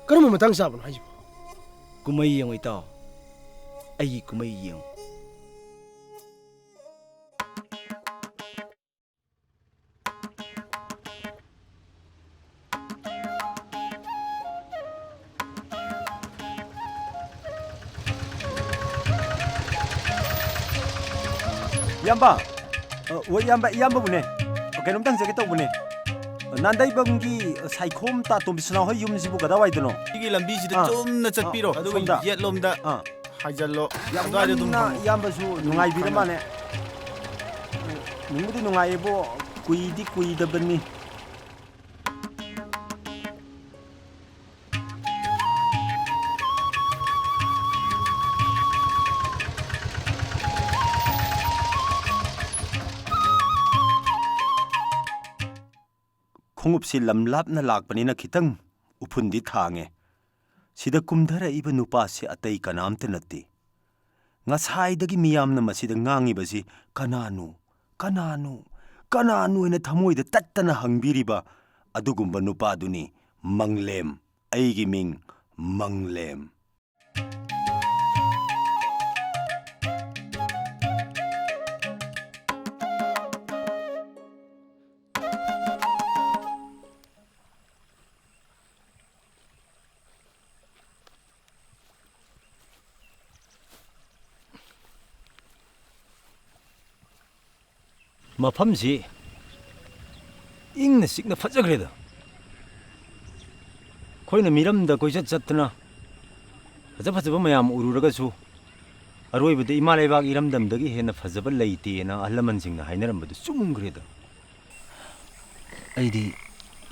ꯀꯔꯝꯕ ꯃꯇꯥꯡ ꯆꯥꯕꯅꯣ ꯍꯥꯏꯁꯤꯕꯣ? ꯀꯨꯝꯍꯩ ꯌꯦꯡꯉꯨ ꯏꯇꯥꯎ, ꯑꯩꯒꯤ ꯀꯨꯝꯍꯩ ꯌꯦꯡꯉꯨ꯫ ꯏꯌꯥꯝꯕ, ꯑ, ꯍꯣꯏ, ꯏꯌꯥꯝꯕ, ꯏꯌꯥꯝꯕꯕꯨꯅꯦ, ꯀꯩꯅꯣꯝꯇ ꯍꯪꯖꯒꯦ ꯇꯧꯕꯅꯦ꯫ ꯅꯥꯟꯗꯩꯕꯝꯒꯤ ꯁꯥꯏꯈꯣꯝ ꯇꯥꯇꯣꯝꯕꯤ ꯁꯅꯥ ꯍꯣꯏ ꯌꯨꯝꯁꯤꯕꯨ ꯀꯗꯥꯏꯋꯥꯏꯗꯅꯣ? ꯁꯤꯒꯤ ꯂꯝꯕꯤꯁꯤꯗ ꯑꯥ, ꯆꯨꯝꯅ ꯑꯥ, ꯆꯠꯄꯤꯔꯣ, ꯑꯗꯨꯒ ꯁꯣꯝꯗ꯫ ꯌꯦꯠꯂꯣꯝꯗ ꯑꯥ꯫ ꯍꯥꯏꯖꯜꯂꯣ꯫ ꯌꯥꯝ ꯑꯗꯨꯋꯥꯏꯗ ꯑꯗꯨꯝ ꯉꯟꯅ ꯐꯪꯕꯅꯤ꯫ ꯏꯌꯥꯝꯕꯁꯨ ꯅꯨꯡꯉꯥꯏꯕꯤꯔ ꯃꯥꯜꯂꯦ꯫ ꯅꯨꯡꯕꯨꯗꯤ ꯅꯨꯡꯉꯥꯏꯌꯦꯕꯣ, ꯀꯨꯏꯗꯤ ꯀꯨꯏꯗꯕꯅꯤ꯫ ꯈꯣꯡꯎꯞꯁꯤ ꯂꯝ ꯂꯥꯞꯅ ꯂꯥꯛꯄꯅꯤꯅ ꯈꯤꯇꯪ ꯎꯐꯨꯟꯗꯤ ꯊꯥꯡꯉꯦ꯫ ꯁꯤꯗ ꯀꯨꯝꯊꯔꯛꯏꯕ ꯅꯨꯄꯥꯁꯤ ꯑꯇꯩ ꯀꯅꯥꯝꯇ ꯅꯠꯇꯦ꯫ ꯉꯁꯥꯏꯗꯒꯤ ꯃꯤꯌꯥꯝꯅ ꯃꯁꯤꯗ ꯉꯥꯡꯉꯤꯕꯁꯤ ꯀꯅꯥꯅꯣ, ꯀꯅꯥꯅꯣ, ꯀꯅꯥꯅꯣ ꯍꯥꯏꯅ ꯊꯃꯣꯏꯗ ꯇꯠꯇꯅ ꯍꯪꯕꯤꯔꯤꯕ ꯑꯗꯨꯒꯨꯝꯕ ꯅꯨꯄꯥꯗꯨꯅꯤ ꯃꯪꯂꯦꯝ꯫ ꯑꯩꯒꯤ ꯃꯤꯡ ꯃꯪꯂꯦꯝ꯫ ꯃꯐꯝꯁꯤ ꯏꯪꯅ ꯆꯤꯛꯅ ꯐꯖꯈ꯭ꯔꯦꯗ꯫ ꯑꯩꯈꯣꯏꯅ ꯃꯤꯔꯝꯗ ꯀꯣꯏꯆꯠ ꯆꯠꯇꯅ ꯐꯖ ꯐꯖꯕ ꯃꯌꯥꯝ ꯎꯔꯨꯔꯒꯁꯨ, ꯑꯔꯣꯏꯕꯗ ꯏꯃꯥ ꯂꯩꯕꯥꯛ ꯏꯔꯝꯗꯝꯗꯒꯤ ꯍꯦꯟꯅ ꯐꯖꯕ ꯂꯩꯇꯦꯅ ꯑꯍꯜ ꯂꯃꯟꯁꯤꯡꯅ ꯍꯥꯏꯅꯔꯝꯕꯗꯨ ꯆꯨꯝꯈ꯭ꯔꯦꯗ꯫ ꯑꯩꯗꯤ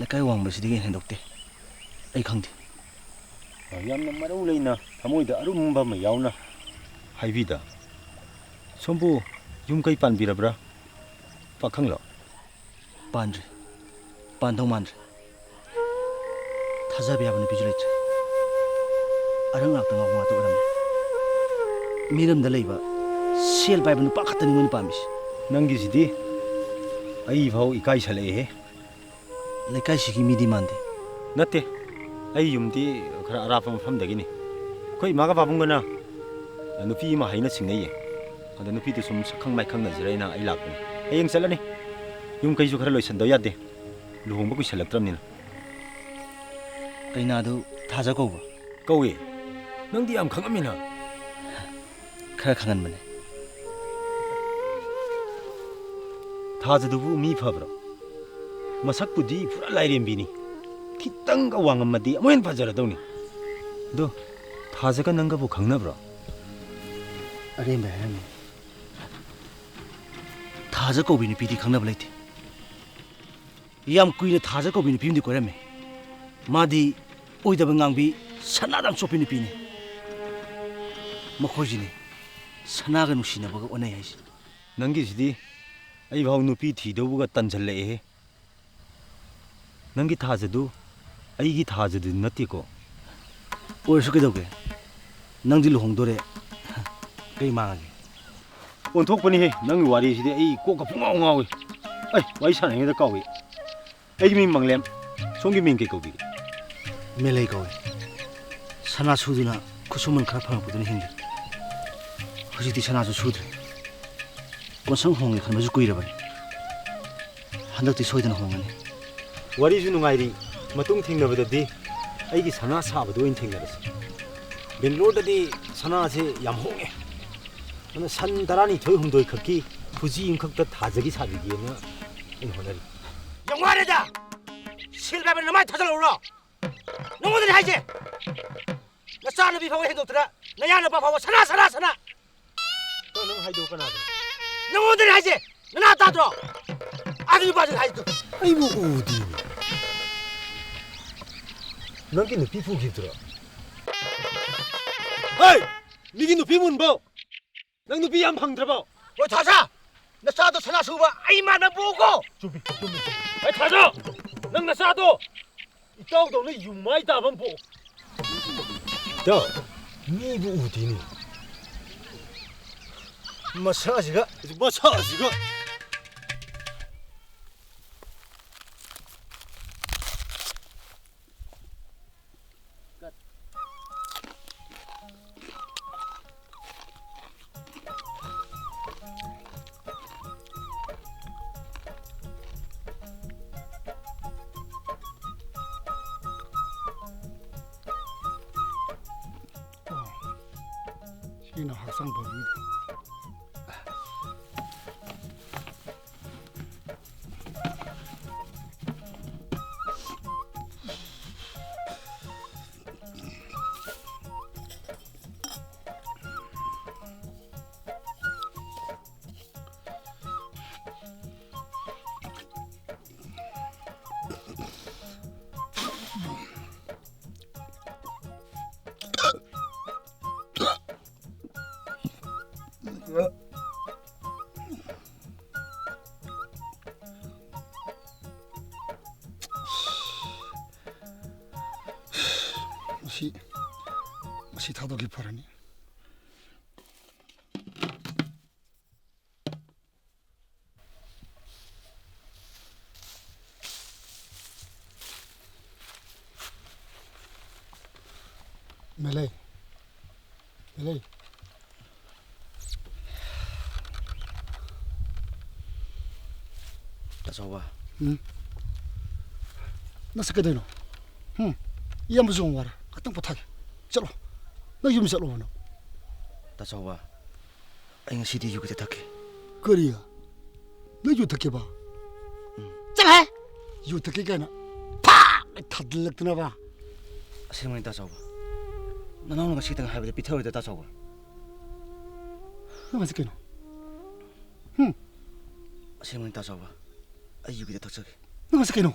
ꯂꯩꯀꯥꯏ ꯋꯥꯡꯕꯁꯤꯗꯒꯤ ꯍꯦꯟꯗꯣꯛꯇꯦ꯫ ꯑꯩ ꯈꯪꯗꯦ꯫ ꯌꯥꯝꯅ ꯃꯔꯧ ꯂꯩꯅ, ꯊꯃꯣꯏꯗ ꯑꯔꯨꯝꯕ ꯑꯃ ꯌꯥꯎꯅ ꯍꯥꯏꯕꯤꯗ꯫ ꯁꯣꯝꯕꯨ ꯌꯨꯝ ꯀꯩ ꯄꯥꯟꯕꯤꯔꯕ꯭ꯔꯥ? ꯄꯥꯈꯪꯂꯣ? ꯄꯥꯟꯗ꯭ꯔꯤ꯫ ꯄꯥꯟꯗꯧ ꯃꯥꯟꯗ꯭ꯔꯦ꯫ ꯊꯥꯖꯕ ꯌꯥꯕ ꯅꯨꯄꯤꯁꯨ ꯂꯩꯇ꯭ꯔꯦ꯫ ꯑꯔꯛ ꯉꯥꯛꯇ ꯉꯥꯎꯕ ꯉꯥꯛꯇ ꯑꯣꯏꯔꯝꯃꯦ꯫ ꯃꯤꯔꯝꯗ ꯂꯩꯕ ꯁꯦꯜ ꯄꯥꯏꯕ ꯅꯨꯄꯥ ꯈꯛꯇꯅꯤ ꯃꯣꯏꯅ ꯄꯥꯝꯃꯤꯁꯦ꯫ ꯅꯪꯒꯤꯁꯤꯗꯤ ꯑꯩ ꯐꯥꯎ ꯏꯀꯥꯏꯁꯜꯂꯛꯑꯦꯍꯦ꯫ ꯂꯩꯀꯥꯏꯁꯤꯒꯤ ꯃꯤꯗꯤ ꯃꯥꯟꯗꯦ꯫ ꯅꯠꯇꯦ, ꯑꯩ ꯌꯨꯝꯗꯤ ꯈꯔ ꯑꯔꯥꯞꯄ ꯃꯐꯝꯗꯒꯤꯅꯤ꯫ ꯑꯩꯈꯣꯏ ꯏꯃꯥꯒ ꯄꯥꯕꯨꯡꯒꯅ ꯅꯨꯄꯤ ꯑꯃ ꯍꯩꯅ ꯁꯤꯡꯅꯩꯌꯦ꯫ ꯑꯗ ꯅꯨꯄꯤꯗꯨ ꯁꯨꯝ ꯁꯛꯈꯪ ꯃꯥꯏꯈꯪꯅꯁꯤꯔ ꯍꯥꯏꯅ ꯑꯩ ꯂꯥꯛꯄꯅꯤ꯫ ꯍꯌꯦꯡ ꯆꯠꯂꯅꯤ꯫ ꯌꯨꯝ ꯀꯩꯁꯨ ꯈꯔ ꯂꯣꯏꯁꯟꯗꯕ ꯌꯥꯗꯦ꯫ ꯂꯨꯍꯣꯡꯕ ꯀꯨꯏꯁꯜꯂꯛꯇ꯭ꯔꯕꯅꯤꯅ꯫ ꯀꯩꯅꯥꯗꯨ ꯊꯥꯖ ꯀꯧꯕ꯭ꯔꯣ? ꯀꯧꯏ꯫ ꯅꯪꯗꯤ ꯌꯥꯝ ꯈꯪꯉꯝꯃꯤꯅ꯫ ꯈꯔ ꯈꯪꯍꯟꯕꯅꯦ꯫ ꯊꯥꯖꯗꯨꯕꯨ ꯃꯤ ꯐꯕ꯭ꯔꯣ? ꯃꯁꯛꯄꯨꯗꯤ ꯄꯨꯔꯥ ꯂꯥꯏꯔꯦꯝꯕꯤꯅꯤ꯫ ꯈꯤꯇꯪꯒ ꯋꯥꯡꯉꯝꯃꯗꯤ ꯑꯃꯨꯛ ꯍꯦꯟꯅ ꯐꯖꯔꯗꯧꯅꯤ꯫ ꯑꯗꯣ ꯊꯥꯖꯒ ꯅꯪꯒꯕꯨ ꯈꯪꯅꯕ꯭ꯔꯣ? ꯑꯔꯦꯝꯕ ꯍꯥꯏꯔꯝꯃꯤ꯫ ꯊꯥꯖ ꯀꯧꯕꯤ ꯅꯨꯄꯤꯗꯤ ꯈꯪꯅꯕ ꯂꯩꯇꯦ꯫ ꯌꯥꯝ ꯀꯨꯏꯅ ꯊꯥꯖ ꯀꯧꯕꯤ ꯅꯨꯄꯤ ꯑꯃꯗꯤ ꯀꯣꯏꯔꯝꯃꯤ꯫ ꯃꯥꯗꯤ ꯑꯣꯏꯗꯕ ꯉꯥꯡꯕꯤ, ꯁꯅꯥꯗ ꯌꯥꯝ ꯆꯣꯞꯄꯤ ꯅꯨꯄꯤꯅꯤ꯫ ꯃꯈꯣꯏꯁꯤꯅꯤ ꯁꯅꯥꯒ ꯅꯨꯡꯁꯤꯅꯕꯒ ꯑꯣꯟꯅꯩ ꯍꯥꯏꯁꯦ꯫ ꯅꯪꯒꯤꯁꯤꯗꯤ ꯑꯩꯐꯥꯎ ꯅꯨꯄꯤ ꯊꯤꯗꯧꯕꯒ ꯇꯟꯁꯜꯂꯛꯑꯦꯍꯦ꯫ ꯅꯪꯒꯤ ꯊꯥꯖꯗꯨ ꯑꯩꯒꯤ ꯊꯥꯖꯗꯨꯗꯤ ꯅꯠꯇꯦꯀꯣ꯫ ꯑꯣꯏꯔꯁꯨ ꯀꯩꯗꯧꯒꯦ? ꯅꯪꯗꯤ ꯂꯨꯍꯣꯡꯗꯣꯔꯦ꯫ ꯀꯩ ꯃꯥꯡꯉꯒꯦ? ꯑꯣꯟꯊꯣꯛꯄꯅꯤꯍꯦ, ꯅꯪꯒꯤ ꯋꯥꯔꯤꯁꯤꯗꯤ ꯑꯩ ꯀꯣꯛꯀ ꯄꯨꯡꯉꯥꯎ ꯉꯥꯎꯏ꯫ ꯑꯩ ꯋꯥꯔꯤ ꯁꯥꯟꯅꯔꯤꯉꯩꯗ ꯀꯥꯎꯏ꯫ ꯑꯩꯒꯤ ꯃꯤꯡ ꯃꯪꯂꯦꯝ꯫ ꯁꯣꯝꯒꯤ ꯃꯤꯡ ꯀꯩ ꯀꯧꯕꯤꯒꯦ? ꯃꯦꯂꯩ ꯀꯧꯏ꯫ ꯁꯅꯥ ꯁꯨꯗꯨꯅ ꯈꯨꯠꯁꯨꯃꯟ ꯈꯔ ꯐꯪꯉꯛꯄꯗꯨꯅ ꯍꯤꯡꯂꯤ꯫ ꯍꯧꯖꯤꯛꯇꯤ ꯁꯅꯥꯁꯨ ꯁꯨꯗ꯭ꯔꯦ꯫ ꯀꯣꯟꯁꯪ ꯍꯣꯡꯒꯦ ꯈꯟꯕꯁꯨ ꯀꯨꯏꯔꯕꯅꯤ꯫ ꯍꯟꯗꯛꯇꯤ ꯁꯣꯏꯗꯅ ꯍꯣꯡꯒꯅꯤ꯫ ꯋꯥꯔꯤꯁꯨ ꯅꯨꯡꯉꯥꯏꯔꯤ꯫ ꯃꯇꯨꯡ ꯊꯦꯡꯅꯕꯗꯗꯤ ꯑꯩꯒꯤ ꯁꯅꯥ ꯁꯥꯕꯗꯣ ꯑꯣꯏꯅ ꯊꯦꯡꯅꯔꯁꯤ꯫ ꯕꯦꯡꯒ꯭ꯂꯣꯔꯗꯗꯤ ꯁꯅꯥꯁꯦ ꯌꯥꯝ ꯍꯣꯡꯉꯦ꯫ ꯑꯗꯨꯅ ꯁꯟ ꯇꯔꯥꯅꯤꯊꯣꯏ ꯍꯨꯝꯗꯣꯏ ꯈꯛꯀꯤ ꯈꯨꯖꯤ ꯑꯃꯈꯛꯇ ꯊꯥꯖꯒꯤ ꯁꯥꯕꯤꯒꯦꯅ ꯑꯩꯅ ꯍꯣꯠꯅꯔꯤ꯫ ꯌꯥꯝ ꯋꯥꯔꯦꯗ! ꯁꯤꯜ ꯄꯥꯏꯕ ꯅꯃꯥꯏ ꯊꯥꯖꯤꯜꯂꯛꯎꯔꯣ? ꯅꯉꯣꯟꯗꯅꯦ ꯍꯥꯏꯁꯦ! ꯅꯆꯥꯅꯨꯄꯤ ꯐꯥꯎꯕ ꯍꯦꯟꯗꯣꯛꯇꯅ ꯅꯌꯥꯅꯨꯄꯥ ꯐꯥꯎꯕ ꯁꯅꯥ, ꯁꯅꯥ, ꯁꯅꯥ! ꯅꯪ, ꯅꯪ ꯍꯥꯏꯗꯣ ꯀꯅꯥꯗꯅꯣ? ꯅꯉꯣꯟꯗꯅꯦ ꯍꯥꯏꯁꯦ! ꯅꯅꯥ ꯇꯥꯗ꯭ꯔꯣ? ꯑꯗꯨ ꯅꯨꯄꯥꯗꯨꯅ ꯍꯥꯏꯗꯣ꯫ ꯑꯩꯕꯨ ꯎꯗꯦꯅꯦ꯫ ꯅꯪꯒꯤ ꯅꯨꯄꯤ ꯄꯨꯈꯤꯕꯗꯨꯔꯣ? ꯍꯩ! ꯃꯤꯒꯤ ꯅꯨꯄꯤ ꯃꯨꯟꯕꯧ! ꯅꯪ ꯅꯨꯄꯤ ꯌꯥꯝ ꯐꯪꯗ꯭ꯔꯕꯣ? ꯍꯣꯏ, ꯊꯥꯖ! ꯅꯆꯥꯗꯣ ꯁꯅꯥ ꯁꯨꯕ ꯑꯩ ꯃꯥꯟꯕ ꯄꯣꯛꯎꯀꯣ! ꯆꯨꯝꯃꯤ, ꯆꯨꯝꯃꯤ, ꯆꯨꯝꯃꯤ꯫ ꯍꯩ, ꯊꯥꯖ! ꯅꯪ ꯅꯆꯥꯗꯣ ꯏꯇꯥꯎꯗꯧꯅ ꯌꯨꯝ ꯃꯥꯏ ꯇꯥꯕ ꯑꯃ ꯄꯣꯛꯎ꯫ ꯏꯇꯥꯎ, ꯃꯤꯕꯨ ꯎꯗꯦꯅꯦ꯫ ꯃꯁꯥꯁꯤꯒ꯫ ꯃꯁꯥꯁꯤꯒ꯫ ꯁꯤꯅ ꯍꯛꯆꯥꯡ ꯐꯕꯒꯤꯗꯣ꯫ ꯁꯤ, ꯃꯁꯤ ꯊꯥꯗꯣꯛꯈꯤ ꯐꯔꯅꯤ꯫ ꯃꯦꯂꯩ, ꯃꯦꯂꯩ꯫ ꯇꯥ ꯆꯥꯎꯕ꯫ ꯎꯝ? ꯅꯪꯁꯦ ꯀꯩꯗꯧꯔꯤꯅꯣ? ꯎꯝ? ꯏꯌꯥꯝꯕꯁꯨ ꯌꯥꯝ ꯋꯥꯔꯦ꯫ ꯉꯥꯛꯇꯪ ꯄꯣꯊꯥꯒꯦ꯫ ꯆꯠꯂꯣ꯫ ꯅꯪ ꯌꯨꯝ ꯆꯠꯂꯣꯕ ꯅꯪ꯫ ꯇꯥ ꯆꯥꯎꯕ, ꯑꯩ ꯉꯁꯤꯗꯤ ꯌꯨ ꯈꯤꯇ ꯊꯛꯀꯦ꯫ ꯀꯔꯤ? ꯅꯪ ꯌꯨ ꯊꯛꯀꯦꯕ? ꯎꯝ꯫ ꯆꯠꯂꯣꯍꯦ! ꯌꯨ ꯊꯛꯀꯦ ꯀꯥꯏꯅ ꯐꯥꯛ ꯊꯥꯗꯜꯂꯛꯇꯅꯕ꯫ ꯑꯁꯦꯡꯕꯅꯤ ꯇꯥ ꯆꯥꯎꯕ꯫ ꯅꯅꯥꯎꯅ ꯉꯁꯤ ꯈꯤꯇꯪ ꯍꯥꯏꯕꯗ ꯄꯤꯊꯔꯣꯏꯗ ꯇꯥ ꯆꯥꯎꯕ꯫ ꯅꯪ ꯍꯥꯏꯁꯦ ꯀꯩꯅꯣ? ꯍꯨꯝ? ꯑꯁꯦꯡꯕꯅꯤ ꯇꯥ ꯆꯥꯎꯕ꯫ ꯑꯩ ꯌꯨ ꯈꯤꯇ ꯊꯛꯆꯒꯦ꯫ ꯅꯪ ꯍꯥꯏꯁꯦ ꯀꯩꯅꯣ?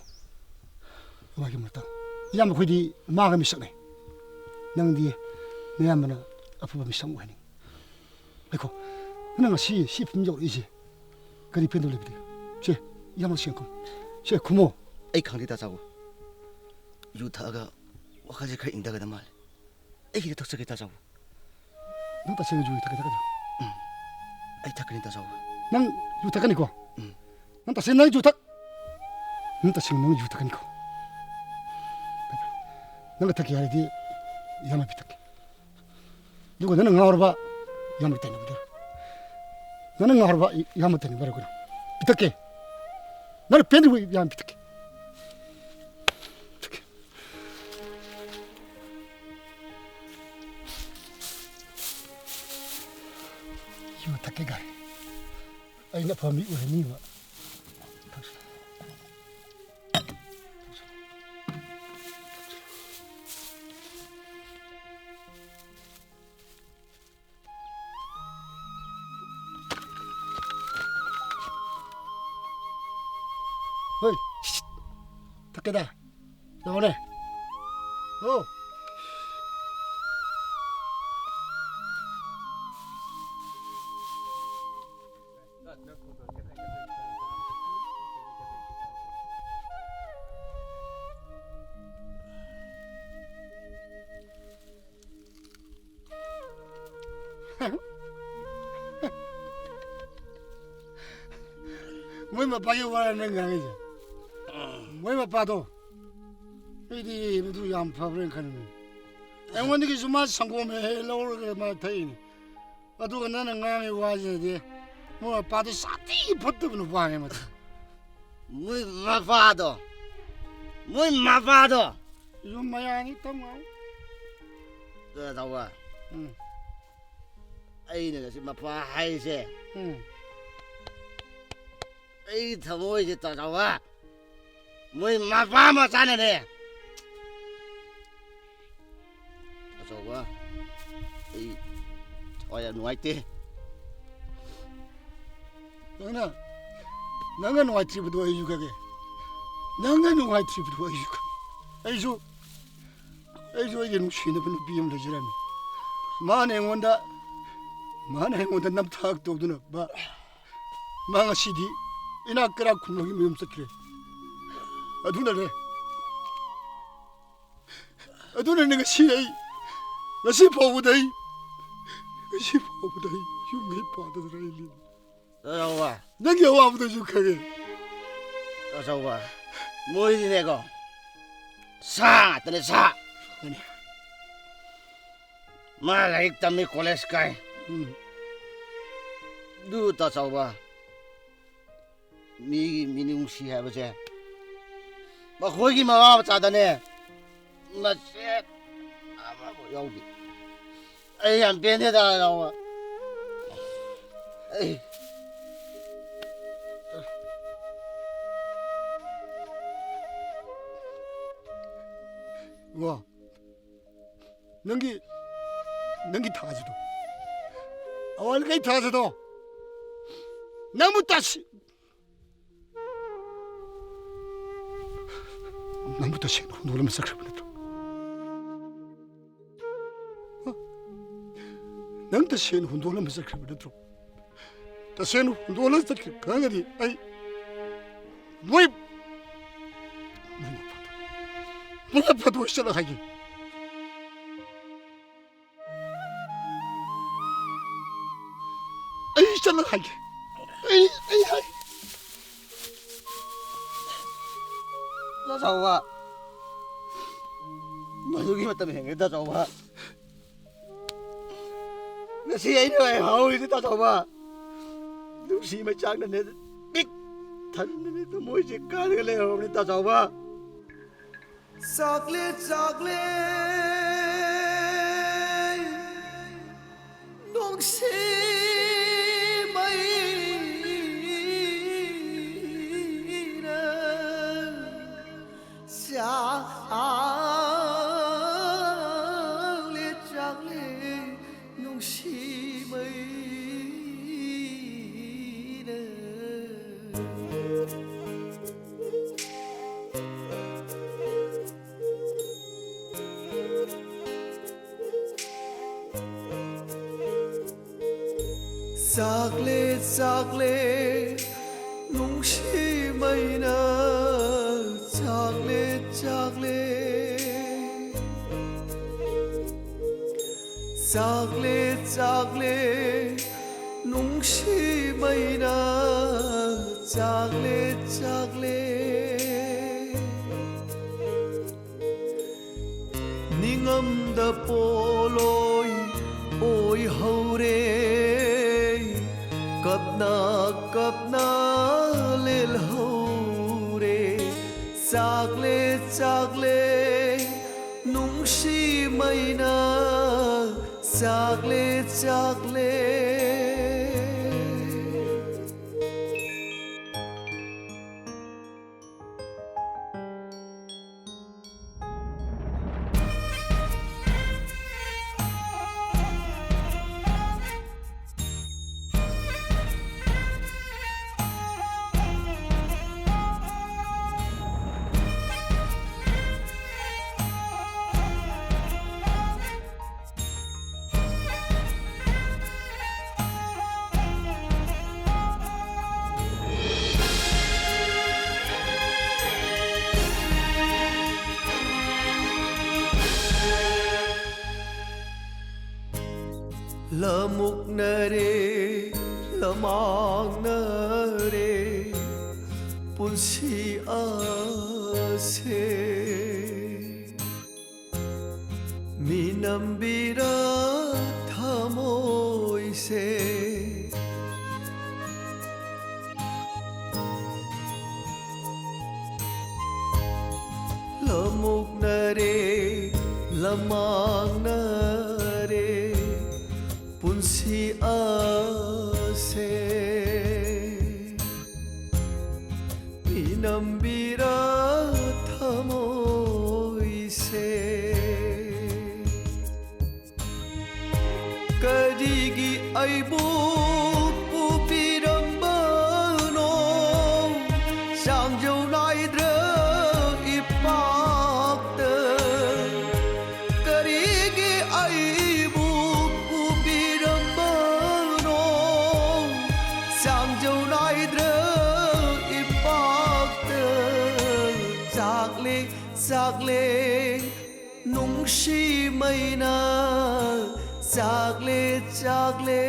ꯋꯥꯒꯤ ꯃꯔꯛꯇ꯫ ꯏꯌꯥꯝꯕ ꯑꯩꯈꯣꯏꯗꯤ ꯃꯥꯒ ꯃꯤꯁꯛꯅꯦ꯫ ꯅꯪꯗꯤ ꯅꯌꯥꯝꯕꯅ ꯑꯐꯕ ꯃꯤꯁꯛ ꯑꯣꯏꯍꯟꯅꯤꯡꯉꯤ꯫ ꯉꯥꯏꯈꯣ, ꯅꯪ ꯉꯁꯤ ꯁꯤ ꯐꯤꯕꯝ ꯌꯧꯔꯛꯏꯁꯦ ꯀꯔꯤ ꯄꯦꯟꯗꯕ ꯂꯩꯕꯗꯒꯤ? ꯁꯦ, ꯏꯌꯥꯝꯕ ꯁꯦꯡ ꯈꯨꯝ꯫ ꯁꯦ, ꯈꯨꯝꯃꯣ꯫ ꯑꯩ ꯈꯪꯗꯦ ꯇꯥ ꯆꯥꯎꯕ꯫ ꯌꯨ ꯊꯛꯑꯒ ꯋꯥꯈꯜꯁꯦ ꯈꯔ ꯏꯪꯊꯒꯗꯕ ꯃꯥꯜꯂꯦ꯫ ꯑꯩ ꯈꯤꯇ ꯊꯛꯆꯒꯦ ꯇꯥ ꯆꯥꯎꯕ꯫ ꯅꯪ ꯇꯁꯦꯡꯅ ꯌꯨ ꯊꯛꯀꯦ ꯊꯛꯀꯗ꯭ꯔꯣ? ꯎꯝ꯫ ꯑꯩ ꯊꯛꯀꯅꯤ ꯇꯥ ꯆꯥꯎꯕ꯫ ꯅꯪ ꯌꯨ ꯊꯛꯀꯅꯤꯀꯣ? ꯎꯝ꯫ ꯅꯪ ꯇꯁꯦꯡꯅ ꯅꯪ ꯌꯨ ꯊꯛ-, ꯅꯪ ꯇꯁꯦꯡꯅ ꯅꯪ ꯌꯨ ꯊꯛꯀꯅꯤꯀꯣ? ꯐꯩ, ꯐꯩ꯫ ꯅꯪꯒ ꯊꯛꯀꯦ ꯍꯥꯏꯔꯗꯤ ꯏꯌꯥꯝꯕ ꯄꯤꯊꯛꯀꯦ꯫ ꯑꯗꯨꯒ ꯅꯪꯅ ꯉꯥꯎꯔꯕ ꯏꯌꯥꯝꯕ ꯇꯩꯅꯕꯗ꯫ ꯅꯪꯅ ꯉꯥꯎꯔꯕ ꯏ-, ꯏꯌꯥꯝꯕ ꯇꯩꯅꯕ ꯍꯥꯏꯔꯣ ꯀꯩꯅꯣ? ꯄꯤꯊꯛꯀꯦ꯫ ꯅꯪꯅ ꯄꯦꯟꯗ꯭ꯔꯤꯕ ꯏꯌꯥꯝꯕ ꯄꯤꯊꯛꯀꯦ꯫ ꯄꯤꯊꯛꯀꯦ꯫ ꯌꯨ ꯊꯛꯀꯦ ꯒꯥꯏ꯫ ꯑꯩꯅ ꯑꯐꯕ ꯃꯤ ꯑꯣꯏꯍꯟꯅꯤꯡꯉꯤꯕ꯫ ꯍꯣꯏ, ꯊꯛꯀꯦꯗ꯫ ꯂꯥꯛꯑꯣꯅꯦ꯫ ꯑꯣ꯫ ꯃꯣꯏ ꯃꯄꯥꯒꯤ ꯋꯥꯔ ꯅꯪ ꯉꯥꯡꯉꯤꯁꯦ? ꯃꯣꯏ ꯃꯄꯥꯗꯣ, ꯑꯩꯗꯤ ꯃꯗꯨ ꯌꯥꯝ ꯐꯕ꯭ꯔꯥꯅ ꯈꯟꯕꯅꯤ꯫ ꯑꯩꯉꯣꯟꯗꯒꯤꯁꯨ ꯃꯥ ꯁꯪꯒꯣꯝ ꯍꯦꯛ ꯍꯦꯛ ꯂꯧꯔꯒ ꯃꯥ ꯊꯛꯏꯅꯤ꯫ ꯑꯗꯨꯒ ꯅꯪꯅ ꯉꯥꯡꯉꯤ ꯋꯥꯁꯤꯗꯤ, ꯃꯣꯏ ꯃꯄꯥꯗꯣ ꯁꯥꯊꯤ ꯐꯠꯇꯕ ꯅꯨꯄꯥꯅꯦ ꯃꯗꯨ꯫ ꯃꯣꯏ ꯃꯄꯥꯗꯣ, ꯃꯣꯏ ꯃꯄꯥꯗꯣ꯫ ꯌꯨꯝ ꯃꯌꯥꯅꯤ ꯇꯝ ꯉꯥꯡ꯫ ꯇꯧꯕ꯫ ꯎꯝ꯫ ꯑꯩꯅ ꯉꯁꯤ ꯃꯄꯥ ꯍꯥꯏꯁꯦ꯫ ꯎꯝ꯫ ꯑꯩ ꯊꯃꯣꯏꯁꯦ ꯇꯥꯖꯧꯕ꯫ ꯃꯣꯏ ꯃꯄꯥ ꯃꯆꯥꯅꯅꯦ꯫ ꯇꯥꯖꯧꯕ, ꯑꯩ ꯊꯋꯥꯏ ꯌꯥꯝ ꯅꯨꯡꯉꯥꯏꯇꯦ꯫ ꯅꯪꯅ, ꯅꯪꯅ ꯅꯨꯡꯉꯥꯏꯇ꯭ꯔꯤꯕꯗꯣ ꯑꯩꯁꯨ ꯈꯪꯉꯦ꯫ ꯅꯪꯅ ꯅꯨꯡꯉꯥꯏꯇ꯭ꯔꯤꯕꯗꯣ ꯑꯩꯁꯨ ꯈꯪꯉꯦ꯫ ꯑꯩꯁꯨ, ꯑꯩꯁꯨ ꯑꯩꯒꯤ ꯅꯨꯡꯁꯤꯅꯕ ꯅꯨꯄꯤ ꯑꯃ ꯂꯩꯖꯔꯝꯃꯤ꯫ ꯃꯥꯅ ꯑꯩꯉꯣꯟꯗ, ꯃꯥꯅ ꯑꯩꯉꯣꯟꯗ ꯅꯝꯊꯥꯛ ꯇꯧꯗꯨꯅ, ꯃꯥ, ꯃꯥ ꯉꯁꯤꯗꯤ ꯏꯅꯥꯛ ꯀꯩꯔꯥꯛ ꯈꯨꯟꯕꯒꯤ ꯃꯌꯨꯝ ꯆꯠꯈ꯭ꯔꯦ꯫ ꯑꯗꯨꯅꯅꯦ, ꯑꯗꯨꯅꯅꯦ ꯉꯁꯤ ꯑꯩ, ꯉꯁꯤ ꯐꯥꯎꯕꯗ ꯑꯩ, ꯉꯁꯤ ꯐꯥꯎꯕꯗ ꯑꯩ ꯌꯨꯝꯒꯤ ꯄꯥꯗꯗꯅ ꯑꯩ ꯂꯩ꯫ ꯇꯥꯖꯧꯕ꯫ ꯅꯪꯒꯤ ꯑꯋꯥꯕꯗꯨꯁꯨ ꯈꯪꯉꯦ꯫ ꯇꯥꯖꯧꯕ, ꯃꯣꯏꯗꯤꯅꯦꯀꯣ, ꯁꯥ ꯉꯥꯛꯇꯅꯦ, ꯁꯥ꯫ ꯃꯥꯅꯦ꯫ ꯃꯥ ꯂꯥꯏꯔꯤꯛ ꯇꯝꯃꯤ, ꯀꯣꯂꯦꯖ ꯀꯥꯏ꯫ ꯎꯝ꯫ ꯑꯗꯨ ꯇꯥꯆꯧꯕ, ꯃꯤꯒꯤ ꯃꯤꯅꯨꯡꯁꯤ ꯍꯥꯏꯕꯁꯦ ꯃꯈꯣꯏꯒꯤ ꯃꯃꯥ ꯃꯆꯥꯗꯅꯦ ꯃꯆꯦꯠ ꯑꯃꯐꯥꯎ ꯌꯥꯎꯗꯦ꯫ ꯑꯩ ꯌꯥꯝ ꯄꯦꯟꯗꯦꯗ, ꯇꯥꯆꯧꯕ꯫ ꯑꯩ ꯏꯕꯣ, ꯅꯪꯒꯤ, ꯅꯪꯒꯤ ꯊꯥꯁꯤꯗꯣ, ꯑꯋꯥꯡ ꯂꯩꯀꯥꯏ ꯊꯥꯁꯤꯗꯣ, ꯅꯪꯕꯨ ꯇꯁꯦ-, ꯅꯪꯕꯨ ꯇꯁꯦꯡꯅ ꯍꯨꯟꯗꯣꯛꯂꯝꯕ ꯆꯠꯈ꯭ꯔꯕ ꯅꯠꯇ꯭ꯔꯣ? ꯍ? ꯅꯪ ꯇꯁꯦꯡꯅ ꯍꯨꯟꯗꯣꯛꯂꯝꯕ ꯆꯠꯈ꯭ꯔꯕ ꯅꯠꯇ꯭ꯔꯣ? ꯇꯁꯦꯡꯅ ꯍꯨꯟꯗꯣꯛꯂꯝꯕ ꯆꯠꯈ꯭ꯔꯦ ꯈꯪꯉꯒꯗꯤ ꯑꯩ ꯃꯣꯏ, ꯃꯣꯏ ꯃꯐꯝꯗ, ꯃꯣꯏ ꯃꯐꯝꯗ ꯑꯣꯏ ꯆꯠꯂ ꯍꯥꯏꯒꯦ꯫ ꯑꯩ ꯆꯠꯂ ꯍꯥꯏꯒꯦ꯫ ꯑꯩ, ꯑꯩ ꯍꯥꯏ-, ꯇꯧꯕ꯫ ꯃꯗꯨꯒꯤ ꯃꯇꯝ ꯍꯦꯟꯒ꯭ꯔꯦ ꯇꯥ ꯆꯥꯎꯕ꯫ ꯉꯁꯤ ꯑꯩꯅ ꯍꯥꯏꯍꯧꯔꯤꯗꯨ ꯇꯥ ꯆꯥꯎꯕ꯫ ꯅꯨꯡꯁꯤ ꯃꯩꯆꯥꯛꯅꯅꯦ ꯄꯤꯛ ꯊꯟꯗꯅ ꯊꯃꯣꯏꯁꯦ ꯀꯥꯏꯔꯒ ꯂꯩꯍꯧꯔꯕꯅꯤ ꯇꯥ ꯆꯥꯎꯕ꯫ ꯆꯥꯛꯂꯦ ꯆꯥꯛꯂꯦ ꯅꯨꯡꯁꯤ ꯃꯩꯅ꯫ ꯆꯥꯛꯂꯦ ꯆꯥꯛꯂꯦ ꯅꯨꯡꯁꯤ ꯃꯩꯅ꯫ ꯆꯥꯛꯂꯦ ꯆꯥꯛꯂꯦ ꯅꯨꯡꯁꯤ ꯃꯩꯅ꯫ ꯆꯥꯛꯂꯦ ꯆꯥꯛꯂꯦ ꯆꯥꯛꯂꯦ ꯆꯥꯛꯂꯦ ꯅꯨꯡꯁꯤ ꯃꯩꯅ꯫ ꯆꯥꯛꯂꯦ ꯆꯥꯛꯂꯦ ꯅꯤꯡꯉꯝꯗ ꯄꯣꯂꯣꯏ ꯑꯣꯏꯍꯧꯔꯦ꯫ ꯀꯞꯅ ꯀꯞꯅ ꯂꯦꯜꯍꯧꯔꯦ꯫ ꯆꯥꯛꯂꯦ ꯆꯥꯛꯂꯦ ꯅꯨꯡꯁꯤ ꯃꯩꯅ꯫ ꯆꯥꯛꯂꯦ ꯆꯥꯛꯂꯦ꯫ ꯂꯃꯨꯛꯅꯔꯦ, ꯂꯃꯥꯡꯅꯔꯦ, ꯄꯨꯟꯁꯤ ꯑꯁꯤ ꯁꯦ ꯃꯤꯅꯝꯕꯤꯔ ꯊꯃꯣꯏꯁꯦ꯫ ꯂꯃꯨꯛꯅꯔꯦ, ꯂꯃꯥꯡꯅꯔꯦ ꯄꯨꯟꯁꯤ ꯑꯁꯦ꯫ ꯃꯤꯅꯝꯕꯤꯔ ꯊꯃꯣꯏꯁꯦ꯫ ꯀꯔꯤꯒꯤ ꯑꯩꯕꯨ ꯄꯨꯕꯤꯔꯝꯕꯅꯣ ꯆꯥꯡꯖꯧ ꯅꯥꯏꯗ꯭ꯔ ꯏꯄꯥꯛꯇ? ꯀꯔꯤꯒꯤ ꯑꯩꯕꯨ ꯄꯨꯕꯤꯔꯝꯕꯅꯣ ꯆꯥꯡꯖꯧ ꯅꯥꯏꯗ꯭ꯔ ꯏꯄꯥꯛꯇ? ꯆꯥꯛꯂꯦ, ꯆꯥꯛꯂꯦ, ꯅꯨꯡꯁꯤ ꯃꯩꯅ ꯆꯥꯛꯂꯦ, ꯆꯥꯛꯂꯦ꯫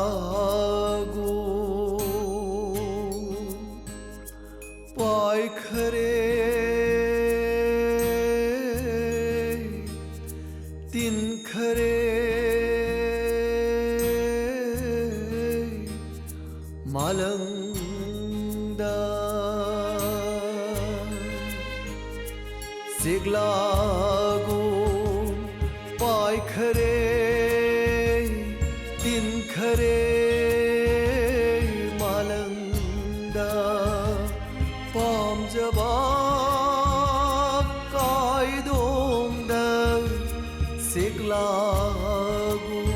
ꯆꯦꯛꯂꯥꯒꯨ ꯄꯥꯏꯈꯔꯦ, ꯇꯤꯟꯈꯔꯦ ꯃꯥꯂꯪꯗ꯫ ꯆꯦꯛꯂꯥꯒꯨꯝ ꯄꯥꯏꯈꯔꯦ, ꯇꯤꯟꯈꯔꯦ ꯃꯥꯂꯪꯗ꯫ ꯄꯥꯝꯖꯕ ꯀꯥꯏꯗꯣꯡꯗ ꯆꯦꯛꯂꯥꯒꯨꯝ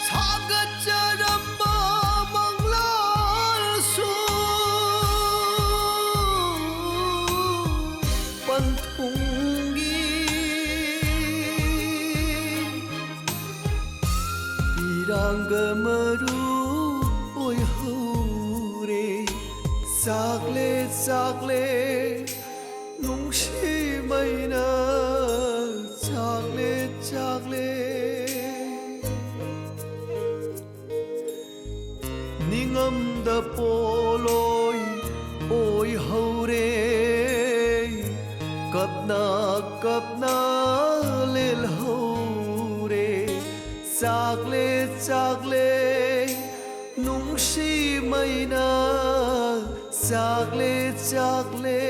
ꯁꯥꯒꯠꯆꯔꯝꯕ ꯀꯥꯡꯒ ꯃꯔꯨ ꯑꯣꯏꯍꯧꯔꯦ꯫ ꯆꯥꯛꯂꯦ, ꯆꯥꯛꯂꯦ, ꯅꯨꯡꯁꯤꯃꯩꯅ꯫ ꯆꯥꯛꯂꯦ, ꯆꯥꯛꯂꯦ, ꯅꯤꯡꯉꯝꯗ ꯄꯣꯂꯣꯏ ꯑꯣꯏꯍꯧꯔꯦ꯫ ꯀꯞꯅ ꯀꯞꯅ ꯂꯦꯜꯍꯧꯔꯦ꯫ ꯆꯥꯛꯂꯦ, ꯆꯥꯛꯂꯦ, ꯅꯨꯡꯁꯤꯃꯩꯅ꯫ ꯆꯥꯛꯂꯦ, ꯆꯥꯛꯂꯦ꯫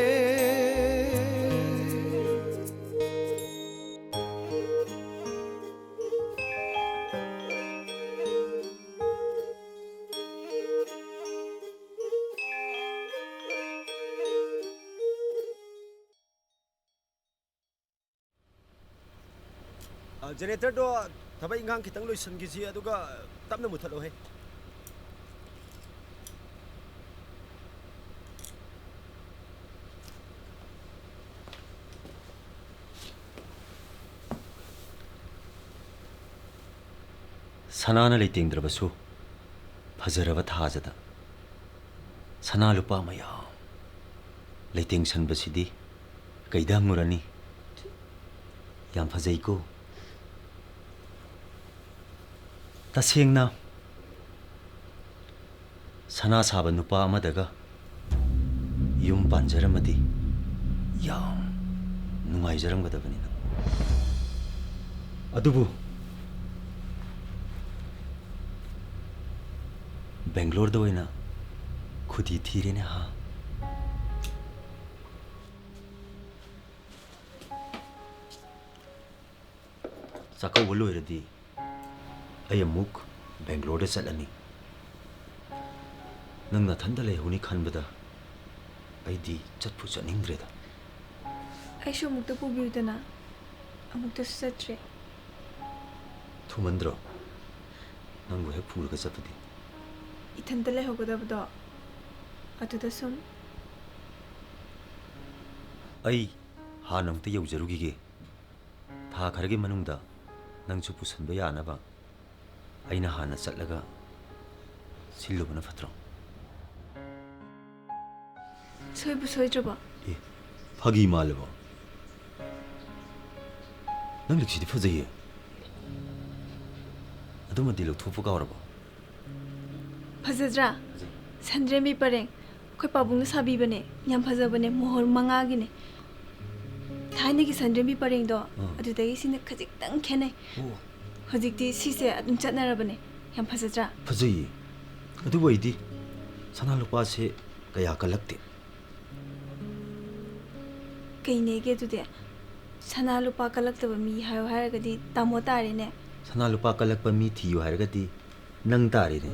ꯑ, generatorꯗꯣ ꯊꯕꯛ ꯏꯪꯈꯥꯡ ꯈꯤꯇꯪ ꯂꯣꯏꯁꯤꯟꯈꯤꯁꯤ, ꯑꯗꯨꯒ ꯇꯞꯅ ꯃꯨꯊꯠꯂꯣꯍꯦ꯫ ꯁꯅꯥꯅ ꯂꯩꯇꯦꯡꯗ꯭ꯔꯕꯁꯨ ꯐꯖꯔꯕ ꯊꯥꯖꯗ ꯁꯅꯥ ꯂꯨꯄꯥ ꯃꯌꯥꯝ ꯂꯩꯇꯦꯡꯁꯟꯕꯁꯤꯗꯤ ꯀꯩꯗ ꯍꯪꯉꯨꯔꯅꯤ? ꯌꯥꯝ ꯐꯖꯩꯀꯣ꯫ ꯇꯁꯦꯡꯅ ꯁꯅꯥ ꯁꯥꯕ ꯅꯨꯄꯥ ꯑꯃꯗꯒ ꯌꯨꯝ ꯄꯥꯟꯖꯔꯝꯃꯗꯤ ꯌꯥꯝ ꯅꯨꯡꯉꯥꯏꯖꯔꯝꯒꯗꯕꯅꯤ ꯅꯪ꯫ ꯑꯗꯨꯕꯨ ꯕꯦꯡꯒ꯭ꯂꯣꯔꯗ ꯑꯣꯏꯅ ꯈꯨꯗꯤ ꯊꯤꯔꯦꯅꯦ ꯍꯥ꯫ ꯆꯥꯛꯀꯧꯕ ꯂꯣꯏꯔꯗꯤ ꯑꯩ ꯑꯃꯨꯛ ꯕꯦꯡꯒ꯭ꯂꯣꯔꯗ ꯆꯠꯂꯅꯤ꯫ ꯅꯪ ꯅꯊꯟꯗ ꯂꯩꯍꯧꯅꯤ ꯈꯟꯕꯗ ꯑꯩꯗꯤ ꯆꯠꯄꯨ ꯆꯠꯅꯤꯡꯗ꯭ꯔꯦꯗ꯫ ꯑꯩꯁꯨ ꯑꯃꯨꯛꯇ ꯄꯨꯕꯤꯌꯨꯗꯅ꯫ ꯑꯃꯨꯛꯇꯁꯨ ꯆꯠꯇ꯭ꯔꯤ꯫ ꯊꯨꯃꯟꯗ꯭ꯔꯣ? ꯅꯪꯕꯨ ꯍꯦꯛ ꯄꯨꯔꯒ ꯆꯠꯄꯗꯤ꯫ ꯏꯊꯟꯇ ꯂꯩꯍꯧꯒꯗꯕꯗꯣ ꯑꯗꯨꯗ ꯁꯨꯝ꯫ ꯑꯩ ꯍꯥꯟꯅ ꯑꯃꯨꯛꯇ ꯌꯧꯖꯔꯨꯈꯤꯒꯦ꯫ ꯊꯥ ꯈꯔꯒꯤ ꯃꯅꯨꯡꯗ ꯅꯪꯁꯨ ꯄꯨꯁꯟꯕ ꯌꯥꯅꯕ ꯑꯩꯅ ꯍꯥꯟꯅ ꯆꯠꯂꯒ ꯁꯤꯜꯂꯨꯕꯅ ꯐꯠꯇ꯭ꯔꯣ? ꯁꯣꯏꯕꯨ ꯁꯣꯏꯗ꯭ꯔꯕꯣ? ꯑꯦ, ꯐꯥꯒꯤ ꯃꯥꯜꯂꯕꯣ? ꯅꯪ ꯂꯤꯛꯁꯤꯗꯤ ꯐꯖꯩꯌꯦ꯫ ꯑꯗꯨꯃꯗꯤ ꯂꯧꯊꯣꯛꯄ ꯀꯥꯎꯔꯕꯣ? ꯐꯖꯗ꯭ꯔꯥ? ꯐꯖꯩ꯫ ꯁꯟꯗ꯭ꯔꯦꯝꯕꯤ ꯄꯔꯦꯡ꯫ ꯑꯩꯈꯣꯏ ꯄꯥꯕꯨꯡꯅ ꯁꯥꯕꯤꯕꯅꯦ꯫ ꯌꯥꯝ ꯐꯖꯕꯅꯦ, ꯃꯣꯍꯣꯔ ꯃꯉꯥꯒꯤꯅꯦ꯫ ꯊꯥꯏꯅꯒꯤ ꯁꯟꯗ꯭ꯔꯦꯝꯕꯤ ꯄꯔꯦꯡꯗꯣ, ꯑꯥ꯫ ꯑꯗꯨꯗꯒꯤ ꯁꯤꯅ ꯈꯖꯤꯛꯇꯪ ꯈꯦꯠꯅꯩ꯫ ꯑꯣ꯫ ꯍꯧꯖꯤꯛꯇꯤ ꯁꯤꯁꯦ ꯑꯗꯨꯝ ꯆꯠꯅꯔꯕꯅꯦ꯫ ꯌꯥꯝ ꯐꯖꯗ꯭ꯔꯥ? ꯐꯖꯩꯌꯦ꯫ ꯑꯗꯨꯕꯨ ꯑꯩꯗꯤ ꯁꯅꯥ ꯂꯨꯄꯥꯁꯦ ꯀꯌꯥ ꯀꯜꯂꯛꯇꯦ꯫ ꯀꯩꯅꯦꯒꯦ ꯑꯗꯨꯗꯤ? ꯁꯅꯥ ꯂꯨꯄꯥ ꯀꯜꯂꯛꯇꯕ ꯃꯤ ꯍꯥꯏꯌꯣ ꯍꯥꯏꯔꯒꯗꯤ ꯇꯥꯃꯣ ꯇꯥꯔꯦꯅꯦ꯫ ꯁꯅꯥ ꯂꯨꯄꯥ ꯀꯜꯂꯛꯄ ꯃꯤ ꯊꯤꯌꯨ ꯍꯥꯏꯔꯒꯗꯤ ꯅꯪ ꯇꯥꯔꯦꯅꯦ꯫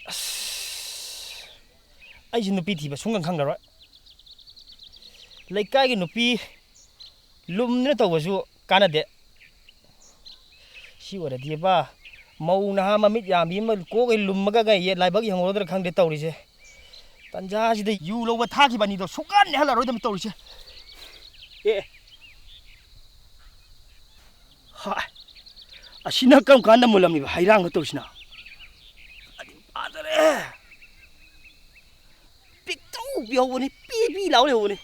ꯑꯁ, ꯑꯩꯁꯦ ꯅꯨꯄꯤ ꯊꯤꯕ ꯁꯨꯡꯈꯪ ꯈꯪꯂꯔꯣꯏ꯫ ꯂꯩꯀꯥꯏꯒꯤ ꯅꯨꯄꯤ ꯂꯨꯝꯗꯅ ꯇꯧꯕꯁꯨ ꯀꯥꯟꯅꯗꯦ꯫ ꯁꯤ ꯑꯣꯏꯔꯗꯤꯕ, ꯃꯧ ꯅꯍꯥ ꯃꯃꯤꯠ ꯌꯥꯝꯕꯤ ꯑꯃ ꯀꯣꯛ ꯍꯦꯛ ꯂꯨꯝꯃꯒ ꯀꯩ ꯂꯥꯏꯕꯛ ꯌꯦꯡꯍꯧꯔꯗ꯭ꯔꯥ ꯈꯪꯗꯦ ꯇꯧꯔꯤꯁꯦ꯫ ꯇꯟꯖꯥꯁꯤꯗ ꯌꯨ ꯂꯧꯕ ꯊꯥꯈꯤꯕ ꯑꯅꯤꯗꯣ ꯁꯨꯡꯀꯥꯟ ꯅꯦꯍꯜꯂꯔꯣꯏꯗꯕꯅꯤ ꯇꯧꯔꯤꯁꯦ꯫ ꯑꯦ, ꯍꯥꯏ, ꯑꯁꯤꯅ ꯀꯔꯝ ꯀꯥꯟꯗ ꯃꯨꯜꯂꯝꯃꯤꯕ ꯍꯩꯔꯥꯡꯅꯣ ꯇꯧꯔꯤꯁꯤꯅ? ꯑꯗꯨ ꯐꯖꯔꯦ꯫ ꯄꯤꯛꯇ꯭ꯔꯨ ꯄꯤꯍꯧꯕꯅꯤ, ꯄꯤ ꯄꯤ ꯂꯥꯎ ꯂꯩꯍꯧꯕꯅꯤ꯫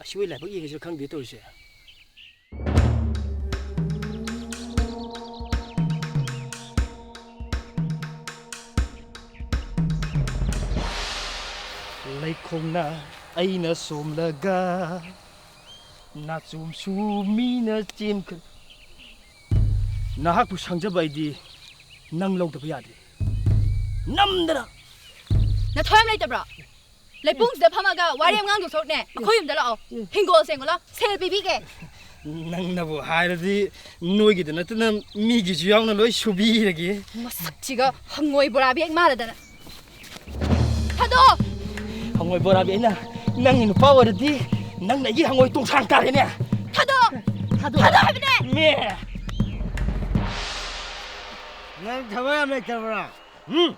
ꯑꯁꯤ ꯍꯣꯏ ꯂꯥꯏꯕꯛ ꯌꯦꯡꯉꯁꯤꯔ ꯈꯪꯗꯦ ꯇꯧꯔꯤꯁꯦ꯫ ꯂꯩꯈꯣꯡꯅ ꯑꯩꯅ ꯁꯣꯝꯂꯒ, ꯅꯥꯆꯣꯝꯁꯨ ꯃꯤꯅ ꯆꯦꯟꯈ꯭ꯔꯦ꯫ ꯅꯍꯥꯛꯄꯨ ꯁꯪꯖꯕ ꯑꯩꯗꯤ ꯅꯪ ꯂꯧꯗꯕ ꯌꯥꯗꯦ꯫ ꯅꯝꯗꯅ! ꯅꯊꯣꯏ ꯑꯃ ꯂꯩꯇꯕ꯭ꯔꯣ? ꯂꯩꯄꯨꯡꯁꯤꯗ ꯐꯝꯃꯒ ꯋꯥꯔꯤ ꯑꯃ ꯉꯥꯡꯗꯧ ꯁꯔꯨꯛꯅꯦ, ꯑꯩꯈꯣꯏ ꯌꯨꯝꯗ ꯂꯥꯛꯑꯣ, ꯍꯤꯡꯒꯣꯜ ꯁꯦꯡꯉꯨ ꯂꯥꯎ, ꯁꯦꯜ ꯄꯤꯕꯤꯒꯦ꯫ ꯅꯪꯅꯕꯨ ꯍꯥꯏꯔꯗꯤ ꯅꯣꯏꯒꯤꯗ ꯅꯠꯇꯅ ꯃꯤꯒꯤꯁꯨ ꯌꯥꯎꯅ ꯂꯣꯏ ꯁꯨꯕꯤꯔꯒꯦ꯫ ꯃꯁꯛꯁꯤꯒ ꯍꯪꯉꯣꯏ ꯕꯣꯔꯥ ꯕꯦꯛ ꯃꯥꯜꯂꯗꯅ꯫ ꯊꯥꯗꯣꯛꯑꯣ! ꯍꯪꯉꯣꯏ ꯕꯣꯔꯥ ꯕꯦꯛ, ꯑꯩꯅ ꯅꯪꯒꯤ ꯅꯨꯄꯥ ꯑꯣꯏꯔꯗꯤ ꯅꯪꯅ ꯑꯩꯒꯤ ꯍꯪꯉꯣꯏ ꯇꯣꯡꯁꯥꯡ ꯇꯥꯔꯦꯅꯦ꯫ ꯊꯥꯗꯣꯛꯑꯣ! ꯊꯥꯗꯣꯛꯑꯣ! ꯊꯥꯗꯣꯛꯑꯣ ꯍꯥꯏꯕꯅꯦ! ꯃꯦ! ꯅꯪ ꯊꯕꯛ ꯌꯥꯝ ꯂꯩꯇꯕ꯭ꯔꯥ? ꯎꯝ?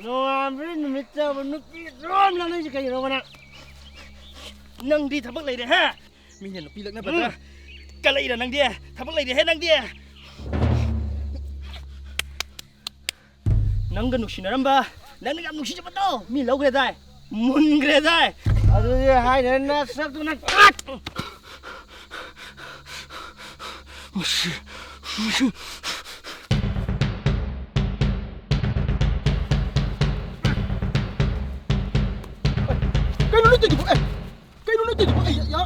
ꯅꯣꯡꯉꯥꯟꯕꯗꯩ ꯅꯨꯃꯤꯠ ꯇꯥꯕ ꯅꯨꯄꯤ ꯑꯗꯨꯝ ꯂꯛꯅꯩꯁꯦ ꯀꯩꯒꯤꯅꯣꯕ ꯅꯪ? ꯅꯪꯗꯤ ꯊꯕꯛ ꯂꯩꯔꯦ, ꯍꯥ? ꯃꯤꯅ ꯅꯨꯄꯤ ꯂꯛꯅꯕꯗ ꯎꯝ꯫ ꯀꯜꯂꯛꯏꯔ ꯅꯪꯗꯤ? ꯊꯕꯛ ꯂꯩꯔꯦꯍꯦ ꯅꯪꯗꯤ꯫ ꯅꯪꯒ ꯅꯨꯡꯁꯤꯅꯔꯝꯕ, ꯅꯪꯅ ꯌꯥꯝ ꯅꯨꯡꯁꯤꯖꯕꯗꯣ ꯃꯤ ꯂꯧꯈ꯭ꯔꯦꯗꯥꯏ? ꯃꯨꯟꯈ꯭ꯔꯦꯗꯥꯏ? ꯑꯗꯨꯗꯤ ꯍꯥꯏꯅ ꯅꯁꯛꯇꯨꯅ ꯀꯠ! ꯃꯁꯤ, ꯃꯁꯤ꯫ ꯀꯩꯅꯣ ꯅꯣꯏ ꯇꯧꯏꯗꯨꯕꯣ? ꯑꯦ, ꯀꯩꯅꯣ ꯅꯣꯏ ꯇꯧꯏꯗꯨꯕꯣ? ꯑꯩ, ꯌꯥ,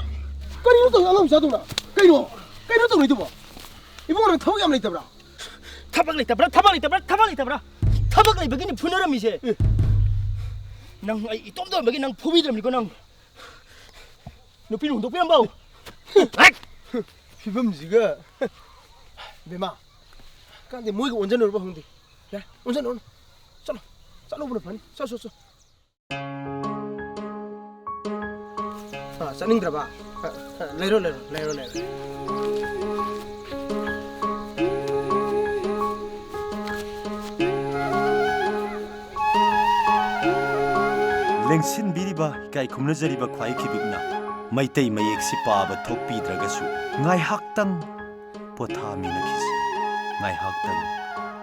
ꯀꯔꯤꯅꯣ ꯇꯧꯏ ꯑꯉꯥꯡ ꯃꯆꯥꯗꯧꯅ? ꯀꯩꯅꯣ? ꯀꯩꯅꯣ ꯇꯧꯅꯩꯗꯨꯕꯣ? ꯏꯕꯨꯡꯉꯣ, ꯅꯪ ꯊꯕꯛ ꯌꯥꯝ ꯂꯩꯇꯕ꯭ꯔꯥ? ꯊꯕꯛ ꯂꯩꯇꯕ꯭ꯔꯥ? ꯊꯕꯛ ꯂꯩꯇꯕ꯭ꯔꯥ? ꯊꯕꯛ ꯂꯩꯇꯕ꯭ꯔꯥ? ꯊꯕꯛ ꯂꯩꯕꯒꯤꯅꯤ ꯐꯨꯅꯔꯝꯃꯤꯁꯦ꯫ ꯑꯦ꯫ ꯅꯪ ꯑꯩ ꯏꯇꯣꯝꯇ ꯑꯣꯏꯕꯒꯤ ꯅꯪ ꯐꯨꯕꯤꯗ꯭ꯔꯕꯅꯤꯀꯣ ꯅꯪ꯫ ꯅꯨꯄꯤꯅ ꯍꯨꯟꯗꯣꯛꯄꯤꯔꯝꯕꯧ꯫ ꯐꯤꯕꯝꯁꯤꯒ꯫ ꯕꯦꯃꯥ, ꯀꯥꯟꯗꯦ ꯃꯣꯏꯒ ꯑꯣꯟꯖꯟꯅꯔꯨꯕ ꯈꯪꯗꯦ꯫ ꯌꯥꯔꯦ, ꯑꯣꯟꯖꯟꯅꯔꯨꯅꯨ꯫ ꯆꯠꯂꯣ, ꯆꯠꯂꯨꯕꯅ ꯐꯅꯤ꯫ ꯆꯠ, ꯆꯠ, ꯆꯠ꯫ ꯑ, ꯆꯠꯅꯤꯡꯗ꯭ꯔꯕ? ꯑ, ꯑ, ꯂꯩꯔꯣ, ꯂꯩꯔꯣ, ꯂꯩꯔꯣ, ꯂꯩꯔꯣ꯫ ꯂꯦꯡꯁꯤꯟꯕꯤꯔꯤꯕ, ꯏꯀꯥꯏ ꯈꯨꯝꯅꯖꯔꯤꯕ ꯈ꯭ꯋꯥꯏ ꯈꯤꯕꯤꯛꯅ ꯃꯩꯇꯩ ꯃꯌꯦꯛꯁꯤ ꯄꯥꯕ ꯊꯣꯛꯄꯤꯗ꯭ꯔꯒꯁꯨ, ꯉꯥꯏꯍꯥꯛꯇꯪ ꯄꯣꯊꯥꯃꯤꯟꯅꯈꯤꯁꯤ, ꯉꯥꯏꯍꯥꯛꯇꯪ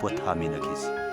ꯄꯣꯊꯥꯃꯤꯟꯅꯈꯤꯁꯤ꯫